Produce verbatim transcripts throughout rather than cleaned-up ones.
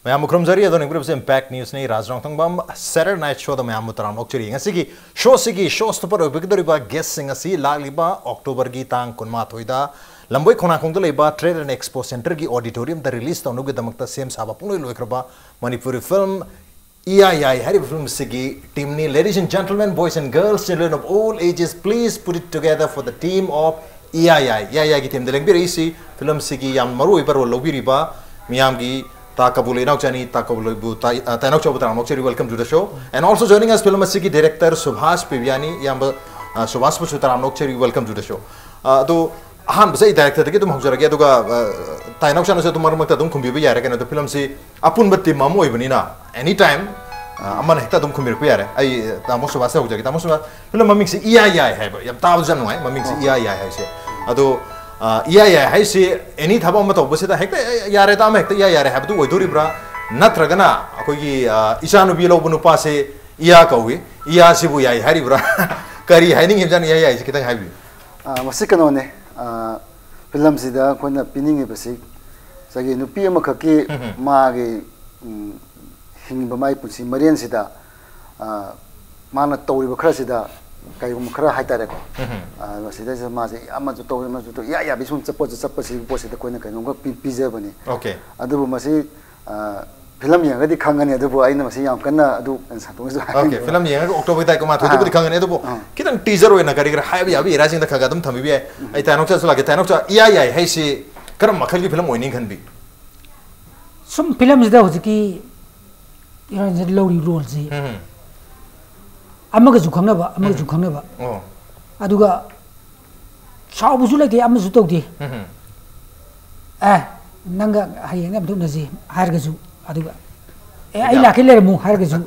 ꯃꯌꯥꯝꯕꯨ ꯈꯨꯔꯨꯝꯖꯔꯤ꯫ ꯑꯗꯣ ꯅꯤꯡꯕꯤꯔꯕꯁꯦ Impact Newsꯅꯤ, ꯔꯥꯖ ꯔꯣꯡꯊꯪꯕꯝ꯫ Saturday Night Showꯗ ꯃꯌꯥꯝꯕꯨ ꯇꯔꯥꯝꯅ ꯑꯣꯛꯆꯔꯤ꯫ ꯉꯁꯤꯒꯤ showꯁꯤꯒꯤ show stopper ꯑꯣꯏꯕꯤꯒꯗꯧꯔꯤꯕ guestꯁꯤꯡ ꯑꯁꯤ ꯂꯥꯛꯂꯤꯕ Octoberꯒꯤ ꯇꯥꯡ ꯀꯨꯟꯃꯥꯊꯣꯏꯗ ꯂꯝꯕꯣꯏ ꯈꯣꯡꯅꯥꯡꯈꯣꯡꯗ ꯂꯩꯕ Trade and Expo Centreꯒꯤ auditoriumꯗ release ꯇꯧꯅꯕꯒꯤꯗꯃꯛꯇ ꯁꯦꯝ ꯁꯥꯕ ꯄꯨꯡꯂꯣꯏ ꯂꯣꯏꯈ꯭ꯔꯕ ꯃꯅꯤꯄꯨꯔꯤ film ꯏꯌꯥ ꯌꯥꯏ ꯍꯥꯏꯔꯤꯕ film ꯑꯁꯤꯒꯤ teamꯅꯤ꯫ Ladies and gentlemen, boys and girls, children of all ages, please put it together for the team of ꯏꯌꯥ ꯌꯥꯏ꯫ ꯏꯌꯥ ꯌꯥꯏꯒꯤ teamꯗ ꯂꯦꯡꯕꯤꯔꯛꯏꯁꯤ film ꯑꯁꯤꯒꯤ ꯌꯥꯝ ꯃꯔꯨꯑꯣꯏꯕ role ꯂꯧꯕꯤꯔꯤꯕ ꯃꯤꯌꯥꯝꯒꯤ ꯇꯥ ꯀꯕꯨꯂꯨ ꯏꯅꯥꯎꯆꯥꯅꯤ, ꯇꯥ ꯀꯕꯨꯂꯨꯕꯨ ꯇꯥ-, ꯑ, ꯇꯥꯏꯅꯥꯎꯆꯥꯕꯨ ꯇꯔꯥꯝꯅ ꯑꯣꯛꯆꯔꯤ, welcome to the show. And also joining us film ꯑꯁꯤꯒꯤ director ꯁꯨꯚꯥꯁ ꯄꯤꯕꯤꯌꯥꯅꯤ, ꯏꯌꯥꯝꯕ, ꯑ, ꯁꯨꯚꯥꯁꯄꯨꯁꯨ ꯇꯔꯥꯝꯅ ꯑꯣꯛꯆꯔꯤ, welcome to the show. ꯑ, ꯑꯗꯣ ꯑꯍꯥꯟꯕꯁꯦ ꯑꯩ directorꯗꯒꯤ ꯑꯗꯨꯝ ꯍꯧꯖꯔꯒꯦ, ꯑꯗꯨꯒ, ꯑ, ꯇꯥꯏꯅꯥꯎꯆꯥꯅꯁꯨ ꯑꯗꯨꯝ ꯃꯔꯛ ꯃꯔꯛꯇ ꯑꯗꯨꯝ ꯈꯨꯝꯕꯤꯕ ꯌꯥꯔꯦ꯫ ꯀꯩꯅꯣꯗ film ꯑꯁꯤ ꯑꯄꯨꯟꯕ team ꯑꯃ ꯑꯣꯏꯕꯅꯤꯅ, any time, ꯑ, ꯑꯃꯅ ꯍꯦꯛꯇ ꯑꯗꯨꯝ ꯈꯨꯝꯕꯤꯔꯛꯄ ꯌꯥꯔꯦ꯫ ꯑꯩ, ꯑ, ꯇꯥꯃꯣ ꯁꯨꯕꯥꯁꯇ ꯍꯧꯖꯒꯦ꯫ ꯇꯥꯃꯣ ꯁꯨꯕꯥꯁ, film ꯃꯃꯤꯡꯁꯤ ꯏꯌꯥ ꯌꯥꯏ ꯍꯥꯏꯕ, ꯌꯥꯝ ꯇꯥꯕꯗꯁꯨ ꯌꯥꯝ ꯅꯨꯡꯉꯥꯏ, ꯃꯃꯤꯡꯁꯤ ꯏꯌꯥ ꯌꯥꯏ ꯍꯥꯏꯁꯦ꯫ ꯑꯗꯣ, ꯑ, ꯏꯌꯥ ꯌꯥꯏ ꯍꯥꯏꯁꯤ any ꯊꯕꯛ ꯑꯃ ꯇꯧꯕꯁꯤꯗ ꯍꯦꯛꯇ ꯌꯥꯔꯦꯗ, ꯑꯃ ꯍꯦꯛꯇ ꯏꯌꯥ ꯌꯥꯔꯦ ꯍꯥꯏꯕꯗꯨ ꯑꯣꯏꯗꯣꯔꯤꯕ꯭ꯔꯥ? ꯅꯠꯇ꯭ꯔꯒꯅ ꯑꯩꯈꯣꯏꯒꯤ, ꯑ, ꯏꯆꯥꯅꯨꯄꯤ ꯂꯧꯕ ꯅꯨꯄꯥꯁꯦ ꯏꯌꯥ ꯀꯧꯏ, ꯏꯌꯥꯁꯤꯕꯨ ꯌꯥꯏ ꯍꯥꯏꯔꯤꯕ꯭ꯔꯥ? ꯀꯔꯤ ꯍꯥꯏꯅꯤꯡꯉꯤꯕꯖꯥꯠꯅꯣ ꯏꯌꯥ ꯌꯥꯏꯁꯤ? ꯈꯤꯇꯪ ꯍꯥꯏꯕꯤꯌꯨ꯫ ꯑ, ꯃꯁꯤ ꯀꯩꯅꯣꯅꯦ, ꯑ, filmꯁꯤꯗ ꯑꯩꯈꯣꯏꯅ ꯄꯤꯅꯤꯡꯉꯤꯕꯁꯤ ꯉꯁꯥꯏꯒꯤ ꯅꯨꯄꯤ ꯑꯃꯈꯛꯀꯤ ꯎꯝ꯫ ꯃꯥꯒꯤ, ꯎꯝ, ꯍꯤꯡꯕ ꯃꯥꯒꯤ ꯄꯨꯟꯁꯤ ꯃꯔꯦꯟꯁꯤꯗ, ꯑ, ꯃꯥꯅ ꯇꯧꯔꯤꯕ ꯈꯔꯁꯤꯗ ꯀꯩꯒꯨꯝꯕ ꯈꯔ ꯍꯥꯏꯇꯥꯔꯦꯀꯣ, ꯎꯝ꯫ ꯑ, ꯃꯁꯤꯗꯩꯁꯤꯗ ꯃꯥꯁꯦ ꯑꯃꯁꯨ ꯇꯧ, ꯑꯃꯁꯨ ꯇꯧ, ꯏꯌꯥ ꯌꯥꯕꯤ ꯁꯨꯝ ꯆꯠꯄꯁꯨ, ꯆꯠꯄꯁꯤꯒꯤ ꯄꯣꯠꯁꯤꯗ ꯑꯩꯈꯣꯏꯅ ꯀꯩꯅꯣꯝꯈꯛ ꯄꯤ-, ꯄꯤꯖꯕꯅꯤ꯫ Okay꯫ ꯑꯗꯨꯕꯨ ꯃꯁꯤ, ꯑ, film ꯌꯦꯡꯉꯒꯗꯤ ꯈꯪꯒꯅꯤ, ꯑꯗꯨꯕꯨ ꯑꯩꯅ ꯃꯁꯤ ꯌꯥꯝ ꯀꯟꯅ ꯑꯗꯨ ꯁꯟꯗꯣꯛꯅꯁꯨ Okay, ꯍꯥꯏꯅꯤꯡꯗꯕ꯫ Film ꯌꯦꯡꯉꯒ October ꯇꯥꯔꯤꯛ ꯀꯨꯟꯃꯥꯊꯣꯏꯗꯕꯨꯗꯤ ꯑꯥ꯫ ꯈꯪꯒꯅꯤ, ꯑꯗꯨꯕꯨ ꯑꯥ꯫ ꯈꯤꯇꯪ teaser ꯑꯣꯏꯅ ꯀꯔꯤ ꯀꯔꯤ ꯍꯥꯏꯕ ꯌꯥꯕ areaꯁꯤꯡꯗ ꯈꯔ ꯈꯔ ꯑꯗꯨꯝ ꯊꯝꯕꯤꯕ ꯌꯥꯏ꯫ ꯎꯝ꯫ ꯑꯩ ꯇꯥꯏꯅꯥꯎꯆꯥꯁꯨ ꯂꯥꯛꯀꯦ꯫ ꯇꯥꯏꯅꯥꯎꯆꯥ, ꯏꯌꯥ ꯌꯥꯏ ꯍꯥꯏꯁꯤ ꯀꯔꯝꯕ ꯃꯈꯜꯒꯤ film ꯑꯣꯏꯅꯤ ꯈꯟꯕꯤ? ꯁꯨꯝ filmꯁꯤꯗ ꯍꯧꯖꯤꯛꯀꯤ heroineꯁꯤꯅ ꯂꯧꯔꯤꯕ roleꯁꯤ ꯎꯝ꯫ ꯑꯃꯒꯁꯨ ꯈꯪꯅꯕ, ꯑꯃꯒꯁꯨ ꯎꯝ꯫ ꯈꯪꯅꯕ꯫ ꯑꯣ꯫ ꯑꯗꯨꯒ ꯁꯥꯎꯕꯁꯨ ꯂꯩꯇꯦ, ꯑꯃꯁꯨ ꯇꯧꯗꯦ꯫ ꯎꯝ꯫ "ꯑꯦ, ꯅꯪꯒ ꯍꯌꯦꯡ ꯑꯝꯇ ꯎꯅꯁꯤ" ꯍꯥꯏꯔꯒꯁꯨ, ꯑꯗꯨꯒ "ꯑꯦ, ꯑꯩ ꯌꯥꯝ ꯂꯥꯛꯀꯦ, ꯂꯩꯔꯝꯃꯨ" ꯍꯥꯏꯔꯒꯁꯨ,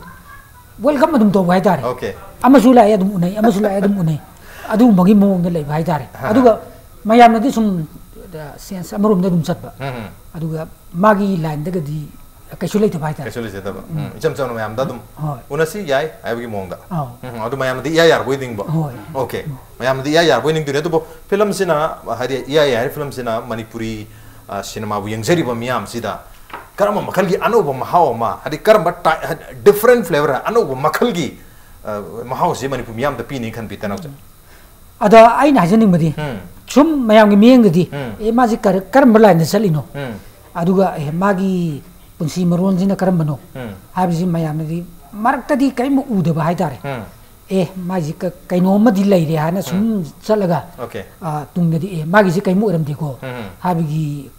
welcome ꯑꯗꯨꯝ ꯇꯧꯕ ꯍꯥꯏꯇꯥꯔꯦ꯫ Okay꯫ ꯑꯃꯁꯨ ꯂꯥꯛꯑꯦ, ꯑꯗꯨꯝ ꯎꯅꯩ, ꯑꯃꯁꯨ ꯂꯥꯛꯑꯦ, ꯑꯗꯨꯝ ꯎꯅꯩ꯫ ꯑꯗꯨꯒꯨꯝꯕꯒꯤ ꯃꯑꯣꯡꯗ ꯂꯩꯕ ꯍꯥꯏꯇꯥꯔꯦ꯫ ꯑꯍꯥ꯫ ꯑꯗꯨꯒ ꯃꯌꯥꯝꯅꯗꯤ ꯁꯨꯝ, ꯑ, sense ꯑꯃꯔꯣꯝꯗ ꯑꯗꯨꯝ ꯆꯠꯄ꯫ ꯎꯝ꯫ ꯑꯗꯨꯒ ꯃꯥꯒꯤ lineꯗꯒꯗꯤ ꯀꯩꯁꯨ ꯂꯩꯇꯕ ꯍꯥꯏꯇꯥꯔꯦ꯫ ꯀꯩꯁꯨ ꯂꯩꯖꯗꯕ꯫ ꯎꯝ꯫ ꯎꯝ, ꯏꯆꯝ ꯆꯝꯅ ꯃꯌꯥꯝꯗ ꯑꯗꯨꯝ ꯍꯣꯏ꯫ ꯎꯅꯁꯤ ꯌꯥꯏ ꯍꯥꯏꯕꯒꯤ ꯃꯑꯣꯡꯗ꯫ ꯑꯧ꯫ ꯎꯝ, ꯑꯗꯨ ꯃꯌꯥꯝꯅꯗꯤ ꯏꯌꯥ ꯌꯥꯔꯕꯣꯏ ꯅꯤꯡꯕ꯫ ꯍꯣꯏ꯫ Okay꯫ ꯎꯝ꯫ ꯃꯌꯥꯝꯅꯗꯤ ꯏꯌꯥ ꯌꯥꯔꯕꯣꯏ ꯅꯤꯡꯗꯣꯏꯅꯦ꯫ ꯑꯗꯨꯕꯨ filmꯁꯤꯅ, ꯍꯥꯏꯗꯤ, ꯏꯌꯥ ꯌꯥꯏ ꯍꯥꯏꯔꯤ filmꯁꯤꯅ ꯃꯅꯤꯄꯨꯔꯤ, ꯑ, cinemaꯕꯨ ꯌꯦꯡꯖꯔꯤꯕ ꯃꯤꯌꯥꯝꯁꯤꯗ ꯀꯔꯝꯕ ꯃꯈꯜꯒꯤ ꯑꯅꯧꯕ ꯃꯍꯥꯎ ꯑꯃ, ꯍꯥꯏꯗꯤ ꯀꯔꯝꯕ ꯇꯥꯏ-, ꯍꯥꯏꯗꯤ different flavour, ꯑꯅꯧꯕ ꯃꯈꯜꯒꯤ, ꯑ, ꯃꯍꯥꯎꯁꯤ ꯃꯅꯤꯄꯨꯔ ꯃꯤꯌꯥꯝꯗ ꯄꯤꯅꯤ ꯈꯟꯕꯤ, ꯇꯥꯏꯅꯥꯎꯆꯥ? ꯑꯗꯣ ꯑꯩꯅ ꯍꯥꯏꯖꯅꯤꯡꯕꯗꯤ, ꯎꯝ꯫ ꯁꯨꯝ ꯃꯌꯥꯝꯒꯤ ꯃꯤꯠꯌꯦꯡꯗꯗꯤ, ꯎꯝ꯫ ꯑꯦ, ꯃꯥꯁꯤ ꯀꯔ-, ꯀꯔꯝꯕ ꯂꯥꯏꯟꯗ ꯆꯠꯂꯤꯅꯣ? ꯎꯝ꯫ ꯑꯗꯨꯒ, ꯑꯦ, ꯃꯥꯒꯤ ꯄꯨꯟꯁꯤ ꯃꯔꯣꯟꯁꯤꯅ ꯀꯔꯝꯕꯅꯣ? ꯎꯝ꯫ ꯍꯥꯏꯕꯁꯤ ꯃꯌꯥꯝꯅꯗꯤ ꯃꯔꯛꯇꯗꯤ ꯀꯔꯤꯝ ꯎꯗꯕ ꯍꯥꯏꯇꯥꯔꯦ꯫ ꯎꯝ꯫ ꯑꯦ, ꯃꯥꯏꯁꯤ ꯀ-, ꯀꯩꯅꯣꯝꯃꯗꯤ ꯂꯩꯔꯦ ꯍꯥꯏꯅ ꯁꯨꯝ ꯆꯠꯂꯒ, Okay꯫ ꯑ, ꯇꯨꯡꯗꯗꯤ, ꯑꯦ, ꯃꯥꯒꯤꯁꯤ ꯀꯩꯝ ꯑꯣꯏꯔꯝꯗꯦꯀꯣ ꯎꯝ꯫ ꯍꯥꯏꯕꯒꯤ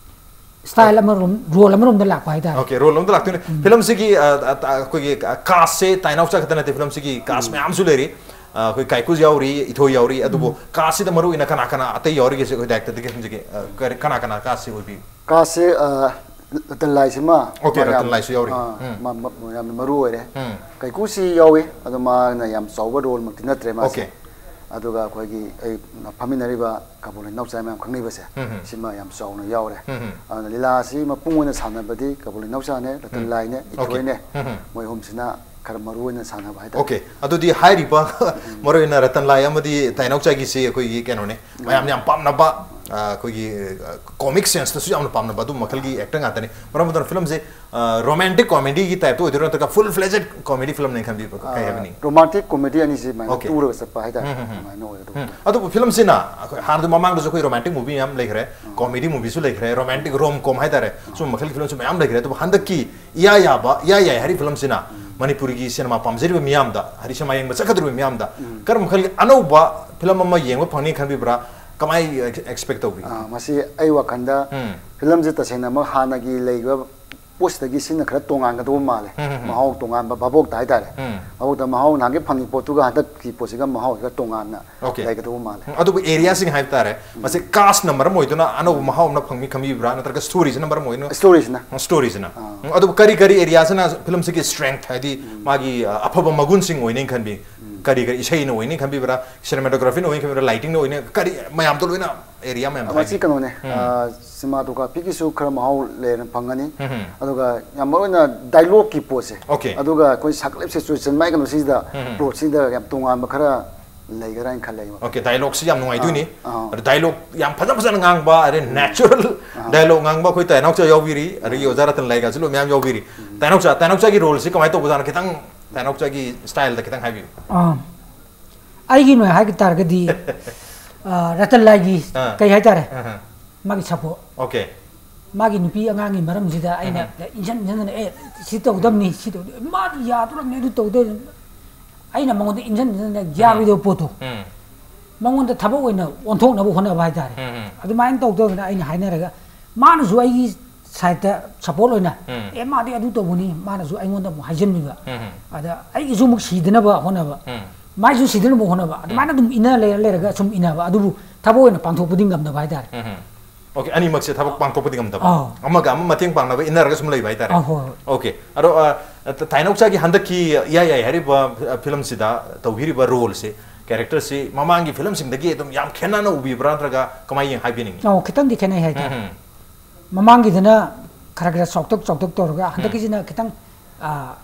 style ꯑꯃꯔꯣꯝ, role ꯑꯃꯔꯣꯝꯗ ꯂꯥꯛꯄ ꯍꯥꯏꯇꯥꯔꯦ꯫ Okay, role ꯑꯃꯗ ꯂꯥꯛꯇꯣꯏꯅꯦ꯫ ꯐꯤꯂꯝꯁꯤꯒꯤ, ꯑ, ꯑ, ꯑ, ꯑꯩꯈꯣꯏꯒꯤ, ꯑ, castꯁꯦ ꯇꯥꯏꯅꯥꯎꯆꯥ ꯈꯛꯇ ꯅꯠꯇꯦ, ꯐꯤꯂꯝꯁꯤꯒꯤ cast ꯃꯌꯥꯝꯁꯨ ꯂꯩꯔꯤ꯫ ꯑ, ꯑꯩꯈꯣꯏ ꯀꯥꯏꯀꯨꯁꯨ ꯌꯥꯎꯔꯤ, ꯏꯊꯣꯏ ꯌꯥꯎꯔꯤ, ꯑꯗꯨꯕꯨ castꯁꯤꯗ ꯃꯔꯨ ꯑꯣꯏꯅ ꯀꯅꯥ ꯀꯅꯥ ꯑꯇꯩ ꯌꯥꯎꯔꯤꯒꯦꯁꯦ ꯑꯩꯈꯣꯏ directorꯗꯒꯤ ꯍꯪꯖꯒꯦ꯫ ꯑ, ꯀꯔꯤ-, ꯀꯅꯥ ꯀꯅꯥ castꯁꯤ ꯑꯣꯏꯕꯤ? Castꯁꯦ, ꯑ, ꯔꯇꯟ ꯂꯥꯏꯁꯤꯃ Okay, ꯃꯌꯥꯝ-, ꯔꯇꯟ ꯂꯥꯏꯁꯨ ꯌꯥꯎꯔꯤ꯫ ꯑ, ꯎꯝ꯫ ꯃ-, ꯃ-, ꯌꯥꯝꯅ ꯃꯔꯨ ꯑꯣꯏꯔꯦ꯫ ꯎꯝ꯫ ꯀꯥꯏꯀꯨꯁꯤ ꯌꯥꯎꯏ, ꯑꯗꯣ ꯃꯥꯅ ꯌꯥꯝ ꯆꯥꯎꯕ roleꯃꯛꯇꯤ ꯅꯠꯇ꯭ꯔꯦ ꯃꯥꯁꯦ꯫ Okay꯫ ꯑꯗꯨꯒ ꯑꯩꯈꯣꯏꯒꯤ ꯑꯩ ꯐꯝꯃꯤꯟꯅꯔꯤꯕ ꯀꯥꯕꯨꯜ ꯏꯅꯥꯎꯆꯥ ꯃꯌꯥꯝ ꯈꯪꯅꯩꯕꯁꯦ, ꯎꯝ ꯍꯝ꯫ ꯁꯤꯃ ꯌꯥꯝ ꯆꯥꯎꯅ ꯌꯥꯎꯔꯦ꯫ ꯎꯝ ꯍꯝ꯫ ꯑꯗꯨꯅ ꯂꯤꯂꯥꯁꯤ ꯃꯄꯨꯡ ꯑꯣꯏꯅ ꯁꯥꯟꯅꯕꯗꯤ ꯀꯥꯕꯨꯜ ꯏꯅꯥꯎꯆꯥꯅꯦ, ꯔꯇꯟ ꯎꯝ꯫ ꯂꯥꯏꯅꯦ, Okay꯫ ꯏꯊꯣꯏꯅꯦ, ꯎꯝ ꯍꯝ꯫ ꯃꯣꯏ ꯑꯍꯨꯝꯁꯤꯅ ꯈꯔ ꯃꯔꯨ ꯑꯣꯏꯅ ꯁꯥꯟꯅꯕ ꯍꯥꯏꯇꯥꯔꯦ꯫ Okay, ꯑꯗꯨꯗꯤ ꯍꯥꯏꯔꯤꯕ ꯃꯔꯨ ꯑꯣꯏꯅ ꯔꯇꯟ ꯂꯥꯏ ꯑꯃꯗꯤ ꯇꯥꯏꯅꯥꯎꯆꯥꯒꯤꯁꯤ ꯑꯩꯈꯣꯏꯒꯤ ꯀꯩꯅꯣꯅꯦ, ꯃꯌꯥꯝ ꯌꯥꯝ ꯄꯥꯝꯅꯕ, ꯑ, ꯑꯩꯈꯣꯏꯒꯤ, ꯑ, comic senseꯇꯁꯨ ꯌꯥꯝꯅ ꯄꯥꯝꯅꯕ ꯑꯗꯨꯝꯕ ꯃꯈꯜꯒꯤ actor ꯉꯥꯛꯇꯅꯤ꯫ ꯃꯔꯝ ꯑꯗꯨꯅ ꯐꯤꯂꯝꯁꯦ, ꯑ, romantic comedyꯒꯤ typeꯇ ꯑꯣꯏꯗꯣꯏꯔꯣ, ꯅꯠꯇ꯭ꯔꯒ full fledged comedy filmꯅꯦ ꯈꯟꯕꯤꯕ, ꯀꯩ ꯍꯥꯏꯕꯅꯤ? Romantic comedy ꯑꯅꯤꯁꯤ ꯑꯗꯨꯃꯥꯏꯅ Okay꯫ ꯇꯨꯔꯒ ꯆꯠꯄ ꯍꯥꯏꯇꯥꯔꯦ꯫ ꯎꯝ, ꯎꯝ, ꯎꯝ꯫ ꯑꯗꯨꯃꯥꯏꯅ ꯑꯣꯏꯒꯗꯧꯕ꯫ ꯎꯝ꯫ ꯑꯗꯨꯕꯨ ꯐꯤꯂꯝꯁꯤꯅ ꯑꯩꯈꯣꯏ ꯍꯥꯟꯅꯗꯤ ꯃꯃꯥꯡꯗꯁꯨ ꯑꯩꯈꯣꯏ romantic movie ꯃꯌꯥꯝ ꯂꯩꯈ꯭ꯔꯦ, comedy movieꯁꯨ ꯂꯩꯈ꯭ꯔꯦ, romantic rom com ꯍꯥꯏꯇꯥꯔꯦ, ꯁꯨꯝꯕ ꯃꯈꯜꯒꯤ ꯐꯤꯂꯝꯁꯨ ꯃꯌꯥꯝ ꯂꯩꯈ꯭ꯔꯦ꯫ ꯑꯗꯨꯕꯨ ꯍꯟꯗꯛꯀꯤ ꯏꯌꯥ ꯌꯥꯕ, ꯏꯌꯥ ꯌꯥꯏ ꯍꯥꯏꯔꯤꯕ ꯐꯤꯂꯝꯁꯤꯅ ꯃꯅꯤꯄꯨꯔꯒꯤ ꯁꯤꯅꯦꯃꯥ ꯄꯥꯝꯖꯔꯤꯕ ꯃꯤꯌꯥꯝꯗ, ꯍꯥꯏꯗꯤ ꯁꯤꯅꯦꯃꯥ ꯌꯦꯡꯕ ꯆꯠꯀꯗꯧꯔꯤꯕ ꯃꯤꯌꯥꯝꯗ ꯀꯔꯝꯕ ꯃꯈꯜꯒꯤ ꯑꯅꯧꯕ ꯐꯤꯂꯝ ꯑꯃ ꯌꯦꯡꯕ ꯐꯪꯅꯤ ꯈꯟꯕꯤꯕ꯭ꯔꯥ? ꯀꯃꯥꯏ expect ꯇꯧꯕꯤ? ꯑꯥ, ꯃꯁꯤ ꯑꯩ ꯋꯥꯈꯜꯗ ꯎꯝ꯫ ꯐꯤꯂꯝꯁꯦ ꯇꯁꯦꯡꯅꯃꯛ ꯍꯥꯟꯅꯒꯤ ꯂꯩꯔꯤꯕ ꯄꯣꯠꯁꯤꯗꯒꯤ ꯁꯤꯅ ꯈꯔ ꯇꯣꯉꯥꯟꯒꯗꯧꯕ ꯃꯥꯜꯂꯦ꯫ ꯎꯝ, ꯎꯝ, ꯎꯝ꯫ ꯃꯍꯥꯎ ꯇꯣꯉꯥꯟꯕ ꯚꯥꯕꯣꯛꯇ ꯍꯥꯏꯇꯥꯔꯦ꯫ ꯎꯝ꯫ ꯚꯥꯕꯣꯛꯇ ꯃꯍꯥꯎ ꯅꯍꯥꯟꯒꯤ ꯐꯪꯉꯤ ꯄꯣꯠꯇꯨꯒ ꯍꯟꯗꯛꯀꯤ ꯄꯣꯠꯁꯤꯒ ꯃꯍꯥꯎꯁꯤꯒ ꯇꯣꯉꯥꯟꯅ Okay꯫ ꯂꯩꯒꯗꯧꯕ ꯃꯥꯜꯂꯦ꯫ ꯎꯝ, ꯑꯗꯨꯕꯨ areaꯁꯤꯡ ꯍꯥꯏꯕ ꯇꯥꯔꯦ, ꯃꯁꯤ castꯅ ꯃꯔꯝ ꯑꯣꯏꯗꯨꯅ ꯑꯅꯧꯕ ꯃꯍꯥꯎ ꯑꯃ ꯐꯪꯃꯤ ꯈꯟꯕꯤꯕ꯭ꯔꯥ, ꯅꯠꯇ꯭ꯔꯒ storyꯁꯤꯅ ꯃꯔꯝ ꯑꯣꯏꯗꯨꯅ? Storyꯁꯤꯅ꯫ Storyꯁꯤꯅ꯫ ꯑꯥ꯫ ꯎꯝ, ꯑꯗꯨꯕꯨ ꯀꯔꯤ ꯀꯔꯤ areaꯁꯤꯅ ꯐꯤꯂꯝꯁꯤꯒꯤ strength, ꯍꯥꯏꯗꯤ ꯃꯥꯒꯤ, ꯑ, ꯑꯐꯕ ꯃꯒꯨꯟꯁꯤꯡ ꯑꯣꯏꯅꯤ ꯈꯟꯕꯤ? ꯀꯔꯤ ꯀꯔꯤ, ꯏꯁꯩꯅ ꯑꯣꯏꯅꯤ ꯈꯟꯕꯤꯕ꯭ꯔꯥ, cinematographyꯅ ꯑꯣꯏꯅꯤ ꯈꯟꯕꯤꯕ꯭ꯔꯥ, lightingꯅ ꯑꯣꯏꯅꯤ, ꯀꯔꯤ, ꯃꯌꯥꯝꯗꯣ ꯂꯣꯏꯅ, area ꯃꯌꯥꯝꯗꯣ ꯃꯁꯤ ꯍꯥꯏꯕꯤ-, ꯀꯩꯅꯣꯅꯦ, ꯎꯝ꯫ ꯑ, cinematographyꯒꯤꯁꯨ ꯈꯔ ꯃꯍꯥꯎ ꯂꯩꯔꯅ ꯐꯪꯒꯅꯤ꯫ ꯎꯝ, ꯎꯝ꯫ ꯑꯗꯨꯒ ꯌꯥꯝ ꯃꯔꯨ ꯑꯣꯏꯅ dialogueꯀꯤ ꯄꯣꯠꯁꯦ꯫ Okay꯫ ꯑꯗꯨꯒ ꯑꯩꯈꯣꯏ ꯁꯛꯂꯦꯞ situation ꯃꯥꯏ ꯀꯩꯅꯣꯁꯤꯗ, ꯎꯝ, ꯎꯝ꯫ plotꯁꯤꯗ ꯌꯥꯝ ꯇꯣꯉꯥꯟꯕ ꯈꯔ ꯂꯩꯒꯗ꯭ꯔꯥ ꯍꯥꯏꯅ ꯈꯜꯂꯦ ꯑꯩ ꯋꯥꯈꯜ꯫ ꯑꯣꯀꯦ, ꯗꯥꯏꯂꯣꯛꯁꯤ ꯌꯥꯝ ꯅꯨꯡꯉꯥꯏꯗꯣꯏꯅꯤ꯫ ꯑꯥ, ꯑꯥ꯫ ꯑꯗꯣ ꯗꯥꯏꯂꯣꯛ ꯌꯥꯝ ꯐꯖ ꯐꯖꯅ ꯉꯥꯡꯕ, ꯑꯗꯩ ꯅꯦꯆꯔꯦꯜ ꯗꯥꯏꯂꯣꯛ ꯉꯥꯡꯕ ꯑꯩꯈꯣꯏ ꯇꯥꯏꯅꯥꯎꯆꯥ ꯌꯥꯎꯕꯤꯔꯤ, ꯑꯗꯒꯤ ꯑꯣꯖꯥ ꯔꯇꯟ ꯂꯥꯏꯒꯥꯁꯨ ꯂꯣꯏ ꯃꯌꯥꯝ ꯌꯥꯎꯕꯤꯔꯤ꯫ ꯇꯥꯏꯅꯥꯎꯆꯥ, ꯇꯥꯏꯅꯥꯎꯆꯥꯒꯤ ꯔꯣꯜꯁꯤ ꯀꯃꯥꯏꯅ ꯇꯧꯕꯖꯥꯠꯅꯣ? ꯈꯤꯇꯪ ꯇꯥꯏꯅꯥꯎꯆꯥꯒꯤ ꯁ꯭ꯇꯥꯏꯜꯗ ꯈꯤꯇꯪ ꯍꯥꯏꯕꯤꯌꯨ꯫ ꯑꯥ, ꯑꯩꯒꯤ ꯅꯣꯏ ꯍꯥꯏꯕ ꯇꯥꯔꯒꯗꯤ, ꯑꯥ, ꯔꯇꯟ ꯂꯥꯏꯒꯤ ꯑꯥ꯫ ꯀꯩ ꯍꯥꯏꯇꯥꯔꯦ, ꯑꯍ, ꯃꯥꯒꯤ ꯁꯞꯄꯣꯔꯠ, ꯑꯣꯀꯦ꯫ ꯃꯥꯒꯤ ꯅꯨꯄꯤ ꯑꯉꯥꯡꯒꯤ ꯃꯔꯝꯁꯤꯗ ꯑꯩꯅ ꯏꯟꯁꯤꯟ ꯏꯟꯁꯤꯟꯗꯅ, "ꯑꯦ, ꯁꯤ ꯇꯧꯒꯗꯕꯅꯤ, ꯁꯤ ꯇꯧꯗ-, ꯃꯥꯗꯤ ꯌꯥꯗꯣꯔꯕꯅꯤ, ꯑꯗꯨ ꯇꯧꯗꯣꯏ"꯫ ꯑꯩꯅ ꯃꯉꯣꯟꯗ ꯏꯟꯁꯤꯟ ꯏꯟꯁꯤꯟꯗꯅ ꯌꯥꯔꯣꯏꯗꯕ ꯄꯣꯠꯇꯣ ꯎꯝ, ꯃꯉꯣꯟꯗ ꯊꯕꯛ ꯑꯣꯏꯅ ꯑꯣꯟꯊꯣꯛꯅꯕ ꯍꯣꯠꯅꯕ ꯍꯥꯏꯇꯥꯔꯦ꯫ ꯎꯝ, ꯎꯝ꯫ ꯑꯗꯨꯃꯥꯏꯅ ꯇꯧꯗꯧꯗꯅ ꯑꯩꯅ ꯍꯥꯏꯅꯔꯒ, ꯃꯥꯅꯁꯨ ꯑꯩꯒꯤ ꯁꯥꯏꯠꯇ ꯁꯞꯄꯣꯔꯠ ꯑꯣꯏꯅ, ꯎꯝ꯫ "ꯑꯦ, ꯃꯥꯗꯤ ꯑꯗꯨ ꯇꯧꯕꯅꯤ, ꯃꯥꯅꯁꯨ ꯑꯩꯉꯣꯟꯗ ꯑꯃꯨꯛ ꯍꯥꯏꯖꯤꯟꯕꯤꯕ", ꯎꯝ, ꯎꯝ꯫ ꯑꯗ ꯑꯩꯒꯤꯁꯨ ꯑꯃꯨꯛ ꯁꯤꯗꯅꯕ ꯍꯣꯠꯅꯕ, ꯎꯝ꯫ ꯃꯥꯏꯁꯨ ꯁꯤꯗꯅꯕ ꯍꯣꯠꯅꯕ, ꯑꯗꯨꯃꯥꯏꯅ ꯑꯗꯨꯝ ꯏꯟꯅ ꯂꯩꯔ ꯂꯩꯔꯒ ꯁꯨꯝ ꯏꯟꯅꯕ, ꯑꯗꯨꯕꯨ ꯊꯕꯛ ꯑꯣꯏꯅ ꯄꯥꯡꯊꯣꯛꯄꯗꯤ ꯉꯝꯗꯕ ꯍꯥꯏꯇꯥꯔꯦ꯫ ꯎꯝ, ꯎꯝ꯫ ꯑꯣꯀꯦ, ꯑꯅꯤꯃꯛꯁꯦ ꯊꯕꯛ ꯄꯥꯡꯊꯣꯛꯄꯗꯤ ꯉꯝꯗꯕ꯫ ꯑꯥꯎ꯫ ꯑꯃꯒ ꯑꯃ ꯃꯇꯦꯡ ꯄꯥꯡꯅꯕ ꯏꯟꯅꯔꯒ ꯁꯨꯝ ꯂꯩꯕ ꯍꯥꯏꯇꯥꯔꯦ꯫ ꯑꯥ, ꯍꯣꯏ, ꯍꯣꯏ꯫ ꯑꯣꯀꯦ꯫ ꯑꯗꯣ, ꯑ, ꯇ-, ꯇꯥꯏꯅꯧꯆꯥꯒꯤ ꯍꯟꯗꯛꯀꯤ ꯏꯌꯥ ꯌꯥꯏ ꯍꯥꯏꯔꯤꯕ, ꯑ, ꯐꯤꯂꯝꯁꯤꯗ ꯇꯧꯕꯤꯔꯤꯕ ꯔꯣꯜꯁꯦ, ꯀꯦꯔꯦꯛꯇꯔꯁꯤ ꯃꯃꯥꯡꯒꯤ ꯐꯤꯂꯝꯁꯤꯡꯗꯒꯤ ꯑꯗꯨꯝ ꯌꯥꯝ ꯈꯦꯠꯅꯅ ꯎꯕꯤꯕ꯭ꯔꯥ, ꯅꯠꯇ꯭ꯔꯒ ꯀꯃꯥꯏꯅ ꯍꯥꯏꯕꯤꯅꯤꯡꯉꯤ? ꯑꯧ, ꯈꯤꯇꯪꯗꯤ ꯈꯦꯠꯅꯩ ꯍꯥꯏꯇꯥꯔꯦ꯫ ꯎꯝ, ꯃꯃꯥꯡꯒꯤꯗꯅ ꯈꯔ ꯈꯔ ꯆꯥꯎꯇꯛ ꯆꯥꯎꯇꯛ ꯇꯧꯔꯒ, ꯍꯟꯗꯛꯀꯤꯁꯤꯅ ꯈꯤꯇꯪ, ꯑꯥ,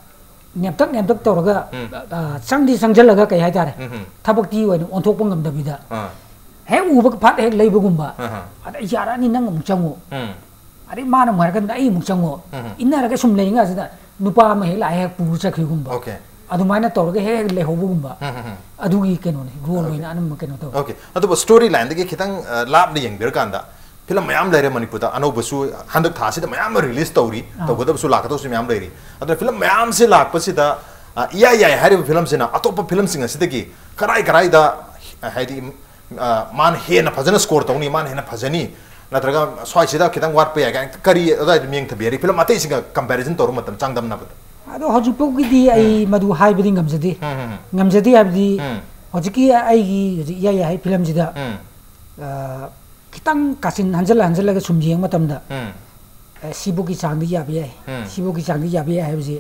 ꯅꯦꯝꯇꯛ ꯅꯦꯝꯇꯛ ꯇꯧꯔꯒ, ꯎꯝ꯫ ꯑꯥ, ꯆꯪꯗꯤ ꯆꯪꯁꯤꯜꯂꯒ, ꯀꯩ ꯍꯥꯏꯇꯥꯔꯦ, ꯎꯝ, ꯎꯝ꯫ ꯊꯕꯛꯇꯤ ꯑꯣꯏꯅ ꯑꯣꯟꯊꯣꯛꯄ ꯉꯝꯗꯕꯤꯗ, ꯑꯥ, ꯍꯦꯛ ꯎꯕ ꯐꯠ ꯍꯦꯛ ꯂꯩꯕꯒꯨꯝꯕ, ꯑꯍ꯫ ꯑꯗ, "ꯑꯩ ꯌꯥꯔꯛꯑꯅꯤ, ꯅꯪ ꯑꯃꯨꯛ ꯆꯪꯉꯣ", ꯎꯝ꯫ ꯑꯗꯩ ꯃꯥꯅ ꯑꯃꯨꯛ ꯍꯥꯏꯔꯛꯀꯥꯟꯗ ꯑꯩ ꯑꯃꯨꯛ ꯆꯪꯉꯣ, ꯎꯝ꯫ ꯏꯟꯅꯔꯒ ꯁꯨꯝ ꯂꯩꯉꯥꯏꯁꯤꯗ ꯅꯨꯄꯥ ꯑꯃ ꯍꯦꯛ ꯂꯥꯛꯑꯦ, ꯍꯦꯛ ꯄꯨꯔ ꯆꯠꯈꯤꯕꯒꯨꯝꯕ, ꯑꯣꯀꯦ꯫ ꯑꯗꯨꯃꯥꯏꯅ ꯇꯧꯔꯒ ꯍꯦꯛ ꯍꯦꯛ ꯂꯩꯍꯧꯕꯒꯨꯝꯕ, ꯎꯝ, ꯎꯝ, ꯎꯝ꯫ ꯑꯗꯨꯒꯤ ꯀꯩꯅꯣꯅꯤ, ꯔꯣꯜ ꯑꯣꯀꯦ꯫ ꯑꯣꯏꯅ ꯑꯅꯝꯕ ꯀꯩꯅꯣ ꯇꯧꯋꯦ꯫ ꯑꯣꯀꯦ, ꯑꯗꯨꯕꯨ ꯁ꯭ꯇꯣꯔꯤ ꯂꯥꯏꯟꯗꯒꯤ ꯈꯤꯇꯪ, ꯑ, ꯂꯥꯞꯅ ꯌꯦꯡꯕꯤꯔꯀꯥꯟꯗ, ꯐꯤꯂꯝ ꯃꯌꯥꯝ ꯂꯩꯔꯦ ꯃꯅꯤꯄꯨꯔꯗ, ꯑꯅꯧꯕꯁꯨ ꯍꯟꯗꯛ ꯊꯥꯁꯤꯗ ꯃꯌꯥꯝ ꯑꯃ ꯔꯤꯂꯤꯁ ꯇꯧꯔꯤ, ꯑꯥ꯫ ꯇꯧꯒꯗꯕꯁꯨ ꯂꯥꯛꯀꯗꯕꯁꯨ ꯃꯌꯥꯝ ꯂꯩꯔꯤ꯫ ꯑꯗꯨꯅ ꯐꯤꯂꯝ ꯃꯌꯥꯝꯁꯦ ꯂꯥꯛꯄꯁꯤꯗ, ꯑ, ꯏꯌꯥ ꯌꯥꯏ ꯍꯥꯏꯔꯤꯕ ꯐꯤꯂꯝꯁꯤꯅ ꯑꯇꯣꯞꯄ ꯐꯤꯂꯝꯁꯤꯡ ꯑꯁꯤꯗꯒꯤ ꯀꯔꯥꯏ ꯀꯔꯥꯏꯗ, ꯍꯥꯏꯗꯤ, ꯑ, ꯃꯥꯅ ꯍꯦꯟꯅ ꯐꯖꯅ ꯁ꯭ꯀꯣꯔ ꯇꯧꯅꯤ, ꯃꯥꯅ ꯍꯦꯟꯅ ꯐꯖꯅꯤ, ꯅꯠꯇ꯭ꯔꯒ ꯁ꯭ꯋꯥꯏꯁꯤꯗ ꯈꯤꯇꯪ ꯋꯥꯠꯄ ꯌꯥꯏ ꯀꯥꯏꯅ ꯀꯔꯤ ꯑꯗꯨꯋꯥꯏꯗ ꯃꯤꯡ ꯊꯕꯤꯔꯤ ꯐꯤꯂꯝ ꯑꯇꯩꯁꯤꯡꯒ ꯀꯝꯄꯦꯔꯤꯖꯟ ꯇꯧꯔꯨ ꯃꯇꯝ ꯆꯥꯡꯗꯝꯅꯕꯗ? ꯑꯗꯣ ꯍꯧꯖꯤꯛ ꯐꯥꯎꯒꯤꯗꯤ ꯑꯩ ꯃꯗꯨ ꯍꯥꯏꯕꯗꯤ ꯉꯝꯖꯗꯦ꯫ ꯎꯝ, ꯎꯝ, ꯎꯝ꯫ ꯉꯝꯖꯗꯦ ꯍꯥꯏꯕꯗꯤ, ꯎꯝ꯫ ꯍꯧꯖꯤꯛꯀꯤ ꯑꯩꯒꯤ ꯍꯧꯖꯤꯛ ꯏꯌꯥ ꯌꯥꯏ ꯍꯥꯏ ꯐꯤꯂꯝꯁꯤꯗ, ꯎꯝ꯫ ꯑ, ꯈꯤꯇꯪ ꯀꯥꯆꯤꯟ ꯍꯟꯖꯜꯂ ꯍꯟꯖꯜꯂꯒ ꯁꯨꯝ ꯌꯦꯡꯕ ꯃꯇꯝꯗ, ꯎꯝ꯫ ꯑ, ꯁꯤꯕꯨꯛꯀꯤ ꯆꯥꯡꯗꯤ ꯌꯥꯕ ꯌꯥꯏ, ꯎꯝ꯫ ꯁꯤꯕꯨꯛꯀꯤ ꯆꯥꯡꯗꯤ ꯌꯥꯕ ꯌꯥꯏ ꯍꯥꯏꯕꯁꯤ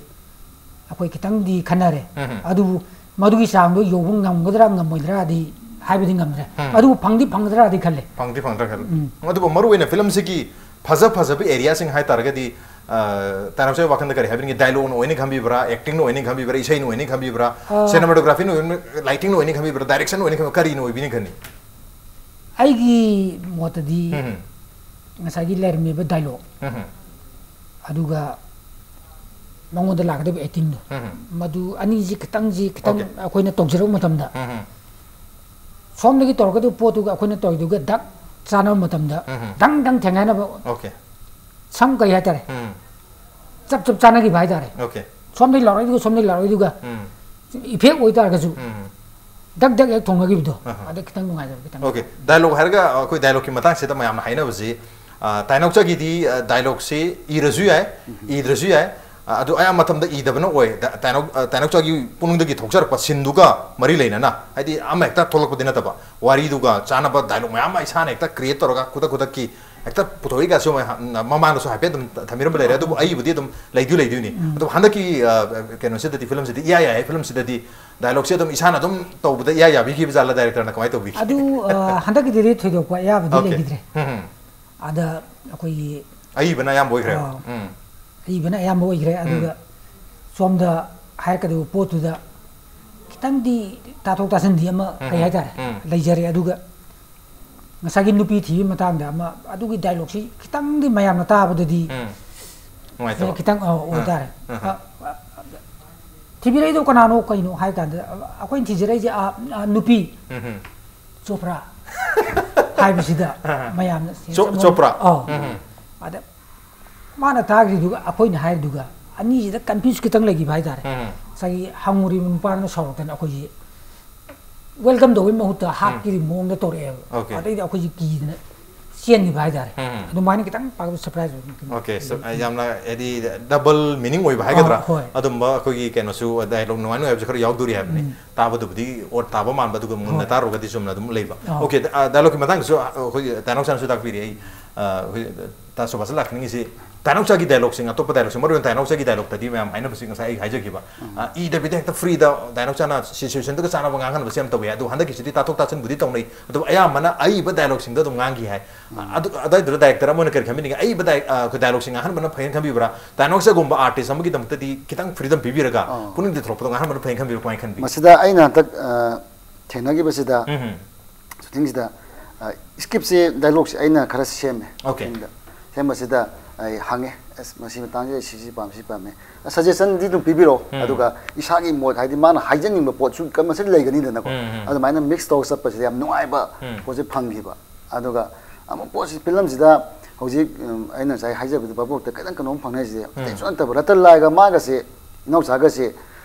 ꯑꯩꯈꯣꯏ ꯈꯤꯇꯪꯗꯤ ꯈꯟꯅꯔꯦ꯫ ꯎꯝ꯫ ꯑꯗꯨꯕꯨ ꯃꯗꯨꯒꯤ ꯆꯥꯡꯗꯣ ꯌꯧꯕ ꯉꯝꯒꯗ꯭ꯔꯥ ꯉꯝꯃꯣꯏꯗ꯭ꯔꯥꯗꯤ ꯍꯥꯏꯕꯗꯤ ꯉꯝꯗ꯭ꯔꯦ꯫ ꯎꯝ꯫ ꯑꯗꯨꯕꯨ ꯐꯪꯗꯤ ꯐꯪꯒꯗ꯭ꯔꯥꯗꯤ ꯈꯜꯂꯦ꯫ ꯐꯪꯗꯤ ꯐꯪꯗ꯭ꯔꯥ ꯈꯜꯂꯦ꯫ ꯎꯝ꯫ ꯑꯗꯨꯕꯨ ꯃꯔꯨꯑꯣꯏꯅ ꯐꯤꯂꯝꯁꯤꯒꯤ ꯐꯖ ꯐꯖꯕ ꯑꯦꯔꯤꯌꯥꯁꯤꯡ ꯍꯥꯏꯇꯥꯔꯒꯗꯤ, ꯇꯥꯏꯅꯥꯎꯆꯥꯒꯤ ꯋꯥꯈꯜꯗ ꯀꯔꯤ ꯍꯥꯏꯕꯤꯅꯤꯡꯉꯤ? ꯗꯥꯏꯂꯣꯛꯅ ꯑꯣꯏꯅꯤ ꯈꯟꯕꯤꯕ꯭ꯔꯥ, ꯑꯦꯛꯇꯤꯡꯅ ꯑꯣꯏꯅꯤ ꯈꯟꯕꯤꯕ꯭ꯔꯥ, ꯏꯁꯩꯅ ꯑꯣꯏꯅꯤ ꯈꯟꯕꯤꯕ꯭ꯔꯥ, ꯑꯥ꯫ ꯁꯤꯅꯦꯃꯥꯇꯣꯒ꯭ꯔꯥꯐꯤꯅ ꯑꯣꯏꯅꯤ, ꯂꯥꯏꯇꯤꯡꯅ ꯑꯣꯏꯅꯤ ꯈꯟꯕꯤꯕ꯭ꯔꯥ, ꯗꯥꯏꯔꯦꯛꯁꯟꯅ ꯑꯣꯏꯅꯤ ꯈꯟꯕꯤꯕ꯭ꯔꯥ, ꯀꯔꯤꯅ ꯑꯣꯏꯕꯤꯅꯤ ꯈꯟꯅꯤ? ꯑꯩꯒꯤ ꯃꯣꯠꯇꯗꯤ ꯎꯝ, ꯉꯁꯥꯏꯒꯤ ꯂꯩꯔꯝꯃꯤꯕ ꯗꯥꯏꯂꯣꯛ ꯎꯝ, ꯑꯗꯨꯒ ꯃꯉꯣꯟꯗ ꯂꯥꯛꯀꯗꯕ ꯑꯦꯛꯇꯤꯡꯗꯣ, ꯎꯝ, ꯃꯗꯨ ꯑꯅꯤꯁꯤ ꯈꯤꯇꯪꯁꯤ ꯈꯤꯇꯪ Okay. ꯑꯩꯈꯣꯏꯅ ꯇꯧꯖꯔꯛꯄ ꯃꯇꯝꯗ, ꯎꯝ, ꯁꯣꯝꯗꯒꯤ ꯇꯧꯔꯛꯀꯗꯕ ꯄꯣꯠꯇꯨꯒ ꯑꯩꯈꯣꯏꯅ ꯇꯧꯔꯤꯗꯨꯒ ꯗꯛ ꯆꯥꯟꯅꯕ ꯃꯇꯝꯗ, ꯎꯝ. ꯗꯪ ꯗꯪ ꯊꯦꯡꯒꯥꯏꯅꯕ, Okay. ꯁꯝ ꯀꯩ ꯍꯥꯏꯇꯥꯔꯦ, ꯎꯝ. ꯆꯞ ꯆꯞ ꯆꯥꯟꯅꯈꯤꯕ ꯍꯥꯏꯇꯥꯔꯦ꯫ Okay. ꯁꯣꯝꯗꯒꯤ ꯂꯥꯎꯔꯛꯏꯗꯨꯒ ꯁꯣꯝꯗꯒꯤ ꯂꯥꯎꯔꯛꯏꯗꯨꯒ ꯎꯝ. ꯏꯐꯦꯛ ꯑꯣꯏꯇꯥꯔꯒꯁꯨ, ꯎꯝ. ꯗꯛ ꯗꯛ ꯍꯦꯛ ꯊꯣꯡꯅꯈꯤꯕꯗꯣ, ꯑꯍ. ꯑꯗ ꯈꯤꯇꯪ ꯅꯨꯡꯉꯥꯏꯖꯕ ꯈꯤꯇꯪ꯫ Okay. ꯗꯥꯏꯂꯣꯛ ꯍꯥꯏꯔꯒ ꯑꯩꯈꯣꯏ ꯗꯥꯏꯂꯣꯛꯀꯤ ꯃꯇꯥꯡꯁꯤꯗ ꯃꯌꯥꯝꯅ ꯍꯥꯏꯅꯕꯁꯤ, ꯑ, ꯇꯥꯏꯅꯧꯆꯥꯒꯤꯗꯤ, ꯑ, ꯗꯥꯏꯂꯣꯛꯁꯤ ꯏꯔꯁꯨ ꯌꯥꯏ, ꯏꯗ꯭ꯔꯁꯨ ꯌꯥꯏ, ꯑ, ꯑꯗꯨ ꯑꯌꯥꯝꯕ ꯃꯇꯝꯗ ꯏꯗꯕꯅ ꯑꯣꯏ꯫ ꯗ-, ꯇꯥꯏꯅꯧ-, ꯑ, ꯇꯥꯏꯅꯧꯆꯥꯒꯤ ꯄꯨꯛꯅꯤꯡꯗꯒꯤ ꯊꯣꯛꯆꯔꯛꯄ ꯁꯤꯟꯗꯨꯒ ꯃꯔꯤ ꯂꯩꯅꯅ, ꯍꯥꯏꯗꯤ ꯑꯃ ꯍꯦꯛꯇ ꯊꯣꯛꯂꯛꯄꯗꯤ ꯅꯠꯇꯕ, ꯋꯥꯔꯤꯗꯨꯒ ꯆꯥꯟꯅꯕ ꯗꯥꯏꯂꯣꯛ ꯃꯌꯥꯝ ꯑꯃ ꯏꯁꯥꯅ ꯍꯦꯛꯇ create ꯇꯧꯔꯒ ꯈꯨꯗꯛ ꯈꯨꯗꯛꯀꯤ ꯍꯦꯛꯇ ꯄꯨꯊꯣꯛꯏꯒꯁꯨ ꯃ-, ꯃꯃꯥꯡꯗꯁꯨ ꯍꯥꯏꯐꯦꯠ ꯑꯗꯨꯝ ꯊꯝꯕꯤꯔꯝꯕ ꯂꯩꯔꯦ꯫ ꯑꯗꯨꯕꯨ ꯑꯩꯕꯨꯗꯤ ꯑꯗꯨꯝ ꯂꯩꯗꯤ ꯂꯩꯗꯣꯏꯅꯤ꯫ ꯑꯗꯨꯕꯨ ꯍꯟꯗꯛꯀꯤ, ꯑ, ꯀꯩꯅꯣꯁꯤꯗꯗꯤ, ꯐꯤꯂꯝꯁꯤꯗꯤ ꯏꯌꯥ ꯌꯥꯏ, ꯐꯤꯂꯝꯁꯤꯗꯗꯤ ꯗꯥꯏꯂꯣꯛꯁꯦ ꯑꯗꯨꯝ ꯏꯁꯥꯅ ꯑꯗꯨꯝ ꯇꯧꯕꯗ ꯏꯌꯥ ꯌꯥꯕꯤꯈꯤꯕ ꯖꯥꯠꯂ, ꯗꯥꯏꯔꯦꯛꯇꯔꯅ ꯀꯃꯥꯏꯅ ꯇꯧꯕꯤꯈꯤ? ꯑꯗꯨ, ꯑ, ꯍꯟꯗꯛꯀꯤꯗꯨꯗꯤ ꯊꯣꯏꯗꯣꯛꯄ ꯑꯌꯥꯕꯗꯤ Okay. ꯂꯩꯈꯤꯗ꯭ꯔꯦ꯫ ꯎꯝ, ꯎꯝ. ꯑꯗ ꯑꯩꯈꯣꯏꯒꯤ, ꯑꯏꯕꯅ ꯑꯌꯥꯝꯕ ꯑꯣꯏꯈ꯭ꯔꯦꯕ꯫ ꯑꯥ. ꯎꯝ. ꯑꯏꯕꯅ ꯑꯌꯥꯝꯕ ꯑꯣꯏꯈ꯭ꯔꯦ꯫ ꯑꯗꯨꯒ ꯁꯣꯝꯗ ꯍꯥꯏꯔꯛꯀꯗꯕ ꯄꯣꯠꯇꯨꯗ ꯈꯤꯇꯪꯗꯤ ꯇꯥꯊꯣꯛ ꯇꯥꯁꯤꯟꯗꯤ ꯑꯃ, ꯎꯝ, ꯀꯩ ꯍꯥꯏꯇꯥꯔꯦ, ꯎꯝ. ꯂꯩꯖꯔꯦ꯫ ꯑꯗꯨꯒ ꯉꯁꯥꯏꯒꯤ ꯅꯨꯄꯤ ꯊꯤꯕꯒꯤ ꯃꯇꯥꯡꯗ ꯑꯃ, ꯑꯗꯨꯒꯤ ꯗꯥꯏꯂꯣꯛꯁꯤ ꯈꯤꯇꯪꯗꯤ ꯃꯌꯥꯝꯅ ꯇꯥꯕꯗꯗꯤ ꯎꯝ. ꯅꯨꯡꯉꯥꯏꯇꯕ꯫ ꯈꯤꯇꯪ, ꯑ, ꯑꯣꯏꯇꯥꯔꯦ꯫ ꯑꯥ. ꯑ, ꯑ, ꯊꯤꯕꯤꯔꯛꯏꯗꯣ ꯀꯅꯥꯅꯣ ꯀꯩꯅꯣ ꯍꯥꯏ ꯀꯥꯟꯗ, ꯑꯩꯈꯣꯏꯅ ꯊꯤꯖꯔꯛꯏꯁꯦ, ꯑ, ꯑ, ꯅꯨꯄꯤ ꯎꯝ, ꯎꯝ. ꯆꯣꯄ꯭ꯔꯥ ꯍꯥꯏꯕꯁꯤꯗ ꯑꯥ. ꯃꯌꯥꯝꯅ ꯆꯣ-, ꯆꯣꯄ꯭ꯔꯥ? ꯑꯧ꯫ ꯎꯝ, ꯎꯝ. ꯑꯗ ꯃꯥꯅ ꯇꯥꯈ꯭ꯔꯤꯗꯨꯒ ꯑꯩꯈꯣꯏꯅ ꯍꯥꯏꯔꯤꯗꯨꯒ ꯑꯅꯤꯁꯤꯗ confuse ꯈꯤꯇꯪ ꯂꯩꯈꯤꯕ ꯍꯥꯏꯇꯥꯔꯦ꯫ ꯎꯝ. ꯉꯁꯥꯏꯒꯤ ꯍꯪꯉꯨꯔꯤꯕ ꯅꯨꯄꯥꯗꯨꯅ ꯁꯥꯎꯔꯛꯇꯅ ꯑꯩꯈꯣꯏꯁꯤ welcome ꯇꯧꯕꯒꯤ ꯃꯍꯨꯠꯇ ꯍꯥꯠꯈꯤꯕꯒꯤ ꯃꯑꯣꯡꯗ ꯇꯧꯔꯛꯑꯦꯕ꯫ Okay. ꯑꯗꯩꯗꯤ ꯑꯩꯈꯣꯏꯁꯤ ꯀꯤꯗꯅ ꯆꯦꯟꯈꯤꯕ ꯍꯥꯏꯇꯥꯔꯦ꯫ ꯎꯝ. ꯑꯗꯨꯃꯥꯏꯅ ꯈꯤꯇꯪ ꯄꯥꯛꯄ surprise ꯑꯣꯏꯕ꯫ Okay, so, ꯑ, ꯌꯥꯝꯅ ꯍꯥꯏꯗꯤ double meaning ꯑꯣꯏꯕ ꯍꯥꯏꯒꯗ꯭ꯔꯥ? ꯑꯥ, ꯍꯣꯏ. ꯑꯗꯨꯝꯕ ꯑꯩꯈꯣꯏꯒꯤ ꯀꯩꯅꯣꯁꯨ, ꯗꯥꯏꯂꯣꯛ ꯅꯨꯡꯉꯥꯏ ꯅꯨꯡꯉꯥꯏꯕꯁꯨ ꯈꯔ ꯌꯥꯎꯗꯣꯔꯤ ꯍꯥꯏꯕꯅꯤ꯫ ꯎꯝ. ꯇꯥꯕꯗꯨꯕꯨꯗꯤ ꯑꯣꯠ ꯇꯥꯕ ꯃꯥꯟꯕ, ꯑꯗꯨꯒ ꯃꯨꯟꯅ ꯍꯣꯏ. ꯇꯥꯔꯨꯔꯒꯗꯤ ꯆꯨꯝꯅ ꯑꯗꯨꯝ ꯂꯩꯕ꯫ ꯑꯥ. Okay, ꯑ, ꯗꯥꯏꯂꯣꯛꯀꯤ ꯃꯇꯥꯡꯗꯁꯨ, ꯑ, ꯑꯩꯈꯣꯏꯒꯤ ꯇꯥꯏꯅꯥꯎꯆꯥꯅꯁꯨ ꯇꯥꯛꯄꯤꯔꯤ꯫ ꯑꯩ, ꯑ, ꯑꯩꯈꯣꯏ ꯇꯥ ꯁꯨꯕꯥꯁꯇ ꯂꯥꯛꯍꯟꯅꯤꯡꯉꯤꯁꯤ, ꯇꯥꯏꯅꯥꯎꯆꯥꯒꯤ ꯗꯥꯏꯂꯣꯛꯁꯤꯡ, ꯑꯇꯣꯞꯄ ꯗꯥꯏꯂꯣꯛꯁꯤꯡ, ꯃꯔꯨꯑꯣꯏꯅ ꯇꯥꯏꯅꯥꯎꯆꯥꯒꯤ ꯗꯥꯏꯂꯣꯛꯇꯗꯤ ꯃꯌꯥꯝ ꯍꯥꯏꯅꯕꯁꯤꯡ ꯉꯁꯥꯏ ꯑꯩ ꯍꯥꯏꯖꯈꯤꯕ, ꯑ, ꯏꯗꯕꯤꯗ ꯍꯦꯛꯇ ꯐ꯭ꯔꯤꯗ ꯇꯥꯏꯅꯥꯎꯆꯥꯅ ꯁꯤꯆꯨꯋꯦꯁꯟꯗꯨꯒ ꯆꯥꯟꯅꯕ ꯉꯥꯡꯍꯟꯕꯁꯦ ꯌꯥꯝ ꯇꯧꯋꯦ꯫ ꯑꯗꯨ ꯍꯟꯗꯛꯀꯤꯁꯤꯗꯤ ꯇꯥꯊꯣꯛ ꯇꯥꯁꯤꯟꯕꯨꯗꯤ ꯇꯧꯅꯩ, ꯑꯗꯨꯕꯨ ꯑꯌꯥꯝꯕꯅ ꯑꯏꯕ ꯗꯥꯏꯂꯣꯛꯁꯤꯡꯗꯣ ꯑꯗꯨꯝ ꯉꯥꯡꯈꯤ ꯍꯥꯏ꯫ ꯑꯗꯨ ꯑꯗꯨꯋꯥꯏꯗꯨꯗ ꯗꯥꯏꯔꯦꯛꯇꯔ ꯑꯃ ꯑꯣꯏꯅ ꯀꯔꯤ ꯈꯟꯕꯤꯅꯤꯡꯉꯤ? ꯑꯏꯕ ꯗꯥꯏ-, ꯑ, ꯑꯩꯈꯣꯏ ꯗꯥꯏꯂꯣꯛꯁꯤꯡ ꯉꯥꯡꯍꯟꯕꯅ ꯐꯩꯅ ꯈꯟꯕꯤꯕ꯭ꯔꯥ? ꯇꯥꯏꯅꯥꯎꯆꯥꯒꯨꯝꯕ ꯑꯥꯔꯇꯤꯁ ꯑꯃꯒꯤꯗꯃꯛꯇꯗꯤ ꯈꯤꯇꯪ ꯐ꯭ꯔꯤꯗꯝ ꯄꯤꯕꯤꯔꯒ ꯑꯥ꯫ ꯄꯨꯛꯅꯤꯡꯗ ꯊꯣꯛꯂꯛꯄꯗꯣ ꯉꯥꯡꯍꯟꯕꯅ ꯐꯩꯅ ꯈꯟꯕꯤꯕ꯭ꯔꯥ, ꯀꯃꯥꯏꯅ ꯈꯟꯕꯤ? ꯃꯁꯤꯗ ꯑꯩꯅ ꯍꯟꯗꯛ, ꯑ, ꯊꯦꯡꯅꯈꯤꯕꯁꯤꯗ, ꯎꯝ꯫ ꯁꯨꯇꯤꯡꯁꯤꯗ, ꯑ, ꯁ꯭ꯀ꯭ꯔꯤꯞꯁꯦ, ꯗꯥꯏꯂꯣꯛꯁꯦ ꯑꯩꯅ ꯈꯔ ꯁꯦꯝꯃꯦ꯫ ꯑꯣꯀꯦ꯫ ꯁꯨꯇꯤꯡꯗ ꯁꯦꯝꯕꯁꯤꯗ ꯑꯩ ꯍꯪꯉꯦ, "ꯑꯁ, ꯃꯁꯤ ꯃꯇꯥꯡꯁꯤꯗ ꯑꯩ ꯁꯤ, ꯁꯤ ꯄꯥꯝꯃꯤ, ꯁꯤ ꯄꯥꯝꯃꯤ"꯫ ꯑ, ꯁꯖꯦꯁꯟꯗꯤ ꯑꯗꯨꯝ ꯄꯤꯕꯤꯔꯛꯑꯣ꯫ ꯎꯝ꯫ ꯑꯗꯨꯒ ꯏꯁꯥꯒꯤ ꯃꯣꯠ, ꯍꯥꯏꯗꯤ ꯃꯥꯅ ꯍꯥꯏꯖꯅꯤꯡꯕ ꯄꯣꯠꯁꯨ ꯀ-, ꯃꯁꯤ ꯂꯩꯒꯅꯤꯗꯅꯀꯣ꯫ ꯎꯝ, ꯎꯝ꯫ ꯑꯗꯨꯃꯥꯏꯅ ꯃꯤꯛꯁ ꯇꯧꯔ ꯆꯠꯄꯁꯤꯗ ꯌꯥꯝ ꯅꯨꯡꯉꯥꯏꯕ ꯎꯝ꯫ ꯄꯣꯠꯁꯦ ꯐꯪꯈꯤꯕ꯫ ꯑꯗꯨꯒ ꯑꯃꯨꯛ ꯄꯣꯠꯁꯤ, ꯐꯤꯂꯝꯁꯤꯗ ꯍꯧꯖꯤꯛ, ꯎꯝ, ꯑꯩꯅ ꯉꯁꯥꯏ ꯍꯥꯏꯖꯕꯗꯨ ꯚꯥꯕꯣꯛꯇ ꯈꯤꯇꯪ ꯀꯩꯅꯣꯝ ꯐꯪꯅꯔꯤꯁꯦ꯫ ꯎꯝ꯫ ꯑꯇꯩꯁꯨ ꯅꯠꯇꯕ, ꯔꯇꯟꯂꯥꯜꯒ ꯃꯥꯒꯁꯦ, ꯏꯅꯥꯎꯆꯥꯒꯁꯦ,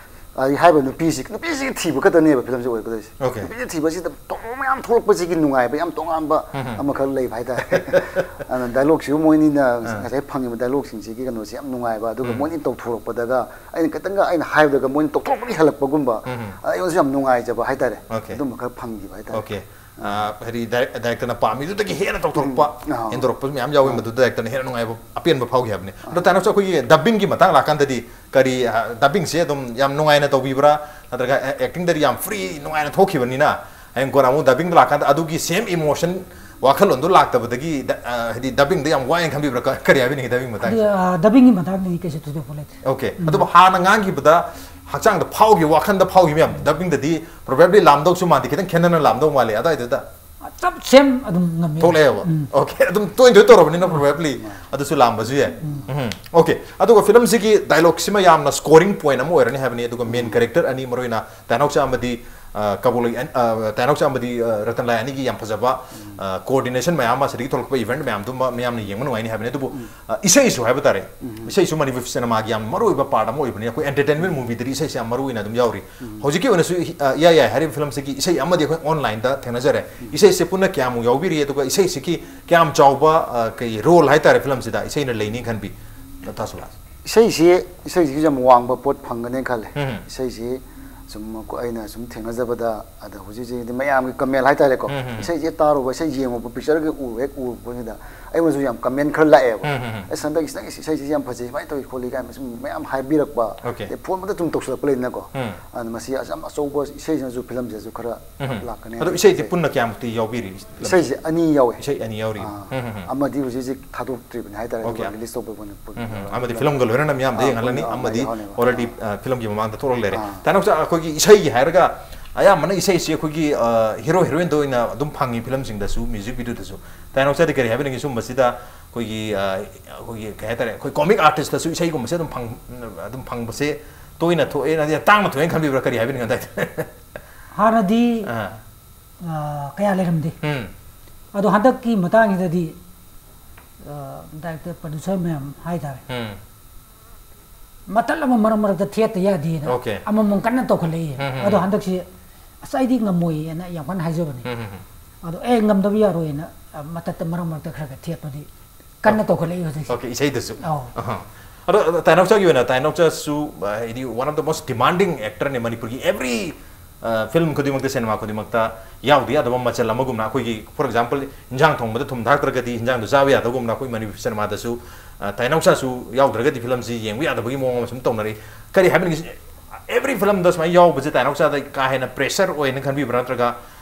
ꯑꯩ ꯍꯥꯏꯕ ꯅꯨꯄꯤꯁꯤ, ꯅꯨꯄꯤꯁꯤꯒꯤ ꯊꯤꯕ ꯈꯛꯇꯅꯦꯕ ꯐꯤꯂꯝꯁꯦ ꯑꯣꯏꯔꯛꯀꯗꯣꯏꯁꯦ꯫ ꯑꯣꯀꯦ꯫ ꯅꯨꯄꯤꯁꯦ ꯊꯤꯕꯁꯤꯗ ꯇꯧꯔꯣ ꯃꯌꯥꯝ ꯊꯣꯛꯂꯛꯄꯁꯤꯒꯤ ꯅꯨꯡꯉꯥꯏꯕ ꯌꯥꯝ ꯇꯣꯉꯥꯟꯕ ꯎꯝ꯫ ꯑꯃꯈꯛ ꯂꯩꯕ ꯍꯥꯏꯇꯥꯔꯦ꯫ ꯑꯗꯨꯅ ꯗꯥꯏꯂꯣꯛꯁꯤꯕꯨ ꯃꯣꯏꯅꯤꯅ ꯎꯝ꯫ ꯉꯁꯥꯏ ꯐꯪꯉꯤꯕ ꯗꯥꯏꯂꯣꯛꯁꯤꯡꯁꯤꯒꯤ ꯀꯩꯅꯣꯁꯦ ꯌꯥꯝ ꯅꯨꯡꯉꯥꯏꯕ, ꯑꯗꯨꯒ ꯎꯝ꯫ ꯃꯣꯏꯅ ꯇꯧꯊꯣꯔꯛꯄꯗꯒ ꯑꯩꯅ ꯈꯤꯇꯪꯒ ꯑꯩꯅ ꯍꯥꯏꯕꯗꯒ ꯃꯣꯏꯅ ꯇꯧꯊꯣꯔꯛꯄꯒꯤ ꯍꯜꯂꯛꯄꯒꯨꯝꯕ, ꯎꯝ꯫ ꯑꯩꯉꯣꯟꯗꯁꯨ ꯌꯥꯝ ꯅꯨꯡꯉꯥꯏꯖꯕ ꯍꯥꯏꯇꯥꯔꯦ꯫ ꯑꯣꯀꯦ꯫ ꯑꯗꯨꯝꯕ ꯈꯔ ꯐꯪꯈꯤꯕ ꯍꯥꯏꯇꯥꯔꯦ꯫ ꯑꯣꯀꯦ꯫ ꯑ, ꯍꯥꯏꯗꯤ ꯗꯥꯏꯔꯦꯛ-, ꯗꯥꯏꯔꯦꯛꯇꯔꯅ ꯄꯥꯝꯃꯤꯗꯨꯗꯒꯤ ꯍꯦꯟꯅ ꯇꯧꯊꯣꯔꯛꯄ, ꯎꯝ꯫ ꯑꯥ꯫ ꯍꯦꯟꯗꯣꯔꯛꯄꯁꯨ ꯃꯌꯥꯝ ꯌꯥꯎꯋꯤ, ꯑꯥ꯫ ꯃꯗꯨꯗ ꯗꯥꯏꯔꯦꯛꯇꯔꯅ ꯍꯦꯟꯅ ꯅꯨꯡꯉꯥꯏꯕ, ꯑꯄꯦꯟꯕ ꯐꯥꯎꯈꯤ ꯍꯥꯏꯕꯅꯤ꯫ ꯑꯗꯣ ꯑꯥ꯫ ꯇꯥꯏꯅꯥꯎꯆꯥ, ꯑꯩꯈꯣꯏꯒꯤ ꯗꯕꯤꯡꯒꯤ ꯃꯇꯥꯡ ꯂꯥꯛꯀꯥꯟꯗꯗꯤ ꯀꯔꯤ, ꯑ, ꯗꯕꯤꯡꯁꯦ ꯑꯗꯨꯝ ꯌꯥꯝ ꯅꯨꯡꯉꯥꯏꯅ ꯇꯧꯕꯤꯕ꯭ꯔꯥ, ꯅꯠꯇ꯭ꯔꯒ ꯑꯦ-, ꯑꯦꯛꯇꯤꯡꯗꯗꯤ ꯌꯥꯝ ꯐ꯭ꯔꯤ ꯅꯨꯡꯉꯥꯏꯅ ꯊꯣꯛꯈꯤꯕꯅꯤꯅ, ꯍꯌꯦꯡ ꯀꯣꯟꯅ ꯑꯃꯨꯛ ꯗꯕꯤꯡꯗ ꯂꯥꯛꯀꯥꯟꯗ ꯑꯗꯨꯒꯤ ꯁꯦꯝ ꯏꯃꯣꯁꯟ, ꯋꯥꯈꯜꯂꯣꯟꯗꯣ ꯂꯥꯛꯇꯕꯗꯒꯤ ꯗ-, ꯑ, ꯍꯥꯏꯗꯤ ꯗꯕꯤꯡꯗ ꯌꯥꯝ ꯋꯥꯏꯅ ꯈꯟꯕꯤꯕ꯭ꯔꯥ? ꯀ-, ꯀꯔꯤ ꯍꯥꯏꯕꯤꯅꯤꯡꯉꯤ ꯗꯕꯤꯡ ꯑꯗꯨ, ꯃꯇꯥꯡꯁꯦ? ꯑ, ꯗꯕꯤꯡꯒꯤ ꯃꯇꯥꯡꯗꯗꯤ ꯀꯩꯁꯨ ꯊꯣꯏꯗꯣꯛꯄ ꯂꯩꯇꯦ꯫ ꯑꯣꯀꯦ꯫ ꯎꯝ꯫ ꯑꯗꯨꯕꯨ ꯍꯥꯟꯅ ꯉꯥꯡꯈꯤꯕꯗ ꯍꯛꯆꯥꯡꯗ ꯐꯥꯎꯈꯤꯕ, ꯋꯥꯈꯜꯗ ꯐꯥꯎꯈꯤꯕ ꯃꯌꯥꯝ, ꯗꯕꯤꯡꯗꯗꯤ probably ꯂꯥꯝꯗꯧꯁꯨ ꯃꯥꯟꯗꯦ, ꯈꯤꯇꯪ ꯈꯦꯠꯅꯅ ꯂꯥꯝꯗꯧ ꯃꯥꯜꯂꯦ ꯑꯗꯨꯋꯥꯏꯗꯨꯗ꯫ ꯆꯞ ꯁꯦꯝ ꯑꯗꯨꯝ ꯉꯝꯃꯤ꯫ ꯊꯣꯛꯂꯛꯑꯦꯕ? ꯎꯝ꯫ ꯑꯣꯀꯦ, ꯑꯗꯨꯝ ꯇꯣꯏꯅ ꯇꯣꯏꯅ ꯇꯧꯔꯕꯅꯤꯅ probably ꯎꯝ꯫ ꯑꯗꯨꯁꯨ ꯂꯥꯝꯕꯁꯨ ꯌꯥꯏ꯫ ꯎꯝ꯫ ꯎꯝ꯫ ꯑꯣꯀꯦ, ꯑꯗꯨꯒ ꯐꯤꯂꯝꯁꯤꯒꯤ ꯗꯥꯏꯂꯣꯛꯁꯤꯃ ꯌꯥꯝꯅ scoring point ꯑꯃ ꯑꯣꯏꯔꯅꯤ ꯍꯥꯏꯕꯅꯤ, ꯑꯗꯨꯒ main character ꯑꯅꯤ, ꯃꯔꯨꯑꯣꯏꯅ ꯇꯥꯏꯅꯥꯎꯆꯥ ꯑꯃꯗꯤ, ꯑ, ꯀꯕꯣꯂꯩ ꯑꯅꯤ, ꯑ, ꯇꯥꯏꯅꯥꯎꯆꯥ ꯑꯃꯗꯤ, ꯑ, ꯔꯇꯟꯂꯥꯜ ꯑꯅꯤꯒꯤ ꯌꯥꯝ ꯐꯖꯕ, ꯑ, coordination ꯃꯌꯥꯝ ꯑꯃ, ꯁꯤꯗꯒꯤ ꯊꯣꯛꯂꯛꯄ event ꯃꯌꯥꯝꯗꯨꯃ ꯃꯤꯌꯥꯝꯅ ꯌꯦꯡꯕ ꯅꯨꯡꯉꯥꯏꯅꯤ ꯍꯥꯏꯕꯅꯤ꯫ ꯑꯗꯨꯕꯨ, ꯎꯝ꯫ ꯑ, ꯏꯁꯩꯁꯨ ꯍꯥꯏꯕ ꯇꯥꯔꯦ꯫ ꯎꯝ꯫ ꯏꯁꯩꯁꯨ ꯃꯅꯤꯄꯨꯔ ꯁꯤꯅꯦꯃꯥꯒꯤ ꯌꯥꯝ ꯃꯔꯨꯑꯣꯏꯕ part ꯑꯃ ꯑꯣꯏꯕꯅꯤꯅ, ꯑꯩꯈꯣꯏ entertainment movieꯗꯗꯤ ꯏꯁꯩꯁꯦ ꯌꯥꯝ ꯃꯔꯨ ꯑꯣꯏꯅ ꯑꯗꯨꯝ ꯌꯥꯎꯔꯤ꯫ ꯎꯝ꯫ ꯍꯧꯖꯤꯛꯀꯤ ꯑꯣꯏꯅꯁꯨ, ꯑ, ꯏꯌꯥ ꯌꯥꯏ ꯍꯥꯏꯔꯤꯕ ꯐꯤꯂꯝꯁꯤꯒꯤ ꯏꯁꯩ ꯑꯃꯗꯤ ꯑꯩꯈꯣꯏ onlineꯗ ꯊꯦꯡꯅꯖꯔꯦ꯫ ꯎꯝ꯫ ꯏꯁꯩꯁꯦ ꯄꯨꯟꯅ ꯀꯌꯥꯃꯨꯛ ꯌꯥꯎꯕꯤꯔꯤ, ꯑꯗꯨꯒ ꯏꯁꯩꯁꯤꯒꯤ ꯀꯌꯥꯝ ꯆꯥꯎꯕ, ꯑ, ꯀꯩ role ꯍꯥꯏꯇꯥꯔꯦ ꯐꯤꯂꯝꯁꯤꯗ ꯏꯁꯩꯅ ꯂꯩꯅꯤ ꯈꯟꯕꯤ, ꯇꯥ ꯁꯨꯕꯥꯁ? ꯏꯁꯩꯁꯤ, ꯏꯁꯩꯁꯤꯒꯤꯁꯨ ꯌꯥꯝ ꯋꯥꯡꯕ ꯄꯣꯠ ꯐꯪꯒꯅꯤ ꯈꯜꯂꯦ꯫ ꯎꯝ꯫ ꯏꯁꯩꯁꯤ ꯁꯨꯝ ꯑꯩꯈꯣꯏ, ꯑꯩꯅ ꯁꯨꯝ ꯊꯦꯡꯅꯖꯕꯗ, ꯑꯗ ꯍꯧꯖꯤꯛ ꯍꯧꯖꯤꯛ ꯃꯌꯥꯝꯒꯤ ꯀꯃꯦꯟ ꯍꯥꯏꯇꯥꯔꯦꯀꯣ, ꯎꯝ, ꯎꯝ, ꯎꯝ꯫ ꯏꯁꯩꯁꯦ ꯇꯥꯔꯨꯕ, ꯏꯁꯩ ꯌꯦꯡꯉꯨꯕ, ꯄꯤꯛꯆꯔꯒꯤ ꯎ ꯍꯦꯛ ꯎꯕꯁꯤꯗ ꯑꯩꯉꯣꯟꯗꯁꯨ ꯌꯥꯝ ꯀꯃꯦꯟ ꯈꯔ ꯂꯥꯛꯑꯦꯕ꯫ ꯎꯝ, ꯎꯝ, ꯎꯝ꯫ "ꯑꯁ, ꯍꯟꯗꯛ ꯅꯪꯒꯤ ꯏꯁꯩꯁꯦ ꯌꯥꯝ ꯐꯖꯩ, ꯁꯨꯃꯥꯏꯅ ꯇꯧꯏ ꯈꯣꯠꯂꯤ" ꯀꯥꯏꯅ ꯁꯨꯝ ꯃꯌꯥꯝ ꯍꯥꯏꯕꯤꯔꯛꯄ꯫ Okay. ꯑꯗꯩ ꯐꯣꯟ ꯃꯛꯇ ꯁꯨꯝ ꯇꯧꯁꯤꯜꯂꯛꯄ ꯂꯩꯗꯅꯀꯣ꯫ ꯎꯝ꯫ ꯑꯗꯨꯅ ꯃꯁꯤ ꯌꯥꯝ ꯑꯆꯧꯕ ꯏꯁꯩꯁꯤꯅꯁꯨ ꯐꯤꯂꯝꯁꯤꯗꯁꯨ ꯈꯔ ꯎꯝ, ꯎꯝ꯫ ꯂꯥꯛꯀꯅꯤ ꯑꯗꯣ ꯍꯥꯏꯅ ꯏꯁꯩꯗꯤ ꯈꯟꯖꯩ꯫ ꯄꯨꯟꯅ ꯀꯌꯥꯃꯨꯛꯇꯤ ꯌꯥꯎꯕꯤꯔꯤ? ꯏꯁꯩꯁꯦ ꯑꯅꯤ ꯌꯥꯎꯋꯦ꯫ ꯏꯁꯩ ꯑꯅꯤ ꯌꯥꯎꯔꯤ꯫ ꯑꯥ, ꯎꯝ, ꯎꯝ, ꯎꯝ꯫ ꯑꯃꯗꯤ ꯍꯧꯖꯤꯛ ꯍꯧꯖꯤꯛ ꯊꯥꯗꯣꯛꯇ꯭ꯔꯤꯕꯅꯤ ꯍꯥꯏꯇꯥꯔꯦ, ꯑꯣꯀꯦ꯫ ꯑꯗꯨꯒ ꯔꯤꯂꯤꯁ ꯇꯧꯕ ꯑꯣꯏꯅ ꯄꯨꯟꯅ ꯎꯝ, ꯎꯝ꯫ ꯇꯧꯔꯒ ꯑꯃꯗꯤ ꯄꯨꯂꯞ ꯐꯤꯂꯝꯒ ꯂꯣꯏꯅꯅ ꯃꯤꯌꯥꯝꯗ ꯑꯥ, ꯌꯦꯡꯍꯜꯂꯅꯤ, ꯄꯨꯟꯅ ꯑꯃꯗꯤ ꯌꯥꯎꯍꯜꯂꯦꯕ꯫ ꯑꯣꯜꯔꯦꯗꯤ, ꯑꯥ꯫ ꯑ, ꯐꯤꯂꯝꯒꯤ ꯃꯃꯥꯡꯗ ꯊꯣꯛꯂꯛ ꯂꯩꯔꯦ꯫ ꯑꯥ꯫ ꯇꯥꯏꯅꯥꯎꯆꯥ, ꯑꯩꯈꯣꯏꯒꯤ ꯏꯁꯩꯒꯤ ꯍꯥꯏꯔꯒ ꯑꯌꯥꯝꯕꯅ ꯏꯁꯩꯁꯤ ꯑꯩꯈꯣꯏꯒꯤ, ꯑ, ꯍꯤꯔꯣ ꯍꯤꯔꯣꯏꯟꯗ ꯑꯣꯏꯅ ꯑꯗꯨꯝ ꯐꯪꯉꯤ ꯐꯤꯂꯝꯁꯤꯡꯗꯁꯨ, ꯃ꯭ꯌꯨꯖꯤꯛ ꯚꯤꯗꯤꯑꯣꯗꯁꯨ꯫ ꯇꯥꯏꯅꯥꯎꯆꯥꯗꯤ ꯀꯔꯤ ꯍꯥꯏꯕꯤꯅꯤꯡꯉꯤ ꯁꯨꯝꯕꯁꯤꯗ? ꯑꯩꯈꯣꯏꯒꯤ, ꯑ, ꯑꯩꯈꯣꯏꯒꯤ ꯀꯩ ꯍꯥꯏꯇꯥꯔꯦ, ꯑꯩꯈꯣꯏ ꯀꯣꯃꯤꯛ ꯑꯥꯔꯇꯤꯁꯇꯁꯨ ꯏꯁꯩꯒꯨꯝꯕꯁꯦ ꯑꯗꯨꯝ ꯐꯪ-, ꯑꯗꯨꯝ ꯐꯪꯕꯁꯦ ꯇꯣꯏꯅ ꯊꯣꯛꯑꯦ, ꯅꯠꯇ꯭ꯔꯒ ꯇꯥꯡꯅ ꯊꯣꯛꯑꯦꯅ ꯈꯟꯕꯤꯕ꯭ꯔꯥ? ꯀꯔꯤ ꯍꯥꯏꯕꯤꯅꯤꯡꯉꯤ ꯑꯗꯥꯏꯗ? ꯍꯥꯟꯅꯗꯤ ꯑꯥ꯫ ꯑ, ꯀꯌꯥ ꯂꯩꯔꯝꯗꯦ꯫ ꯎꯝ꯫ ꯑꯗꯣ ꯍꯟꯗꯛꯀꯤ ꯃꯇꯥꯡꯁꯤꯗꯗꯤ, ꯑ, ꯗꯥꯏꯔꯦꯛꯇꯔ, ꯄ꯭ꯔꯣꯗ꯭ꯌꯨꯁꯔ ꯃꯌꯥꯝ ꯍꯥꯏꯇꯥꯔꯦ, ꯎꯝ꯫ ꯃꯇꯠ ꯑꯃ ꯃꯔꯛ ꯃꯔꯛꯇ ꯊꯦꯠꯇ ꯌꯥꯗꯦꯅ ꯑꯣꯀꯦ꯫ ꯑꯃꯃꯝ ꯀꯟꯅ ꯇꯧꯈꯠꯂꯛꯏ꯫ ꯎꯝ, ꯎꯝ, ꯑꯗꯣ ꯎꯝ꯫ ꯍꯟꯗꯛꯁꯤ, "ꯑꯁ, ꯑꯩꯗꯤ ꯉꯝꯃꯣꯏ" ꯍꯥꯏꯅ ꯌꯥꯝ ꯀꯟꯅ ꯍꯥꯏꯖꯕꯅꯤ꯫ ꯎꯝ, ꯎꯝ, ꯎꯝ꯫ ꯑꯗꯣ, "ꯑꯦ, ꯉꯝꯗꯕ ꯌꯥꯔꯣꯏꯅ", ꯑ, ꯃꯇꯠꯇ ꯃꯔꯛ ꯃꯔꯛꯇ ꯈꯔ ꯈꯔ ꯊꯦꯠꯄꯗꯤ ꯀꯟꯅ ꯑꯣ꯫ ꯇꯧꯈꯠꯂꯛꯏ ꯍꯧꯖꯤꯛꯁꯦ꯫ ꯑꯣꯀꯦ, ꯏꯁꯩꯗꯁꯨ꯫ ꯑꯧ꯫ ꯑꯍꯥ꯫ ꯑꯗꯣ, ꯇꯥꯏꯅꯥꯎꯆꯥꯒꯤ ꯑꯣꯏꯅ, ꯇꯥꯏꯅꯥꯎꯆꯥꯁꯨ, ꯑ, ꯍꯥꯏꯗꯤ, one of the most demanding actor ꯅꯦ ꯃꯅꯤꯄꯨꯔꯒꯤ꯫ Every, ꯑ, ꯐꯤꯂꯝ ꯈꯨꯗꯤꯡꯃꯛꯇ, ꯁꯤꯅꯦꯃꯥ ꯈꯨꯗꯤꯡꯃꯛꯇ ꯌꯥꯎꯗ ꯌꯥꯗꯕ ꯃꯆꯜ ꯑꯃꯒꯨꯝꯅ, ꯑꯩꯈꯣꯏꯒꯤ, for example, ꯏꯟꯖꯥꯡ ꯊꯣꯡꯕꯗ ꯊꯨꯝ ꯊꯥꯛꯇ꯭ꯔꯒꯗꯤ ꯏꯟꯖꯥꯡꯗꯣ ꯆꯥꯕ ꯌꯥꯗꯕꯒꯨꯝꯅ, ꯑꯩꯈꯣꯏ ꯃꯅꯤꯄꯨꯔ ꯁꯤꯅꯦꯃꯥꯗꯁꯨ, ꯑ, ꯇꯥꯏꯅꯥꯎꯆꯥꯁꯨ ꯌꯥꯎꯗ꯭ꯔꯒꯗꯤ ꯐꯤꯂꯝꯁꯤ ꯌꯦꯡꯕ ꯌꯥꯗꯕꯒꯤ ꯃꯑꯣꯡ ꯑꯃ ꯁꯨꯝ ꯇꯧꯅꯔꯤ꯫ ꯀꯔꯤ ꯍꯥꯏꯕꯤꯅꯤꯡꯉꯤ? Every ꯐꯤꯂꯝꯗ ꯁꯨꯃꯥꯏꯅ ꯌꯥꯎꯕꯁꯦ ꯇꯥꯏꯅꯥꯎꯆꯥꯗ ꯀꯥ ꯍꯦꯟꯅ pressure ꯑꯣꯏꯅ ꯈꯟꯕꯤꯕ꯭ꯔꯥ, ꯅꯠꯇ꯭ꯔꯒ,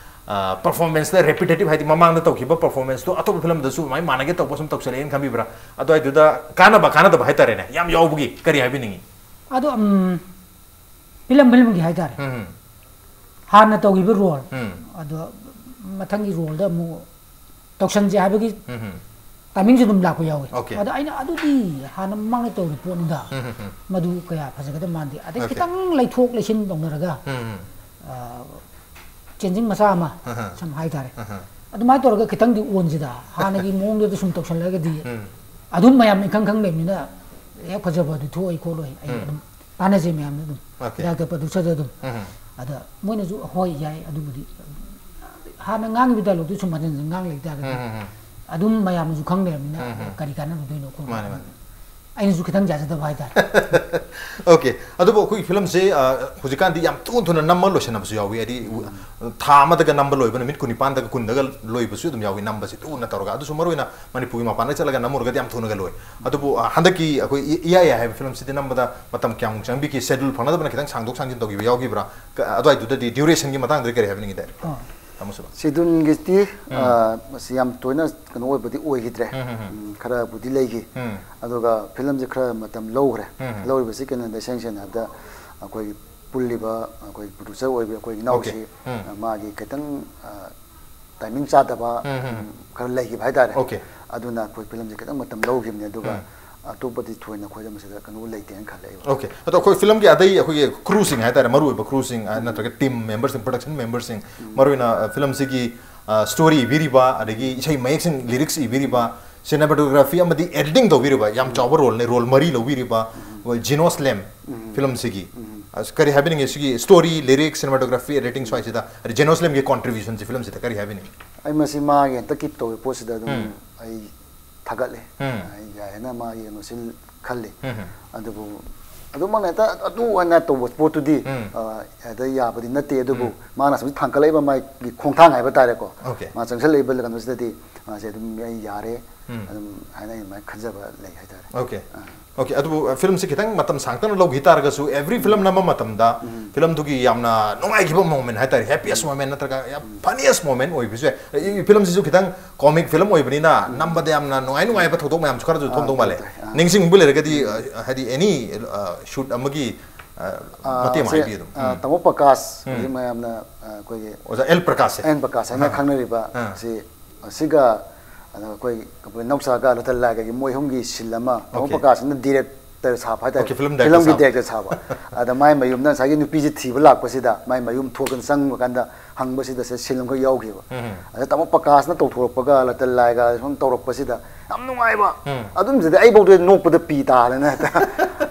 ꯑ, performance ꯇ repetitive, ꯍꯥꯏꯗꯤ ꯃꯃꯥꯡꯗ ꯇꯧꯈꯤꯕ performance ꯇꯣ ꯑꯇꯣꯞꯄ ꯐꯤꯂꯝꯗꯁꯨ ꯑꯗꯨꯃꯥꯏꯅ ꯃꯥꯟꯅꯒꯦ ꯇꯧꯕ ꯁꯨꯝ ꯇꯧꯁꯜꯂꯛꯑꯦꯅ ꯈꯟꯕꯤꯕ꯭ꯔꯥ? ꯑꯗꯨꯋꯥꯏꯗꯨꯗ ꯀꯥꯟꯅꯕ, ꯀꯥꯟꯅꯗꯕ ꯍꯥꯏꯇꯥꯔꯦꯅꯦ, ꯌꯥꯝ ꯌꯥꯎꯕꯒꯤ ꯀꯔꯤ ꯍꯥꯏꯕꯤꯅꯤꯡꯉꯤ? ꯑꯗꯣ, ꯎꯝ, ꯐꯤꯂꯝ, ꯐꯤꯂꯝꯒꯤ ꯍꯥꯏꯇꯥꯔꯦ꯫ ꯎꯝ꯫ ꯍꯥꯟꯅ ꯇꯧꯈꯤꯕ ꯔꯣꯜ, ꯎꯝ꯫ ꯑꯗꯣ ꯃꯊꯪꯒꯤ ꯔꯣꯜꯗ ꯑꯃꯨꯛ ꯇꯧꯁꯟꯁꯦ ꯍꯥꯏꯕꯒꯤ ꯎꯝ, ꯎꯝ꯫ ꯇꯥꯏꯃꯤꯡꯁꯨ ꯑꯗꯨꯝ ꯂꯥꯛꯄ ꯌꯥꯎꯋꯤ꯫ ꯑꯣꯀꯦ꯫ ꯑꯗꯣ ꯑꯩꯅ, "ꯑꯗꯨꯗꯤ ꯍꯥꯟꯅ ꯃꯃꯥꯡꯗ ꯇꯧꯔꯤ ꯄꯣꯠꯅꯤꯗ, ꯎꯝ, ꯎꯝ, ꯎꯝ꯫ ꯃꯗꯨ ꯀꯌꯥ ꯐꯖꯒꯗꯕ ꯃꯥꯟꯗꯦ"꯫ ꯑꯗꯩ ꯑꯣꯀꯦ꯫ ꯈꯤꯇꯪ ꯂꯩꯊꯣꯛ ꯂꯩꯁꯤꯟ ꯇꯧꯅꯔꯒ, ꯎꯝ, ꯎꯝ꯫ ꯑ, ꯆꯦꯟꯖꯤꯡ ꯃꯆꯥ ꯑꯃ ꯑꯍ꯫ ꯁꯨꯝ ꯍꯥꯏꯇꯥꯔꯦ꯫ ꯑꯍ꯫ ꯑꯗꯨꯃꯥꯏꯅ ꯇꯧꯔꯒ ꯈꯤꯇꯪꯗꯤ ꯑꯣꯟꯁꯤꯗ, ꯍꯥꯟꯅꯒꯤ ꯃꯑꯣꯡꯗꯨꯗ ꯁꯨꯝ ꯇꯧꯁꯜꯂꯒꯗꯤ ꯎꯝ꯫ ꯑꯗꯨꯝ ꯃꯌꯥꯝ ꯏꯈꯪ ꯈꯪꯗꯕꯅꯤꯅ ꯍꯦꯛ ꯐꯖꯕ ꯑꯗꯨ ꯊꯣꯛꯑꯣꯏ ꯈꯣꯠꯂꯣꯏ, ꯑꯩ ꯎꯝ꯫ ꯑꯗꯨꯝ ꯇꯥꯟꯅꯖꯩ ꯃꯌꯥꯝꯅ ꯑꯗꯨꯝ꯫ ꯑꯣꯀꯦ꯫ ꯗꯥꯏꯔꯦꯛꯇꯔ, ꯄ꯭ꯔꯣꯗ꯭ꯌꯨꯁꯔꯗ ꯑꯗꯨꯝ꯫ ꯎꯝ꯫ ꯑꯗ ꯃꯣꯏꯅꯁꯨ, "ꯍꯣꯏ, ꯌꯥꯏ, ꯑꯗꯨꯕꯨꯗꯤ"꯫ ꯍꯥꯟꯅ ꯉꯥꯡꯉꯤꯕ ꯗꯥꯏꯂꯣꯛꯇꯨ ꯁꯨꯝ ꯍꯟꯖꯤꯟ ꯍꯟꯖꯤꯟ ꯉꯥꯡ ꯂꯩ ꯇꯥꯔꯒꯗꯤ ꯎꯝ, ꯎꯝ, ꯎꯝ꯫ ꯑꯗꯨꯝ ꯃꯌꯥꯝꯅꯁꯨ ꯈꯪ ꯂꯩꯔꯕꯅꯤꯅ ꯎꯝ, ꯎꯝ꯫ ꯀꯔꯤ ꯀꯥꯟꯅꯔꯨꯗꯣꯏꯅꯣ ꯈꯣꯠꯂꯣꯏ꯫ ꯃꯥꯅꯦ, ꯃꯥꯅꯦ꯫ ꯑꯩꯅꯁꯨ ꯈꯤꯇꯪ ꯌꯥꯖꯗꯕ ꯍꯥꯏꯇꯥꯔꯦ꯫ ꯑꯣꯀꯦ꯫ ꯑꯗꯨꯕꯨ ꯑꯩꯈꯣꯏꯒꯤ ꯐꯤꯂꯝꯁꯦ, ꯑ, ꯍꯧꯖꯤꯛꯀꯥꯟꯗꯤ ꯌꯥꯝ ꯊꯨꯅ ꯊꯨꯅ ꯅꯝꯕ ꯂꯣꯏꯁꯤꯟꯅꯕꯁꯨ ꯌꯥꯎꯏ꯫ ꯍꯥꯏꯗꯤ, ꯎ, ꯊꯥ ꯑꯃꯗꯒ ꯅꯝꯕ ꯂꯣꯏꯕ, ꯅꯨꯃꯤꯠ ꯀꯨꯟꯅꯤꯄꯥꯟꯗꯒ, ꯀꯨꯟꯗꯒ ꯂꯣꯏꯕꯁꯨ ꯑꯗꯨꯝ ꯌꯥꯎꯏ, ꯅꯝꯕꯁꯦ ꯊꯨꯅ ꯇꯧꯔꯒ꯫ ꯑꯗꯨꯁꯨ ꯃꯔꯨꯑꯣꯏꯅ ꯃꯅꯤꯄꯨꯔꯒꯤ ꯃꯄꯥꯟꯗ ꯆꯠꯂꯒ ꯅꯝꯃꯨꯔꯒꯗꯤ ꯌꯥꯝ ꯊꯨꯅꯒ ꯂꯣꯏ꯫ ꯑꯗꯨꯕꯨ, ꯑ, ꯍꯟꯗꯛꯀꯤ ꯑꯩꯈꯣꯏ ꯏ-, ꯏꯌꯥ ꯌꯥꯏ ꯍꯥꯏꯕ ꯐꯤꯂꯝꯁꯤꯗꯤ ꯅꯝꯕꯗ ꯃꯇꯝ ꯀꯌꯥꯃꯨꯛ ꯆꯪꯕꯤꯈꯤ? ꯁꯦꯗꯨꯜ ꯐꯪꯅꯗꯕꯅ ꯈꯤꯇꯪ ꯁꯥꯡꯗꯣꯛ ꯁꯥꯡꯖꯤꯟ ꯇꯧꯈꯤꯕ ꯌꯥꯎꯈꯤꯕ꯭ꯔꯥ? ꯀ-, ꯑꯗꯨꯋꯥꯏꯗꯨꯗꯗꯤ ꯗ꯭ꯌꯨꯔꯦꯁꯟꯒꯤ ꯃꯇꯥꯡꯗꯗꯤ ꯀꯔꯤ ꯍꯥꯏꯕꯤꯅꯤꯡꯉꯤꯗꯦ? ꯑꯥ꯫ ꯇꯥꯃꯣ ꯁꯨꯕꯥꯁ꯫ ꯁꯦꯗꯨꯜꯒꯤꯗꯤ, ꯎꯝ꯫ ꯑ, ꯃꯁꯤ ꯌꯥꯝ ꯇꯣꯏꯅ ꯀꯩꯅꯣ ꯑꯣꯏꯕꯗꯤ ꯑꯣꯏꯈꯤꯗ꯭ꯔꯦ꯫ ꯎꯝ, ꯎꯝ, ꯎꯝ꯫ ꯎꯝ, ꯈꯔꯕꯨꯗꯤ ꯂꯩꯈꯤ꯫ ꯎꯝ꯫ ꯑꯗꯨꯒ ꯐꯤꯂꯝꯁꯦ ꯈꯔ ꯃꯇꯝ ꯂꯧꯈ꯭ꯔꯦ꯫ ꯎꯝ, ꯎꯝ꯫ ꯂꯧꯔꯤꯕꯁꯤ ꯀꯩꯅꯣꯗ, ꯏꯁꯦꯡ ꯁꯦꯡꯅ ꯍꯥꯏꯕꯗ, ꯑꯩꯈꯣꯏꯒꯤ ꯄꯨꯜꯂꯤꯕ, ꯑꯩꯈꯣꯏꯒꯤ ꯄ꯭ꯔꯣꯗ꯭ꯌꯨꯁꯔ ꯑꯣꯏꯕ ꯑꯩꯈꯣꯏ ꯏꯅꯥꯎꯁꯤ, ꯑꯣꯀꯦ꯫ ꯎꯝ꯫ ꯑ, ꯃꯥꯒꯤ ꯈꯤꯇꯪ, ꯑ, ꯇꯥꯏꯃꯤꯡ ꯆꯥꯗꯕ, ꯎꯝ, ꯎꯝ꯫ ꯎꯝ, ꯈꯔ ꯂꯩꯈꯤꯕ ꯍꯥꯏꯇꯥꯔꯦ꯫ ꯑꯣꯀꯦ꯫ ꯑꯗꯨꯅ ꯑꯩꯈꯣꯏ ꯐꯤꯂꯝꯁꯦ ꯈꯤꯇꯪ ꯃꯇꯝ ꯂꯧꯈꯤꯕꯅꯦ, ꯑꯗꯨꯒ ꯎꯝ꯫ ꯑꯇꯣꯞꯄꯗꯤ ꯊꯣꯏꯅ ꯑꯩꯈꯣꯏꯗ ꯃꯁꯤꯗ ꯀꯩꯅꯣ ꯂꯩꯇꯦꯅ ꯈꯜꯂꯦ ꯑꯩ ꯋꯥꯈꯜꯗ꯫ ꯑꯣꯀꯦ꯫ ꯑꯗꯣ ꯑꯩꯈꯣꯏ ꯐꯤꯂꯝꯒꯤ ꯑꯇꯩ ꯑꯩꯈꯣꯏꯒꯤ ꯀ꯭ꯔꯨꯁꯤꯡ ꯍꯥꯏꯇꯥꯔꯦ, ꯃꯔꯨꯑꯣꯏꯕ ꯀ꯭ꯔꯨꯁꯤꯡ, ꯑ, ꯎꯝ꯫ ꯅꯠꯇ꯭ꯔꯒ ꯇꯤꯝ ꯃꯦꯝꯕꯔꯁꯤꯡ, ꯄ꯭ꯔꯣꯗꯛꯁꯟ ꯃꯦꯝꯕꯔꯁꯤꯡ, ꯎꯝ꯫ ꯃꯔꯨꯑꯣꯏꯅ, ꯑ, ꯐꯤꯂꯝꯁꯤꯒꯤ, ꯑ, ꯁ꯭ꯇꯣꯔꯤ ꯏꯕꯤꯔꯤꯕ, ꯑꯗꯒꯤ ꯏꯁꯩ ꯃꯌꯦꯛꯁꯤꯡ, ꯂꯤꯔꯤꯛꯁ ꯏꯕꯤꯔꯤꯕ, ꯁꯤꯅꯦꯃꯥꯇꯣꯒ꯭ꯔꯥꯐꯤ ꯑꯃꯗꯤ ꯑꯦꯗꯤꯇꯤꯡ ꯇꯧꯕꯤꯔꯤꯕ, ꯌꯥꯝ ꯎꯝ꯫ ꯆꯥꯎꯕ ꯔꯣꯜꯅꯦ, ꯔꯣꯜ ꯃꯔꯤ ꯂꯧꯕꯤꯔꯤꯕ, ꯎꯝ꯫ ꯑꯩꯈꯣꯏ ꯖꯤꯅꯣꯁ ꯂꯦꯝ ꯎꯝ꯫ ꯐꯤꯂꯝꯁꯤꯒꯤ꯫ ꯎꯝ꯫ ꯑꯁ, ꯀꯔꯤ ꯍꯥꯏꯕꯤꯅꯤꯡꯉꯤ? ꯁꯤꯒꯤ ꯁ꯭ꯇꯣꯔꯤ, ꯂꯤꯔꯤꯛꯁ, ꯁꯤꯅꯦꯃꯥꯇꯣꯒ꯭ꯔꯥꯐꯤ, ꯑꯦꯗꯤꯇꯤꯡ ꯁ꯭ꯋꯥꯏꯁꯤꯗ, ꯑꯗꯩ ꯖꯤꯅꯣꯁ ꯂꯦꯝꯒꯤ ꯀꯣꯟꯇ꯭ꯔꯤꯕ꯭ꯌꯨꯁꯟꯁꯤ ꯐꯤꯂꯝꯁꯤꯗ ꯀꯔꯤ ꯍꯥꯏꯕꯤꯅꯤꯡꯉꯤ? ꯑꯩ ꯃꯁꯤ ꯃꯥꯒꯤ ꯍꯟꯇꯛꯀꯤ ꯇꯧꯔꯤꯕ ꯄꯣꯠꯁꯤꯗ ꯑꯗꯨꯝ ꯎꯝ꯫ ꯑꯩ ꯊꯥꯒꯠꯂꯦ꯫ ꯎꯝ꯫ ꯑꯩ ꯌꯥꯏ ꯍꯥꯏꯅ ꯃꯥꯒꯤ ꯀꯩꯅꯣꯁꯤ ꯈꯜꯂꯤ꯫ ꯎꯝ, ꯎꯝ꯫ ꯑꯗꯨꯕꯨ ꯑꯗꯨꯃꯛꯅ ꯍꯦꯛꯇ ꯑꯗꯨ ꯑꯣꯏꯅ ꯇꯧꯕ ꯄꯣꯠꯇꯨꯗꯤ, ꯎꯝ꯫ ꯑ, ꯍꯦꯛꯇ ꯌꯥꯕꯗꯤ ꯅꯠꯇꯦ, ꯑꯗꯨꯕꯨ ꯎꯝ꯫ ꯃꯥꯅ ꯁꯨꯝ ꯊꯥꯡꯒꯠꯂꯛꯏꯕ ꯃꯥꯒꯤ ꯈꯣꯡꯊꯥꯡ ꯍꯥꯏꯕ ꯇꯥꯔꯦꯀꯣ꯫ ꯑꯣꯀꯦ꯫ ꯃꯥ ꯆꯪꯁꯤꯜꯂꯛꯏꯕ ꯀꯩꯅꯣꯁꯤꯗꯗꯤ ꯃꯥꯁꯦ ꯑꯗꯨꯝ ꯑꯩ ꯌꯥꯔꯦ, ꯎꯝ꯫ ꯑꯗꯨꯝ ꯍꯥꯏꯅ ꯑꯩ ꯑꯗꯨꯃꯥꯏꯅ ꯈꯟꯖꯕ ꯂꯩ ꯍꯥꯏꯇꯥꯔꯦ꯫ ꯑꯣꯀꯦ꯫ ꯑꯥ꯫ ꯑꯣꯀꯦ, ꯑꯗꯨꯕꯨ, ꯑ, ꯐꯤꯂꯝꯁꯤ ꯈꯤꯇꯪ ꯃꯇꯝ ꯁꯥꯡꯇꯛꯅ ꯂꯧꯈꯤ ꯇꯥꯔꯒꯁꯨ, ꯑꯦꯚ꯭ꯔꯤ ꯐꯤꯂꯝ ꯎꯝ꯫ ꯅꯝꯕ ꯃꯇꯝꯗ ꯎꯝ꯫ ꯐꯤꯂꯝꯗꯨꯒꯤ ꯌꯥꯝꯅ ꯅꯨꯡꯉꯥꯏꯈꯤꯕ ꯃꯣꯃꯦꯟ ꯍꯥꯏꯇꯥꯔꯦ, ꯍꯦꯄꯤꯌꯦꯁ ꯎꯝ꯫ ꯃꯣꯃꯦꯟ ꯅꯠꯇ꯭ꯔꯒ ꯌꯥꯝ ꯎꯝ꯫ ꯐꯅꯤꯌꯦꯁ ꯃꯣꯃꯦꯟ ꯑꯣꯏꯕꯁꯨ ꯌꯥꯏ꯫ ꯑꯩ ꯐꯤꯂꯝꯁꯤꯁꯨ ꯈꯤꯇꯪ ꯀꯣꯃꯤꯛ ꯐꯤꯂꯝ ꯑꯣꯏꯕꯅꯤꯅ, ꯎꯝ꯫ ꯅꯝꯕꯗ ꯌꯥꯝꯅ ꯅꯨꯡꯉꯥꯏ ꯅꯨꯡꯉꯥꯏꯕ ꯊꯧꯗꯣꯛ ꯃꯌꯥꯝꯁꯨ ꯈꯔꯁꯨ ꯑꯥ, ꯊꯣꯛꯂꯝꯗꯧ ꯇꯧ-, ꯃꯥꯜꯂꯦ꯫ ꯇꯧ-, ꯑꯥ꯫ ꯅꯤꯡꯁꯤꯡꯕ ꯂꯩꯔꯒꯗꯤ, ꯎꯝ꯫ ꯑ, ꯍꯥꯏꯗꯤ ꯑꯦꯅꯤ, ꯑ, ꯁꯨꯠ ꯑꯃꯒꯤ, ꯑ, ꯑꯥ, ꯃꯇꯦꯛ ꯑꯃ ꯁꯤ, ꯍꯥꯏꯕꯤꯌꯨ ꯑꯗꯨꯝ꯫ ꯑꯥ, ꯎꯝ꯫ ꯇꯥꯃꯣ ꯄ꯭ꯔꯀꯥꯁ, ꯎꯝ꯫ ꯍꯧꯖꯤꯛ ꯃꯌꯥꯝꯅ, ꯑ, ꯑꯩꯈꯣꯏꯒꯤ ꯑꯣꯖꯥ ꯑꯦꯜ ꯄ꯭ꯔꯀꯥꯁꯁꯦ꯫ ꯑꯦꯟ ꯄ꯭ꯔꯀꯥꯁ ꯍꯥꯏꯅ ꯑꯥ꯫ ꯈꯪꯅꯔꯤꯕ ꯑꯥ꯫ ꯁꯤ, ꯑꯁꯤꯒ, ꯑꯗ ꯑꯩꯈꯣꯏ ꯀꯄꯨꯔ ꯅꯧꯆꯥꯒ ꯂꯇꯜ ꯂꯥꯏꯒꯒꯤ ꯃꯣꯏ ꯑꯍꯨꯝꯒꯤ ꯁꯤꯟ ꯑꯃ, ꯇꯥꯃꯣ ꯑꯣꯀꯦ꯫ ꯄ꯭ꯔꯀꯥꯁꯅ ꯗꯤꯔꯦꯛꯇꯔ ꯁꯥꯕ ꯍꯥꯏꯇꯥꯔꯦ, ꯑꯣꯀꯦ, ꯐꯤꯂꯝ ꯗꯥꯏꯔꯦꯛꯇꯔ ꯐꯤꯂꯝꯒꯤ ꯁꯥꯕ꯫ ꯗꯥꯏꯔꯦꯛꯇꯔ ꯁꯥꯕ꯫ ꯑꯗ ꯃꯥꯏ ꯃꯌꯨꯝꯗ ꯉꯁꯥꯏꯒꯤ ꯅꯨꯄꯤꯁꯦ ꯊꯤꯕ ꯂꯥꯛꯄꯁꯤꯗ, ꯃꯥꯏ ꯃꯌꯨꯝ ꯊꯣꯛꯇꯅ ꯆꯪꯕ ꯀꯥꯟꯗ ꯍꯪꯕꯁꯤꯗ ꯁꯦ ꯁꯤꯟ ꯑꯃꯈꯛ ꯌꯥꯎꯈꯤꯕ꯫ ꯎꯝ꯫ ꯑꯗ ꯇꯥꯃꯣ ꯄ꯭ꯔꯀꯥꯁꯅ ꯇꯧꯊꯣꯔꯛꯄꯒ ꯂꯇꯜ ꯂꯥꯏꯒ ꯁꯨꯝ ꯇꯧꯔꯛꯄꯁꯤꯗ ꯌꯥꯝ ꯅꯨꯡꯉꯥꯏꯕ꯫ ꯎꯝ꯫ ꯑꯗꯨꯝꯁꯤꯗ ꯑꯩꯐꯧꯗ ꯅꯣꯛꯄꯗ ꯄꯤ ꯇꯥꯗꯅ ꯍꯦꯛꯇ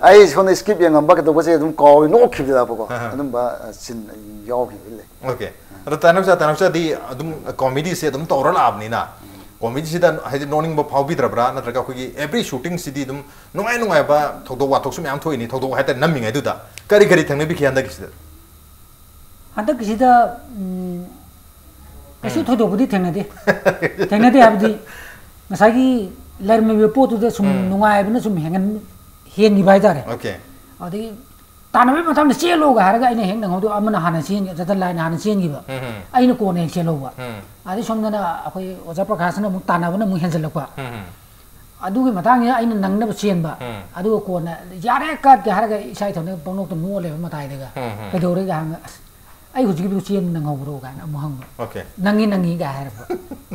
ꯑꯩ ꯁꯣꯝꯗ ꯁ꯭ꯀ꯭ꯔꯤꯞ ꯌꯦꯡꯉꯝꯕ ꯀꯩꯗꯧꯕꯁꯦ ꯑꯗꯨꯝ ꯀꯥꯎꯋꯦ, ꯅꯣꯛꯈꯤꯕꯗꯀꯣ꯫ ꯑꯍ꯫ ꯑꯗꯨꯝꯕ, ꯑ, ꯁꯤꯟ ꯌꯥꯎꯈꯤꯕ ꯂꯩ꯫ ꯑꯣꯀꯦ꯫ ꯑꯗꯣ ꯇꯥꯅꯧꯆꯥ, ꯇꯥꯅꯧꯆꯥꯗꯤ ꯑꯗꯨꯝ ꯀꯣꯃꯦꯗꯤꯁꯦ ꯑꯗꯨꯝ ꯇꯧꯔ ꯂꯥꯛꯑꯕꯅꯤꯅ, ꯀꯣꯃꯦꯗꯤꯁꯤꯗ ꯍꯥꯏꯗꯤ ꯅꯣꯛꯅꯤꯡꯕ ꯐꯥꯎꯕꯤꯗ꯭ꯔꯕ꯭ꯔꯥ? ꯅꯠꯇ꯭ꯔꯒ ꯑꯩꯈꯣꯏꯒꯤ ꯑꯦꯚ꯭ꯔꯤ ꯁꯨꯇꯤꯡꯁꯤꯗꯤ ꯑꯗꯨꯝ ꯅꯨꯡꯉꯥꯏ ꯅꯨꯡꯉꯥꯏꯕ ꯊꯧꯗꯣꯛ ꯋꯥꯊꯣꯛꯁꯨ ꯃꯌꯥꯝ ꯊꯣꯛꯏꯅꯤ, ꯊꯧꯗꯣꯛ ꯍꯥꯏꯇꯥꯔꯦ, ꯅꯝꯃꯤꯉꯩꯗꯨꯗ ꯀꯔꯤ ꯀꯔꯤ ꯊꯦꯡꯅꯕꯤꯈꯤ ꯍꯟꯗꯛꯀꯤꯁꯤꯗ? ꯍꯟꯗꯛꯀꯤꯁꯤꯗ ꯎꯝ, ꯀꯩꯁꯨ ꯊꯣꯏꯗꯣꯛꯄꯗꯤ ꯊꯦꯡꯅꯗꯦ꯫ ꯊꯦꯡꯅꯗꯦ ꯍꯥꯏꯕꯗꯤ ꯉꯁꯥꯏꯒꯤ ꯂꯩꯔꯝꯃꯤꯕ ꯄꯣꯠꯇꯨꯗ ꯁꯨꯝ ꯎꯝ꯫ ꯅꯨꯡꯉꯥꯏꯕꯅ ꯁꯨꯝ ꯍꯦꯟꯒꯟ ꯍꯦꯟꯈꯤꯕ ꯍꯥꯏꯇꯥꯔꯦ꯫ ꯑꯣꯀꯦ꯫ ꯑꯗꯒꯤ ꯇꯥꯟꯅꯕꯒꯤ ꯃꯇꯥꯡꯗ ꯆꯦꯜꯂꯨꯒ ꯍꯥꯏꯔꯒ ꯑꯩꯅ ꯍꯦꯛ ꯅꯪꯍꯧꯗꯦ, ꯑꯃꯅ ꯍꯥꯟꯅ ꯆꯦꯟꯈꯤ, ꯆꯇꯟ ꯂꯥꯏꯅ ꯍꯥꯟꯅ ꯆꯦꯟꯈꯤꯕ, ꯎꯝ꯫ ꯑꯩꯅ ꯀꯣꯟꯅ ꯍꯦꯛ ꯆꯦꯜꯍꯧꯕ꯫ ꯎꯝ꯫ ꯑꯗꯩ ꯁꯣꯝꯗꯅ ꯑꯩꯈꯣꯏ ꯑꯣꯖꯥ ꯄ꯭ꯔꯀꯥꯁꯅ ꯑꯃꯨꯛ ꯇꯥꯟꯅꯕꯅ ꯑꯃꯨꯛ ꯍꯦꯟꯖꯜꯂꯛꯄ꯫ ꯎꯝ꯫ ꯑꯗꯨꯒꯤ ꯃꯇꯥꯡꯁꯤꯗ ꯑꯩꯅ ꯅꯪꯅꯕ ꯆꯦꯟꯕ꯫ ꯎꯝ꯫ ꯑꯗꯨꯒ ꯀꯣꯟꯅ "ꯌꯥꯔꯦ, ꯀꯠꯀꯦ" ꯍꯥꯏꯔꯒ ꯏꯁꯥ ꯏꯊꯟꯇ ꯄꯪꯅꯣꯛꯇ ꯅꯣꯛꯑ ꯂꯩꯕ ꯃꯇꯥꯏꯗꯒ꯫ ꯎꯝ, ꯎꯝ꯫ "ꯀꯩꯗꯧꯔꯒꯦ?" ꯍꯪꯉ, "ꯑꯁ, ꯑꯩ ꯍꯧꯖꯤꯛꯀꯤꯗꯨ ꯆꯦꯟ ꯅꯪꯍꯧꯕ꯭ꯔꯣ?" ꯀꯥꯏꯅ ꯑꯃꯨꯛ ꯍꯪꯕ꯫ ꯑꯣꯀꯦ꯫ "ꯅꯪꯉꯤ, ꯅꯪꯉꯤ" ꯀꯥꯏ ꯍꯥꯏꯔꯛꯄ꯫